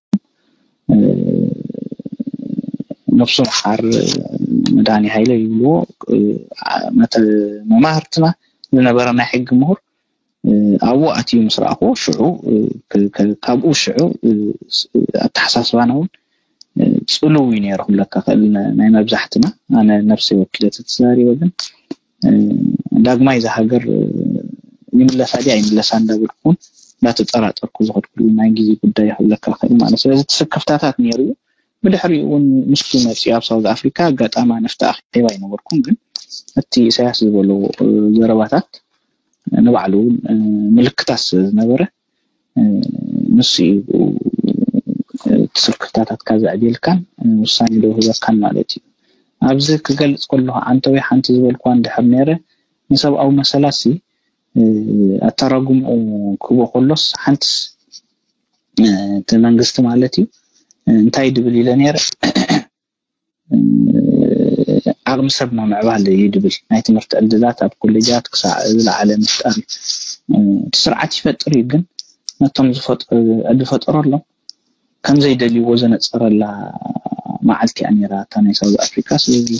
ነብሱ መሓር መድሃኒ ሃይለ ይብልዎ መማህርትና ዝነበረ ናይ ሕጊ ምሁር ኣብኡ ኣትዩ ምስ ረኣኽዎ ሽዑ ካብኡ ሽዑ ኣተሓሳስባና እውን ፅልው እዩ ነይሩ ክብለካ ክእል ናይ መብዛሕትና ኣነ ነብሰይ ወኪለ ተተዛሪበ ግን ዳግማይ እዛ ሃገር ይምለሳ ድያ ይምለሳ እንዳበልኩን እንዳተጠራጠርኩ ዝኸድኩሉ ናይ ግዜ ጉዳይ ክብለካ ክእል ማለት ስለዚ እቲ ስክፍታታት ነይሩ እዩ ብድሕሪኡ እውን ምስቱ መፅኡ ኣብ ሳውዝ ኣፍሪካ ኣጋጣሚ ኣነ ኣብቲ ኣኼባ ኣይነበርኩን ግን እቲ ኢሳያስ ዝበሎ ዘረባታት ንባዕሉ እውን ምልክታት ስለ ዝነበረ ንሱ እዩ እቲ ስክፍታታትካ ዘዕብየልካን ውሳኔ ዶ ህበካን ማለት እዩ ኣብዚ ክገልፅ ከለኹ ዓንተወይ ሓንቲ ዝበልኩዋ እንድሕር ነይረ ንሰብኣዊ መሰላሲ ኣተራጉምኡ ክቦ ከሎስ ሓንትስ እቲ መንግስቲ ማለት እዩ እንታይ ድብል ኢለ ነይረ ዓቕሚ ሰብ ንምዕባል እዩ ድብል። ናይ ትምህርቲ ዕድላት ኣብ ኮሌጃት ክሳዕ ዝለዓለ ምፍጣር እዩ። እቲ ስርዓት ይፈጥር እዩ፣ ግን ነቶም ዝፈጥሩ ዝፈጠረሎም ከም ዘይደልይዎ ዘነፀረላ መዓልቲ እያ ነይራ እታ ናይ ሳውዝ ኣፍሪካ። ስለዚ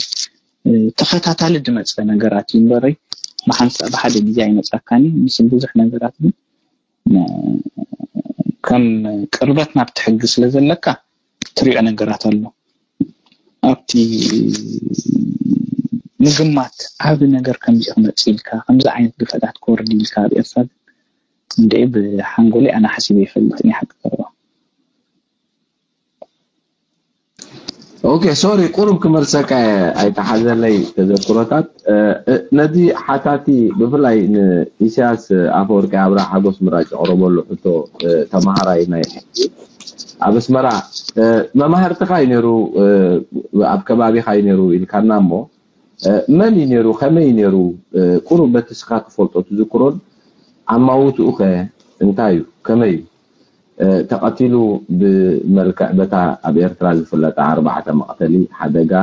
ተኸታታሊ ድመፀ ነገራት እዩ እምበረይ ብሓንሳእ ብሓደ ግዜ ኣይመፃካኒ። ምስ ብዙሕ ነገራት ግን ከም ቅርበት ናብቲ ሕጊ ስለ ዘለካ ትሪኦ ነገራት ኣሎ። ኣብቲ ምግማት ዓቢ ነገር ከምዚ ክመጽእ ኢልካ ከምዚ ዓይነት ግፈታት ክወርድ ኢልካ ኣብ ኤርትራ እንደ ብሓንጎሊ ኣነ ሓሲበ ይፈልጥ ሓቂ ቀረባ። ኦኬ ሶሪ ቁሩብ ክመልሰካ ኣይተሓዘለይ ተዘክሮታት ነዚ ሓታቲ ብፍላይ ንኢሳያስ ኣፈወርቂ ኣብራ ሓጎስ ምራጭ የቕረበሉ ሕቶ ተማሃራይ ናይ ኣብ ኣስመራ መማህርትኻ እዩ ነይሩ ኣብ ከባቢኻ እዩ ነይሩ ኢልካና እሞ መን እዩ ነይሩ ከመይ እዩ ነይሩ ቁሩብ በቲ ስኻ ትፈልጦ ትዝክሮን ኣማውትኡ ከ እንታይ እዩ ከመይ እዩ ተቐቲሉ ብመልክዕ በታ ኣብ ኤርትራ ዝፍለጣ ኣርባዕተ መቕተሊ ሓደጋ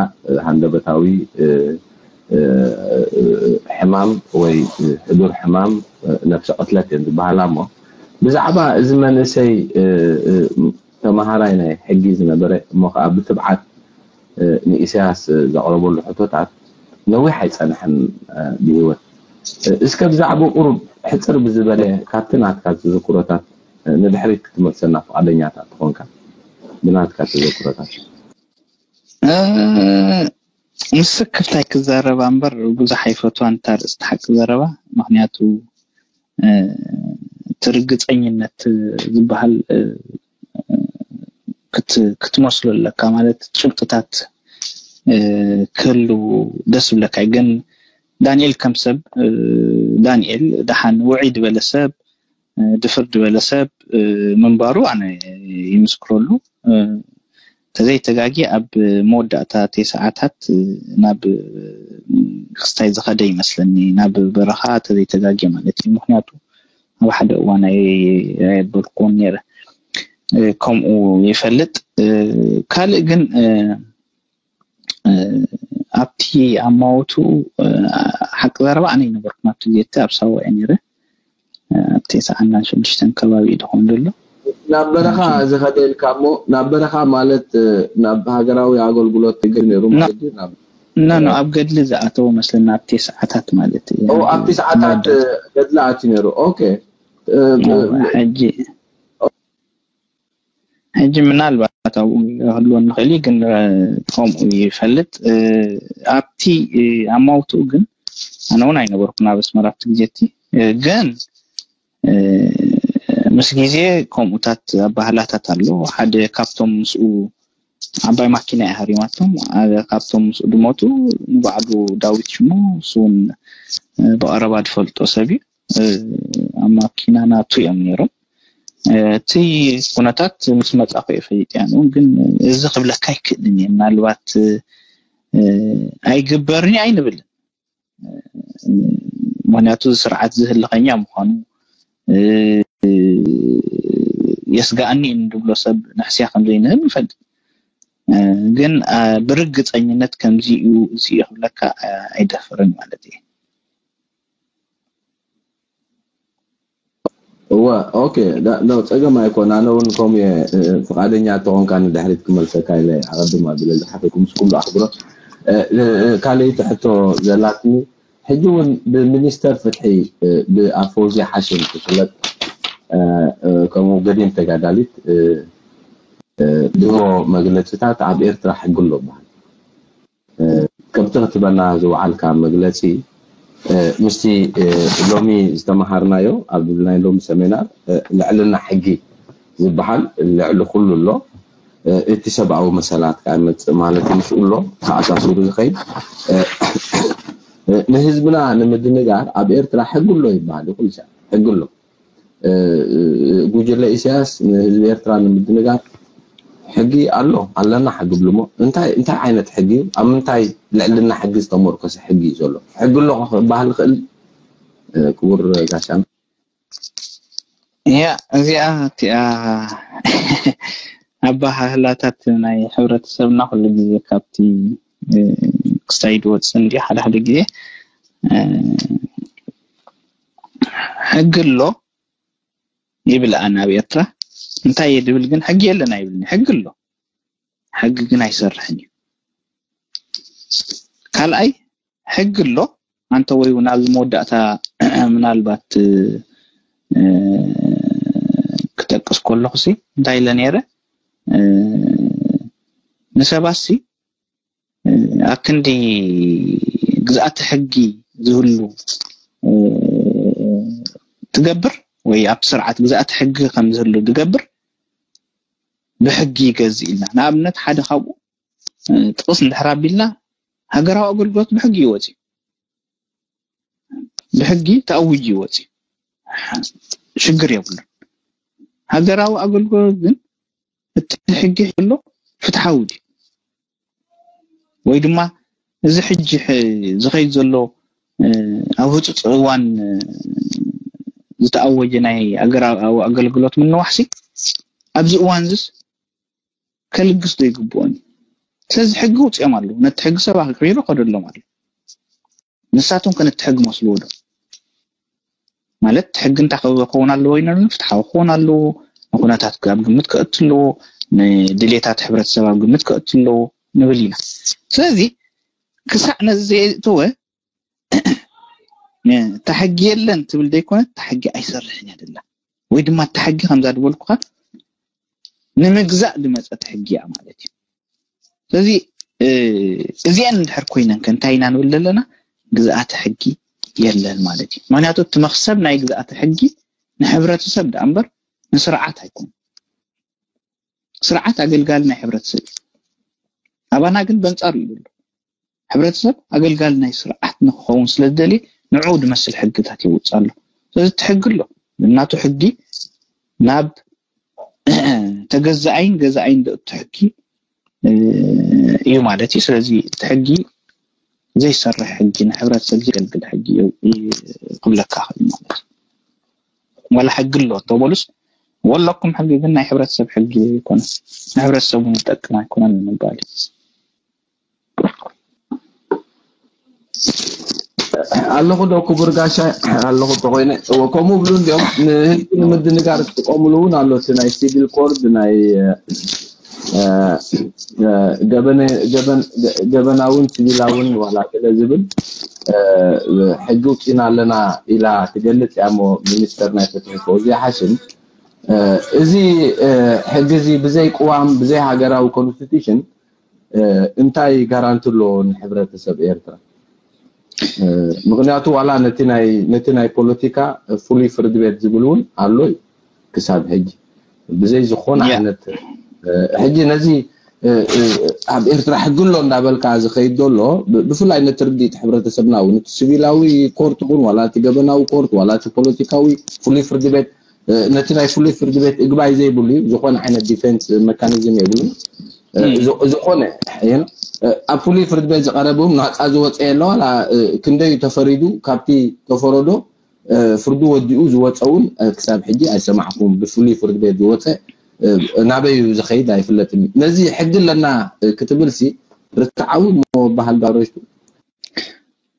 ሃንደበታዊ ሕማም ወይ ሕዱር ሕማም ነፍሲ ቅትለት እየን ዝበሃላ እሞ ብዛዕባ እዚ መንእሰይ ተመሃራይ ናይ ሕጊ ዝነበረ እሞ ከዓ ብትብዓት ንኢሳያስ ዘቕረበሉ ሕቶታት ነዊሕ ኣይፀንሐን ብህይወት እስከ ብዛዕባ ቁሩብ ሕፅር ብዝበለ ካብቲ ናትካ ዝዝክሮታት ንድሕሪት ክትመልሰና ፍቓደኛታት ትኾንካ ብናትካ ተዘክሮታት ምስ ስክፍታይ ክዛረባ እምበር ብዙሕ ኣይፈትዋን እታ ርእስቲ ሓቂ ዘረባ ምክንያቱ እቲ ርግፀኝነት ዝበሃል ክትመስሎ ኣለካ ማለት ጭብጥታት ክህሉ ደስ ብለካ ግን ዳንኤል ከም ሰብ ዳንኤል ደሓን ውዒ ዝበለ ሰብ ድፍር ዝበለ ሰብ ምንባሩ ኣነ ይምስክረሉ ተዘይተጋጊ ኣብ መወዳእታ ተሰዓታት ናብ ክስታይ ዝኸደ ይመስለኒ ናብ በረኻ ተዘይተጋጊ ማለት እዩ ምክንያቱ ኣብ ሓደ እዋን ኣይበልኩን ነረ ከምኡ ይፈልጥ ካልእ ግን ኣብቲ ኣማውቱ ሓቂ ዘረባ ኣነ ይነበርኩ ናብቲ ጌቲ ኣብ ሳዋ እየ ነረ ኣብቲ ሰዓና ሽዱሽተን ከባቢ እዩ ድኾን ዘሎ ናብ በረኻ ዝኸደ ኢልካ እሞ ናብ በረኻ ማለት ናብ ሃገራዊ ኣገልግሎት ትግር ነይሩ ማለት እዩ ናብ ኖ ኖ ኣብ ገድሊ ዝኣተው መስለና ኣብቲ ሰዓታት ማለት እዩ ኣብቲ ሰዓታት ገድሊ ኣቲ ነይሩ ኦኬ ሕጂ ሕጂ ምናልባት ኣብኡ ክህልወ ንኽእል እዩ ግን ከምኡ ይፈልጥ ኣብቲ ኣማውትኡ ግን ኣነ እውን ኣይነበርኩን ኣብ ኣስመራ ኣብቲ ግዜ እቲ ግን ምስ ግዜ ከምኡታት ኣባህላታት ኣሎ ሓደ ካብቶም ምስኡ ዓባይ ማኪና እያ ሃሪማቶም ካብቶም ምስኡ ድሞቱ ንባዕሉ ዳዊት ሽሙ እሱውን ብቐረባ ዝፈልጦ ሰብ እዩ ኣብ ማኪና ናቱ እዮም ነይሮም እቲ ኩነታት ምስ መጻኹ እየ ፈሊጥ እያ ግን እዚ ክብለካ ኣይክእልን እየ ምናልባት ኣይግበርን ኣይንብልን ምክንያቱ ስርዓት ዝህልኸኛ ምዃኑ የስጋኣኒ እንድብሎ ሰብ ንሕስያ ከም ዘይንህብ ንፈልጥ ግን ብርግፀኝነት ከምዚ እዩ እዚ ክብለካ ኣይደፍርን ማለት እዩ እወ ኦኬ ዳው ጸገም ኣይኮን ኣነ እውን ከምኡ እየ ፍቃደኛ ተኾንካ ንድሕሪት ክመልሰካ ኢለ ኣቐድም ኣቢለ ዝሓተኩ ምስ ኩሉ ኣኽብሮት ካልኣይቲ ሕቶ ዘላትኒ ሕጂ እውን ብሚኒስተር ፍትሒ ብኣፈውዚ ሓሽም ትፍለጥ ከምኡ ገዲም ተጋዳሊት ድሮ መግለፅታት ኣብ ኤርትራ ሕጊ ኣሎ በሃል ከምቲ ክትበና ዝወዓልካ መግለፂ ምስቲ ሎሚ ዝተመሃርናዮ ኣብ ናይ ሎሚ ሰሜናር ልዕልና ሕጊ ዝበሃል ልዕሊ ኩሉ ኣሎ እቲ ሰብኣዊ መሰላት ከዓ መፅእ ማለት ምስኡ ኣሎ ተኣሳሲሩ ዝኸይድ ንህዝብና ንምድንጋር ኣብ ኤርትራ ሕጊ ኣሎ ይበሃል ይኹን ሕጊ ኣሎ ጉጅለ ኢሳያስ ንህዝቢ ኤርትራ ንምድንጋር ሕጊ ኣሎ ኣለና ሕጊ ብልሞ እንታይ እንታይ ዓይነት ሕጊ ኣብ ምንታይ ልዕልና ሕጊ ዝተመርኮሰ ሕጊ እዩ ዘሎ ሕጊ ኣሎ ክበሃል ይኽእል ክቡር ጋሻና ያ እዚኣ እቲኣ ኣባሃህላታት ናይ ሕብረተሰብና ኩሉ ግዜ ካብቲ ክሳይ ድወፅእ እንዲ ሓደ ሓደ ግዜ ሕጊ ኣሎ ይብል ኣነ ኣብ ኤርትራ። እንታይ እየ ድብል ግን ሕጊ የለን ኣይብልን። ሕጊ ኣሎ፣ ሕጊ ግን ኣይሰርሕን እዩ። ካልኣይ ሕጊ ኣሎ። ኣንተ ወይ እውን ኣብዚ መወዳእታ ምናልባት ክጠቅስ ከለኹ ሲ እንታይ ኢለ ነይረ? ንሰባት ሲ ኣብ ክንዲ ግዝኣተ ሕጊ ዝህሉ ትገብር ወይ ኣብቲ ስርዓት ግዝኣተ ሕጊ ከም ዝህሉ ትገብር ብሕጊ ይገዝእ ኢልና። ንኣብነት ሓደ ካብኡ ጥቕስ እንድሕር ኣቢልና ሃገራዊ ኣገልግሎት ብሕጊ ይወፅእ፣ ብሕጊ ተኣዊጁ ይወፅእ፣ ሽግር የብሉን። ሃገራዊ ኣገልግሎት ግን እቲ ሕጊ ዘሎ ፍትሓዊ ድዩ ወይ ድማ እዚ ሕጂ ዝኸይድ ዘሎ ኣብ ህፁፅ እዋን ዝተኣወጀ ናይ ኣገራዊ ኣገልግሎት ምንዋሕሲ ኣብዚ እዋን ዝስ ከልግስ ዶ ይግብኦን? ስለዚ ሕጊ ውፅኦም ኣለዉ። ነቲ ሕጊ ሰብ ኣክቢሩ ከደሎም ኣሎ። ንሳቶም ከነቲ ሕጊ መስልዎ ዶ ማለት ሕጊ እንታይ ክኸውን ኣለዎ ይነሉ ፍትሓዊ ክኸውን ኣለዎ። ንኩነታት ኣብ ግምት ከእትልዎ፣ ንድሌታት ሕብረተሰብ ኣብ ግምት ከእትልዎ ንብል ኢና። ስለዚ ክሳዕ ነዚ ዘየእተወ እታ ሕጊ የለን ትብል ዘይኮነት እታ ሕጊ ኣይሰርሕን እያ ደላ ወይ ድማ እታ ሕጊ ከምዛ ዝበልኩኻ ንምግዛእ ዝመፀት ሕጊ እያ ማለት እዩ። ስለዚ እዚአን እንድሕር ኮይነን ከ እንታይ ኢና ንብል ዘለና? ግዝኣተ ሕጊ የለን ማለት እዩ። ምክንያቱ እቲ መክሰብ ናይ ግዝኣተ ሕጊ ንሕብረተሰብ ደኣ እምበር ንስርዓት ኣይኮን። ስርዓት ኣገልጋሊ ናይ ሕብረተሰብ እዩ። ኣባና ግን በንፃሩ እዩ ዘሎ። ሕብረተሰብ ኣገልጋሊ ናይ ስርዓት ንክኸውን ስለ ዝደልየ ንዕኡ ዝመስል ሕግታት ይውፅ ኣሎ። ስለዚ እቲ ሕጊ ኣሎ። ብናቱ ሕጊ ናብ ተገዛኣይን ገዛኣይን ዘእቱ ሕጊ እዩ ማለት እዩ። ስለዚ እቲ ሕጊ ዘይሰርሕ ሕጊ ንሕብረተሰብ ዘገልግል ሕጊ እዩ ክብለካ ክእል ማለት እዩ። ዋላ ሕጊ ኣሎ ተበሉስ ወለኩም ሕጊ ግን ናይ ሕብረተሰብ ሕጊ ይኮነ ንሕብረተሰቡ ዝጠቅም ኣይኮነን ንምባል እዩ። ኣለኹ ዶ ክቡር ጋሻ ኣለኹ ተኮይነ ከምኡ ብሉ እንዲኦም ንህዝቢ ንምድንጋር ዝጥቀምሉ እውን ኣሎ እቲ ናይ ሲቪል ኮርድ ናይ ገበናውን ሲቪላውን ዋላ ስለ ዝብል ሕጊ ውፂና ኣለና ኢላ ትገልፅ እያ ሞ ሚኒስተር ናይ ፍትሒ ፈውዝያ ሓሽም እዚ ሕጊ እዚ ብዘይ ቅዋም ብዘይ ሃገራዊ ኮንስቲቱሽን እንታይ ጋራንቲ ኣለዎ ንሕብረተሰብ ኤርትራ? ምክንያቱ ዋላ ነቲ ናይ ነቲ ናይ ፖለቲካ ፍሉይ ፍርዲ ቤት ዝብል እውን ኣሎ እዩ ክሳብ ሕጂ ብዘይ ዝኾነ ዓይነት ሕጂ ነዚ ኣብ ኤርትራ ሕጊ ኣሎ እንዳበልካ ዝኸይድ ዘሎ ብፍላይ ነቲ ርድኢት ሕብረተሰብና እውን እቲ ሲቪላዊ ኮርት ይኹን ዋላ እቲ ገበናዊ ኮርት ዋላ እቲ ፖለቲካዊ ፍሉይ ፍርዲ ቤት ነቲ ናይ ፍሉይ ፍርዲ ቤት እግባይ ዘይብሉ እዩ ዝኾነ ዓይነት ዲፌንስ መካኒዝም የብሉ ዝኾነ ኣብ ፍሉይ ፍርዲ ቤት ዝቀረብ እውን ናፃ ዝወፀ የለ ዋላ ክንደዩ ተፈሪዱ ካብቲ ተፈረዶ ፍርዱ ወዲኡ ዝወፀ እውን ክሳብ ሕጂ ኣይሰማዕኩም ብፍሉይ ፍርዲ ቤት ዝወፀ ናበይ እዩ ዝኸይድ ኣይፍለጥን እዩ ነዚ ሕጊ ኣለና ክትብል ሲ ርትዓዊ እሞ በሃል ዳረሽቱ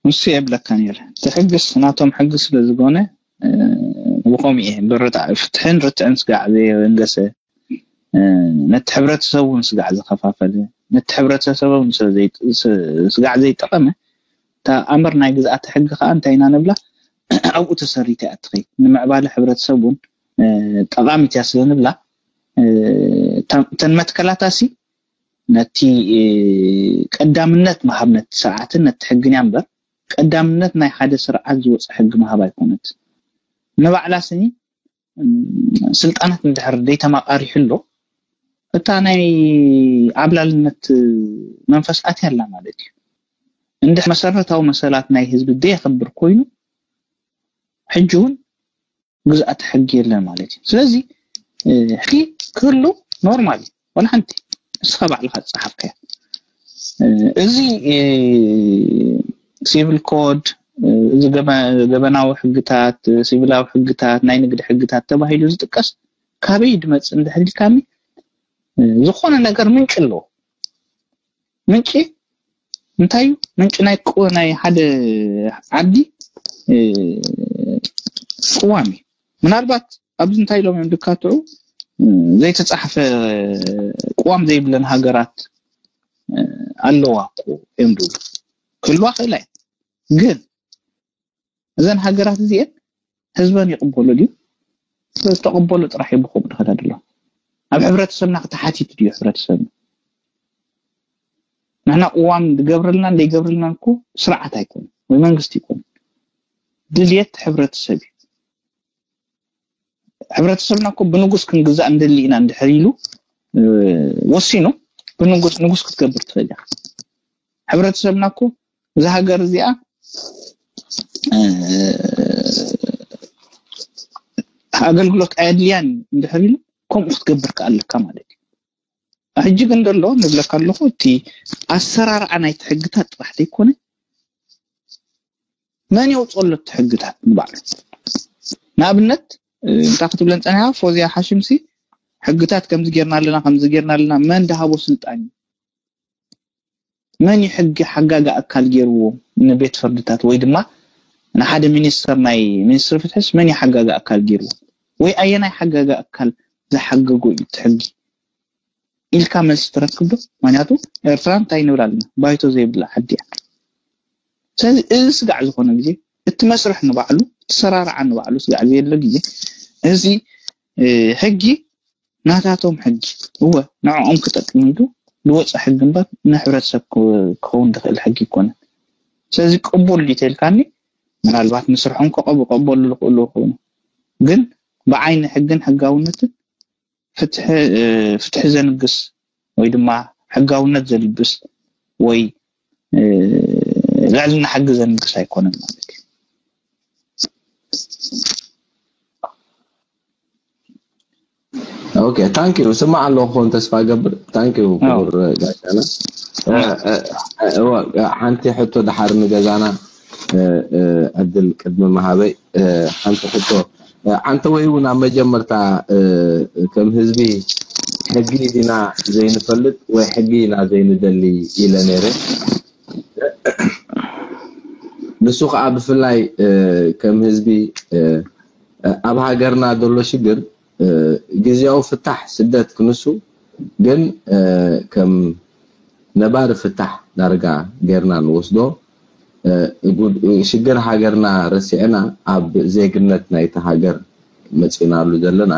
ንሱ የብለካ ነይረ እቲ ሕግስ ናቶም ሕጊ ስለ ዝኾነ ብኸምኡ እየ ብርትዓ ፍትሕን ርትዕን ስጋዕ ዘየበንገሰ ነቲ ሕብረተሰብ እውን ስጋዕ ዝኸፋፈለ ነቲ ሕብረተሰብ እውን ስጋዕ ዘይጠቐመ እታ ኣምር ናይ ግዝኣተ ሕጊ ከዓ እንታይ ኢና ንብላ ኣብኡ ተሰሪታ እያ ትኸይድ ንምዕባለ ሕብረተሰብ እውን ጠቓሚት እያ ስለ ንብላ እተን መትከላታሲ ነቲ ቀዳምነት ምሃብ ነቲ ስርዓትን ነቲ ሕግን እያ እምበር ቀዳምነት ናይ ሓደ ስርዓት ዝወፀ ሕጊ ምሃብ ኣይኮነት ንባዕላ ስኒ ስልጣናት እንድሕር ዘይተማቃሪሑ ኣሎ እታ ናይ ዓብላልነት መንፈስ ኣትያ ኣላ ማለት እዩ እንድሕር መሰረታዊ መሰላት ናይ ህዝቢ ዘየኽብር ኮይኑ ሕጂ እውን ግዝኣተ ሕጊ የለን ማለት እዩ ስለዚ ሕጊ ክህሉ ኖርማል እዩ ዋላ ሓንቲ እስኻ ባዕልኻ ዝፀሓፍካዮ እዚ ሲቪል ኮድ እዚ ገበናዊ ሕግታት ሲቪላዊ ሕግታት ናይ ንግዲ ሕግታት ተባሂሉ ዝጥቀስ ካበይ ድመፅእ እንድሕር ኢልካኒ ዝኾነ ነገር ምንጭ ኣለዎ ምንጭ እንታይ እዩ? ምንጪ ናይ ቅወ ናይ ሓደ ዓዲ ቅዋም እዩ። ምናልባት ኣብዚ እንታይ ኢሎም እዮም ድካትዑ? ዘይተፃሕፈ ቅዋም ዘይብለን ሃገራት ኣለዋ እኮ እዮም ድብሉ። ክህልዋ ክእላ እየ። ግን እዘን ሃገራት እዚአን ህዝበን ይቕበሎ ድዩ? ዝተቐበሎ ጥራሕ እዩ ብኸምኡ ድኸዳ ድሎ። ኣብ ሕብረተሰብና ክተሓቲት ድዩ? ሕብረተሰብና ንሕና ቅዋም ድገብረልና እንደይገብረልና እኮ ስርዓት ኣይኮነ ወይ መንግስቲ ይኮነ፣ ድልየት ሕብረተሰብ እዩ። ሕብረተሰብና እኮ ብንጉስ ክንግዛእ እንደሊ ኢና እንድሕር ኢሉ ወሲኑ፣ ብንጉስ ንጉስ ክትገብር ትኽእል ኢኻ። ሕብረተሰብና እኮ እዛ ሃገር እዚኣ ኣገልግሎት ኣየድልያን እንድሕር ኢሉ ከምኡ ክትገብር ከኣለካ ማለት እዩ። ሕጂ ግን ዘሎ ንብለካ ኣለኹ፣ እቲ ኣሰራርዓ ናይቲ ሕግታት ጥራሕ ዘይኮነ መን የውፅኦ ኣሎ እቲ ሕግታት ንባዕሉ። ንኣብነት እንታይ ክትብለን ፀኒሓ ፎዝያ ሓሽምሲ፣ ሕግታት ከምዚ ጌርና ኣለና ከምዚ ጌርና ኣለና፣ መን ድሃቦ ስልጣን እዩ? መን እዩ ሕጊ ሓጋጋ ኣካል ገይርዎ ንቤት ፍርድታት ወይ ድማ ንሓደ ሚኒስተር ናይ ሚኒስትሪ ፍትሕስ መን እዩ ሓጋጋ ኣካል ገይርዎ? ወይ ኣየናይ ሓጋጋ ኣካል ዝሓገጎ እዩ እቲ ሕጊ ኢልካ መልሲ ትረክብ ዶ? ምክንያቱ ኤርትራ እንታይ ንብል ኣለና? ባይቶ ዘይብላ ዓዲ እያ። ስለዚ እዚ ስጋዕ ዝኾነ ግዜ እቲ መስርሕ ንባዕሉ እቲ ሰራርዓ ንባዕሉ ስጋዕ ዘየለ ግዜ እዚ ሕጊ ናታቶም ሕጊ እወ ንዕኦም ክጠቅም ኢሉ ዝወፀ ሕጊ እምበር ንሕብረተሰብ ክኸውን ዝኽእል ሕጊ ይኮነ። ስለዚ ቅቡል ድዩ ተልካኒ ምናልባት ንስርሖም ክቐበሉ ይኽእሉ ይኾኑ፣ ግን ብዓይኒ ሕግን ሕጋውነትን ፍትሒ ዘንግስ ወይ ድማ ሕጋውነት ዘልብስ ወይ ልዕልና ሕጊ ዘንግስ ኣይኮነን ማለት እዩ። Okay, thank you. ስማዕ ኣለኹ ክኾን ተስፋ ገብር። Thank you ክቡር ጋሻና። ሓንቲ ሕቶ ድሓር ንገዛና ዕድል ቅድሚ ምሃበይ ሓንቲ ሕቶ፣ ዓንተ ወይ እውን ኣብ መጀመርታ ከም ህዝቢ ሕጊ ዲና ዘይንፈልጥ ወይ ሕጊ ኢና ዘይንደሊ ኢለ ነይረ። ንሱ ከዓ ብፍላይ ከም ህዝቢ ኣብ ሃገርና ዘሎ ሽግር ግዜያዊ ፍታሕ ስደት ክንሱ ግን ከም ነባሪ ፍታሕ ዳርጋ ጌርና ንወስዶ። ሽግር ሃገርና ረሲዕና ኣብ ዜግነት ናይቲ ሃገር መፂናሉ ዘለና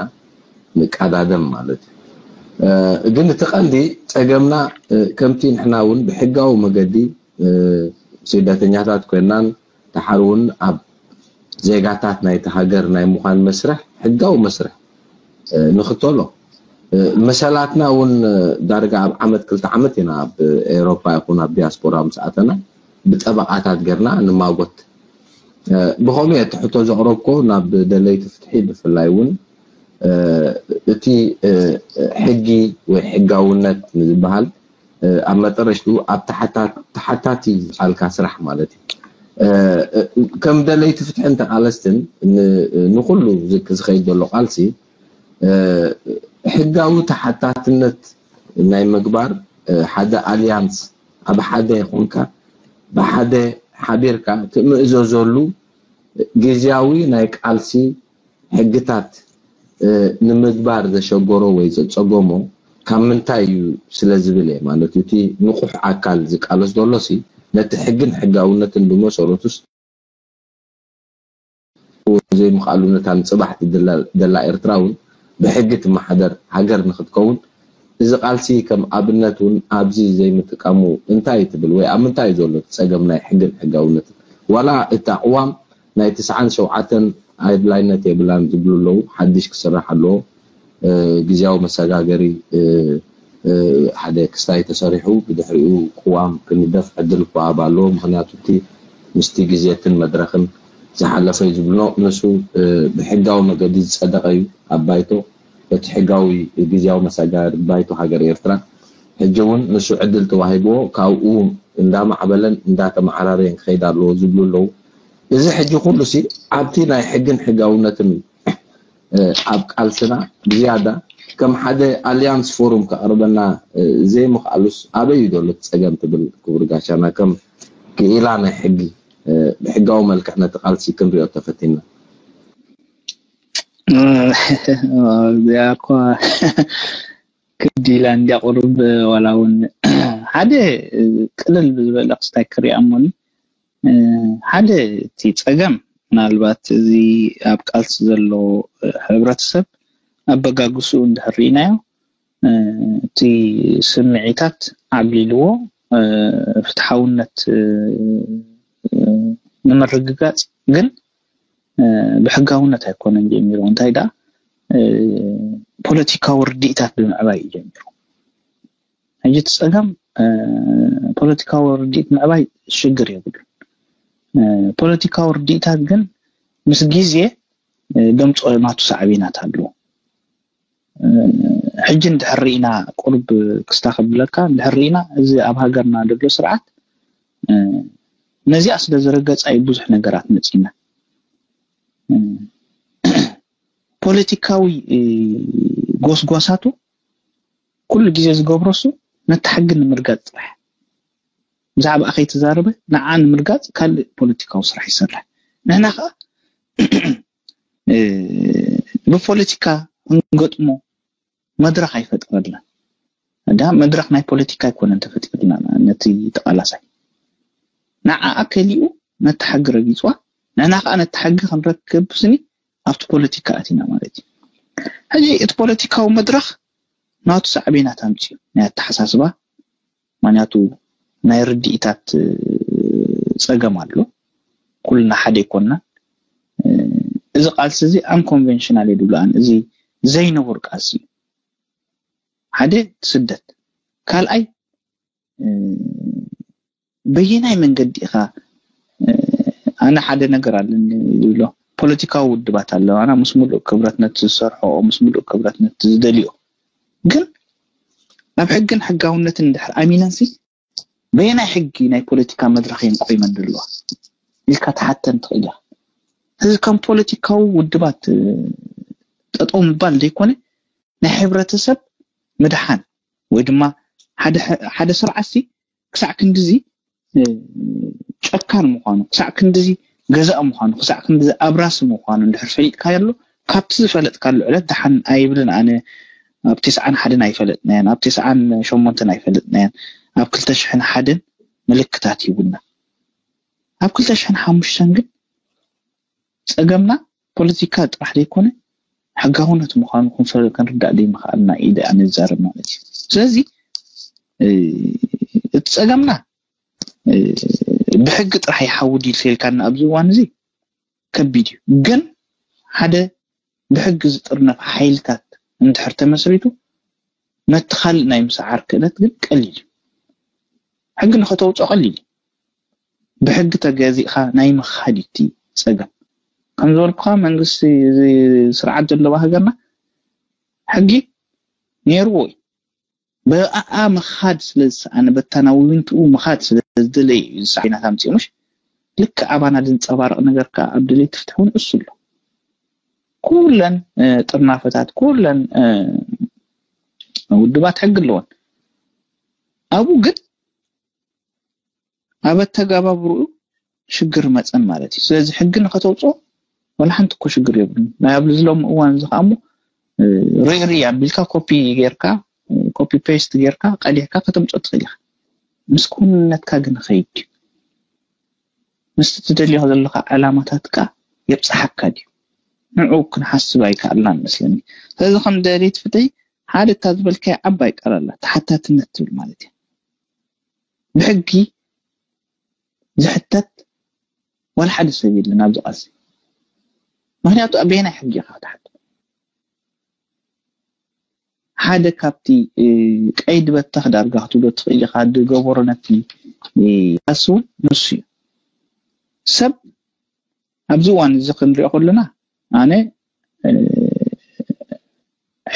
ንቃዳደም ማለት እዩ። ግን እቲ ቀንዲ ፀገምና ከምቲ ንሕና እውን ብሕጋዊ መገዲ ስደተኛታት ኮይናን ድሓር እውን ኣብ ዜጋታት ናይቲ ሃገር ናይ ምዃን መስርሕ ሕጋዊ መስርሕ ንኽተሎ መሰላትና እውን ዳርጋ ኣብ ዓመት ክልተ ዓመት ኢና ኣብ ኤውሮፓ ይኹን ኣብ ዲያስፖራ ምስ ኣተና ብጠበቓታት ጌርና ንማጎት። ብኸምኡ እየ እቲ ሕቶ ዘቕረብኮ ናብ ደለይቲ ፍትሒ ብፍላይ እውን እቲ ሕጊ ወይ ሕጋውነት ንዝበሃል ኣብ መጠረሽቱ ኣብ ተሓታቲ ዝቃልካ ስራሕ ማለት እዩ። ከም ደለይቲ ፍትሕን ተቃለስትን ንኩሉ ዝከይድ ዘሎ ቃልሲ ሕጋዊ ተሓታትነት ናይ ምግባር ሓደ ኣልያንስ ኣብ ሓደ ይኮንካ ብሓደ ሓቢርካ ትምእዘዘሉ ግዜያዊ ናይ ቃልሲ ሕግታት ንምግባር ዘሸገሮ ወይ ዘፀገሞ ካብ ምንታይ እዩ ስለ ዝብል እየ ማለት እዩ። እቲ ንቑሕ ኣካል ዝቃለስ ዘሎ ሲ ነቲ ሕግን ሕጋውነትን ብመሰረቱስ ዘይምኽኣሉ ነታ ንፅባሕ ትድላ ደላ ኤርትራ እውን ብሕጊ ትመሓደር ሃገር ንክትከውን እዚ ቃልሲ ከም ኣብነት እውን ኣብዚ ዘይምጥቃሙ እንታይ ትብል ወይ ኣብ ምንታይ እዩ ዘሎ እቲ ፀገም ናይ ሕግን ሕጋውነትን ዋላ እቲ ኣቕዋም ናይ ትስዓን ሸውዓተን ኣድላይነት የብላን ዝብሉ ኣለዉ። ሓድሽ ክስራሕ ኣለዎ። ግዝያዊ መሰጋገሪ ሓደ ክስታይ ተሰሪሑ ብድሕሪኡ ቅዋም ክንደፍ ዕድል ክወሃብ ኣለዎ። ምክንያቱ እቲ ምስቲ ግዜትን መድረክን ዝሓለፈ እዩ ዝብሎ ንሱ ብሕጋዊ መገዲ ዝፀደቀ እዩ ኣብ ባይቶ እቲ ሕጋዊ ግዝያዊ መሰጋገሪ ባይቶ ሃገር ኤርትራ ሕጂ እውን ንሱ ዕድል ተዋሂብዎ ካብኡ እንዳማዕበለን እንዳተመዓራረየን ክኸይድ ኣለዎ ዝብሉ ኣለዉ። እዚ ሕጂ ኩሉ ሲ ኣብቲ ናይ ሕግን ሕጋውነትን ኣብ ቃልስና ብዝያዳ ከም ሓደ ኣልያንስ ፎሩም ከቕርበና ዘይምኽኣሉስ ኣበይ እዩ ዘሎ ጸገም ትብል ክቡር ጋሻና? ከም ክኢላ ናይ ሕጊ ብሕጋዊ መልክዕ ነቲ ቃልሲ ክንሪኦ ተፈቲና። እዚኣ እኳ ክዲ ኢላ እንዲያ ቁሩብ ዋላ እውን ሓደ ቅልል ብዝበለ ክስታይ ክሪኣ እሞኒ ሓደ እቲ ጸገም ምናልባት እዚ ኣብ ቃልሲ ዘሎ ሕብረተሰብ ኣበጋግስኡ እንድሕር ርኢናዮ እቲ ስምዒታት ዓብሊልዎ ፍትሓውነት ንምርግጋጽ ግን ብሕጋውነት ኣይኮነን ጀሚሩ እንታይ ደኣ ፖለቲካዊ ርድኢታት ብምዕባይ እዩ ጀሚሩ ሕጂ እቲ ጸገም ፖለቲካዊ ርድኢት ምዕባይ ሽግር የብሉን ፖለቲካዊ ርድኢታት ግን ምስ ግዜ ደምጾ ናቱ ሳዕቤናት ኣለዎ ሕጂ እንድሕር ርኢና ቁርብ ክስታ ከብለካ እንድሕር ርኢና እዚ ኣብ ሃገርና ዘሎ ስርዓት ነዚኣ ስለ ዝረገጻ እዩ ብዙሕ ነገራት መጺና ፖለቲካዊ ጎስጓሳቱ ኩሉ ግዜ ዝገብሮ እሱ ነቲ ሕጊ ንምርጋጽ ጥራሕ ብዛዕባ ከይተዛረበ ንዓ ንምርጋጽ ካልእ ፖለቲካዊ ስራሕ ይሰርሕ ንሕና ከዓ ብፖለቲካ ክንገጥሞ መድረኽ ኣይፈጥረልና እንዳ መድረኽ ናይ ፖለቲካ ኣይኮነን ተፈጢርና ነቲ ተቃላሳይ ንዓ ከሊኡ ነቲ ሕጊ ረጊፅዋ ንሕና ከዓ ነቲ ሕጊ ክንረክብ ስኒ ኣብቲ ፖለቲካ ኣቲና ማለት እዩ ሕዚ እቲ ፖለቲካዊ መድረኽ ናቱ ሳዕቤናት ኣምፅኡ ናይ ኣተሓሳስባ ምክንያቱ ናይ ርድኢታት ፀገም ኣሎ ኩልና ሓደ ይኮንና እዚ ቃልሲ እዚ unconventional የድብልኣን እዚ ዘይንቡር ቃልሲ እዩ ሓደ ስደት ካልኣይ በየናይ መንገዲ ኢኻ ኣነ ሓደ ነገር ኣለኒ ዝብሎ ፖለቲካዊ ውድባት ኣለዋና ምስ ሙሉእ ክብረት ነቲ ዝሰርሖ ምስ ሙሉእ ክብረት ነቲ ዝደልዮ ግን ኣብ ሕግን ሕጋውነትን እንድሕር ኣሚነንሲ በየናይ ሕጊ ናይ ፖለቲካ መድረኽ እየን ቆይመን ዘለዋ ኢልካ ትሓተን ትኽእል ኢኻ እዚ ከም ፖለቲካዊ ውድባት ጠጠው ምባል ዘይኮነ ናይ ሕብረተሰብ ምድሓን ወይ ድማ ሓደ ስርዓት ክሳዕ ክንድዚ ጨካን ምዃኑ ክሳዕ ክንድዚ ገዛእ ምዃኑ ክሳዕ ክንድዚ ኣብራሲ ምዃኑ እንድሕር ፈሊጥካዮ ኣሎ ካብቲ ዝፈለጥካሉ ዕለት ደሓን ኣይብልን ኣነ ኣብ ተስዓን ሓደን ኣይፈለጥናያን ኣብ ተስዓን ሸሞንተን ኣይፈለጥናያን ኣብ ክልተ ሽሕን ሓደን ምልክታት ሂቡና ኣብ ክልተ ሽሕን ሓሙሽተን ግን ጸገምና ፖለቲካ ጥራሕ ዘይኮነ ሕጋውነት ምዃኑ ክንፈ- ክንርዳእ ዘይምኽኣልና ኢለ ኣነ ዝዛረብ ማለት እዩ ስለዚ እ፣ እቲ ጸገምና እ፣ ብሕጊ ጥራሕ ይሓውድ ኢልካ ኢልካና ኣብዚ እዋን እዚ ከቢድ እዩ ግን ሓደ ብሕጊ ዝጥርነፍ ሓይልታት እንድሕር ተመስሪቱ ነቲ ካልእ ናይ ምስዓር ክእለት ግን ቀሊል እዩ ሕጊ ንኸተውፅኦ ቀሊል እዩ ብሕጊ ተገዚእካ ናይ ምኻድ እቲ ፀገም ከም ዝበልኩካ መንግስቲ እዚ ስርዓት ዘለዎ ሃገርና ሕጊ ነይርዎ እዩ ብኣኣ ምኻድ ስለ ዝሰኣነ በታ ናብ ዊንትኡ ምኻድ ስለ ዝደለየ እዩ ዝሰዓናት ኣምፅኡ ምሽ ልክ ኣባና ዝንፀባረቕ ነገር ከዓ ኣብ ድሌት ፍትሒ እውን እሱ ኣሎ ኩለን ጥርናፈታት ኩለን ውድባት ሕጊ ኣለዎን ኣብኡ ግን ኣብ ኣተጋባብርኡ ሽግር መፀን ማለት እዩ ስለዚ ሕጊ ንኸተውፅኦ ወላ ሓንቲ እኮ ሽግር የብሉን ናይ ኣብዚ ሎም እዋን እዚ ከዓ ሞ ርእ ርእ ኣቢልካ ኮፒ ጌርካ ኮፒ ፔስት ጌርካ ቀዲሕካ ከተምፅኦ ትኽእል ኢኻ ምስ ክውንነትካ ግን ኸይድ እዩ ምስቲ ትደልዮ ዘለካ ዕላማታትካ የብፅሓካ ድዩ ንዑ ክንሓስብ ኣይከኣልናን መስለኒ ስለዚ ከም ደሌት ፍትሒ ሓደ እታ ዝበልካዮ ዓባይ ቃል ኣላ ተሓታትነት ትብል ማለት እዩ ብሕጊ ዝሕተት ዋላ ሓደ ሰብ የለን ኣብዚ ቃልሲ ምክንያቱ ኣበየናይ ሕጊ ኢካ ክትሓት ሓደ ካብቲ ቀይዲ በተኽ ዳርጋ ክትብሎ ትኽእል ኢኻ ዝገበሮ ነቲ ቃልሲ እውን ንሱ እዩ ሰብ ኣብዚ እዋን እዚ ክንሪኦ ከለና ኣነ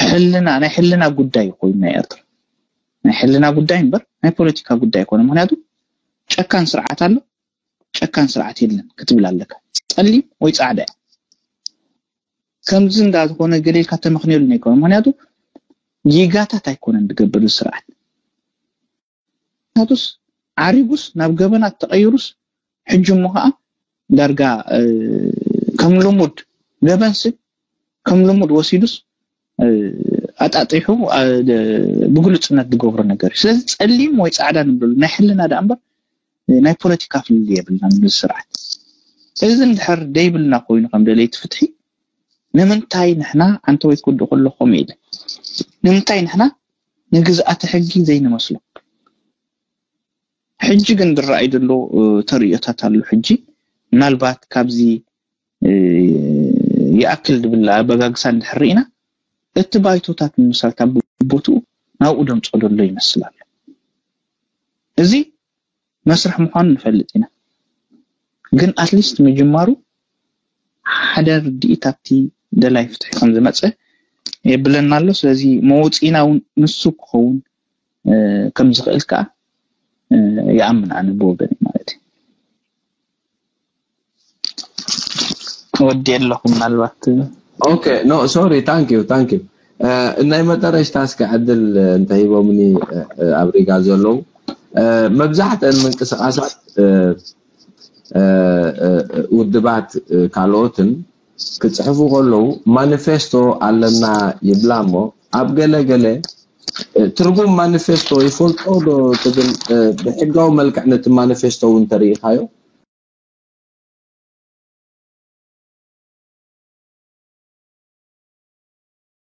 ሕልና ናይ ሕልና ጉዳይ ኮይኑ ናይ ኤርትራ ናይ ሕልና ጉዳይ እምበር ናይ ፖለቲካ ጉዳይ ይኮነ ምክንያቱ ጨካን ስርዓት ኣሎ ጨካን ስርዓት የለን ክትብል ኣለካ ጸሊም ወይ ጻዕዳ እያ ከምዚ እንዳ ዝኾነ ገሌልካ ተመኽንየሉ ናይ ኮነ ምክንያቱ ጌጋታት ኣይኮነን ዝገብር ስርዓት። ናቱስ ዓሪጉስ ናብ ገበናት ተቐይሩስ ሕጂ እሞ ከዓ ዳርጋ ከም ልሙድ ገበንሲ ከም ልሙድ ወሲዱስ ኣጣጢሑ ብግሉፅነት ዝገብሮ ነገር እዩ። ስለዚ ፀሊም ወይ ፃዕዳ ንብለሉ ናይ ሕልና ደኣ እምበር ናይ ፖለቲካ ፍልልይ የብልና ምስ ስርዓት። እዚ እንድሕር ደይብልና ኮይኑ ከም ደለይቲ ፍትሒ ንምንታይ ንሕና ኣንተ ወይ ክውድእ ከሎ ከምኡ ኢለ ንምንታይ ንሕና ንግዝኣተ ሕጊ ዘይንመስሎ? ሕጂ ግን ዝረኣይ ዘሎ ተርእዮታት ኣሎ። ሕጂ ምናልባት ካብዚ ይኣክል ዝብል ኣበጋግሳ እንድሕር ርኢና እቲ ባይቶታት ንምሳልታ ብቦትኡ ናብኡ ደምፅኦ ዘሎ ይመስል ኣሎ። እዚ መስርሕ ምዃኑ ንፈልጥ ኢና፣ ግን ኣትሊስት ምጅማሩ ሓደ ርድኢት ኣብቲ ደላይ ፍትሒ ከም ዝመፀ የብለና ኣሎ። ስለዚ መወፅኢና እውን ንሱ ክኸውን ከም ዝኽእል ከዓ ይኣምን ኣነ ብወገን ማለት እዩ። ወዲ ኣለኹ ምናልባት okay no sorry thank you thank you ናይ መጠረሽታ እስከ ዕድል እንተሂቦምኒ ኣብ ሪጋ ዘለዉ መብዛሕተን ምንቅስቃሳት ውድባት ካልኦትን ክፅሕፉ ከለዉ ማኒፌስቶ ኣለና ይብላ እሞ ኣብ ገለ ገለ ትርጉም ማኒፌስቶ ይፈልጦ ዶ ትብል ብሕጋዊ መልክዕ ነቲ ማኒፌስቶ እውን ተሪኢኻዮ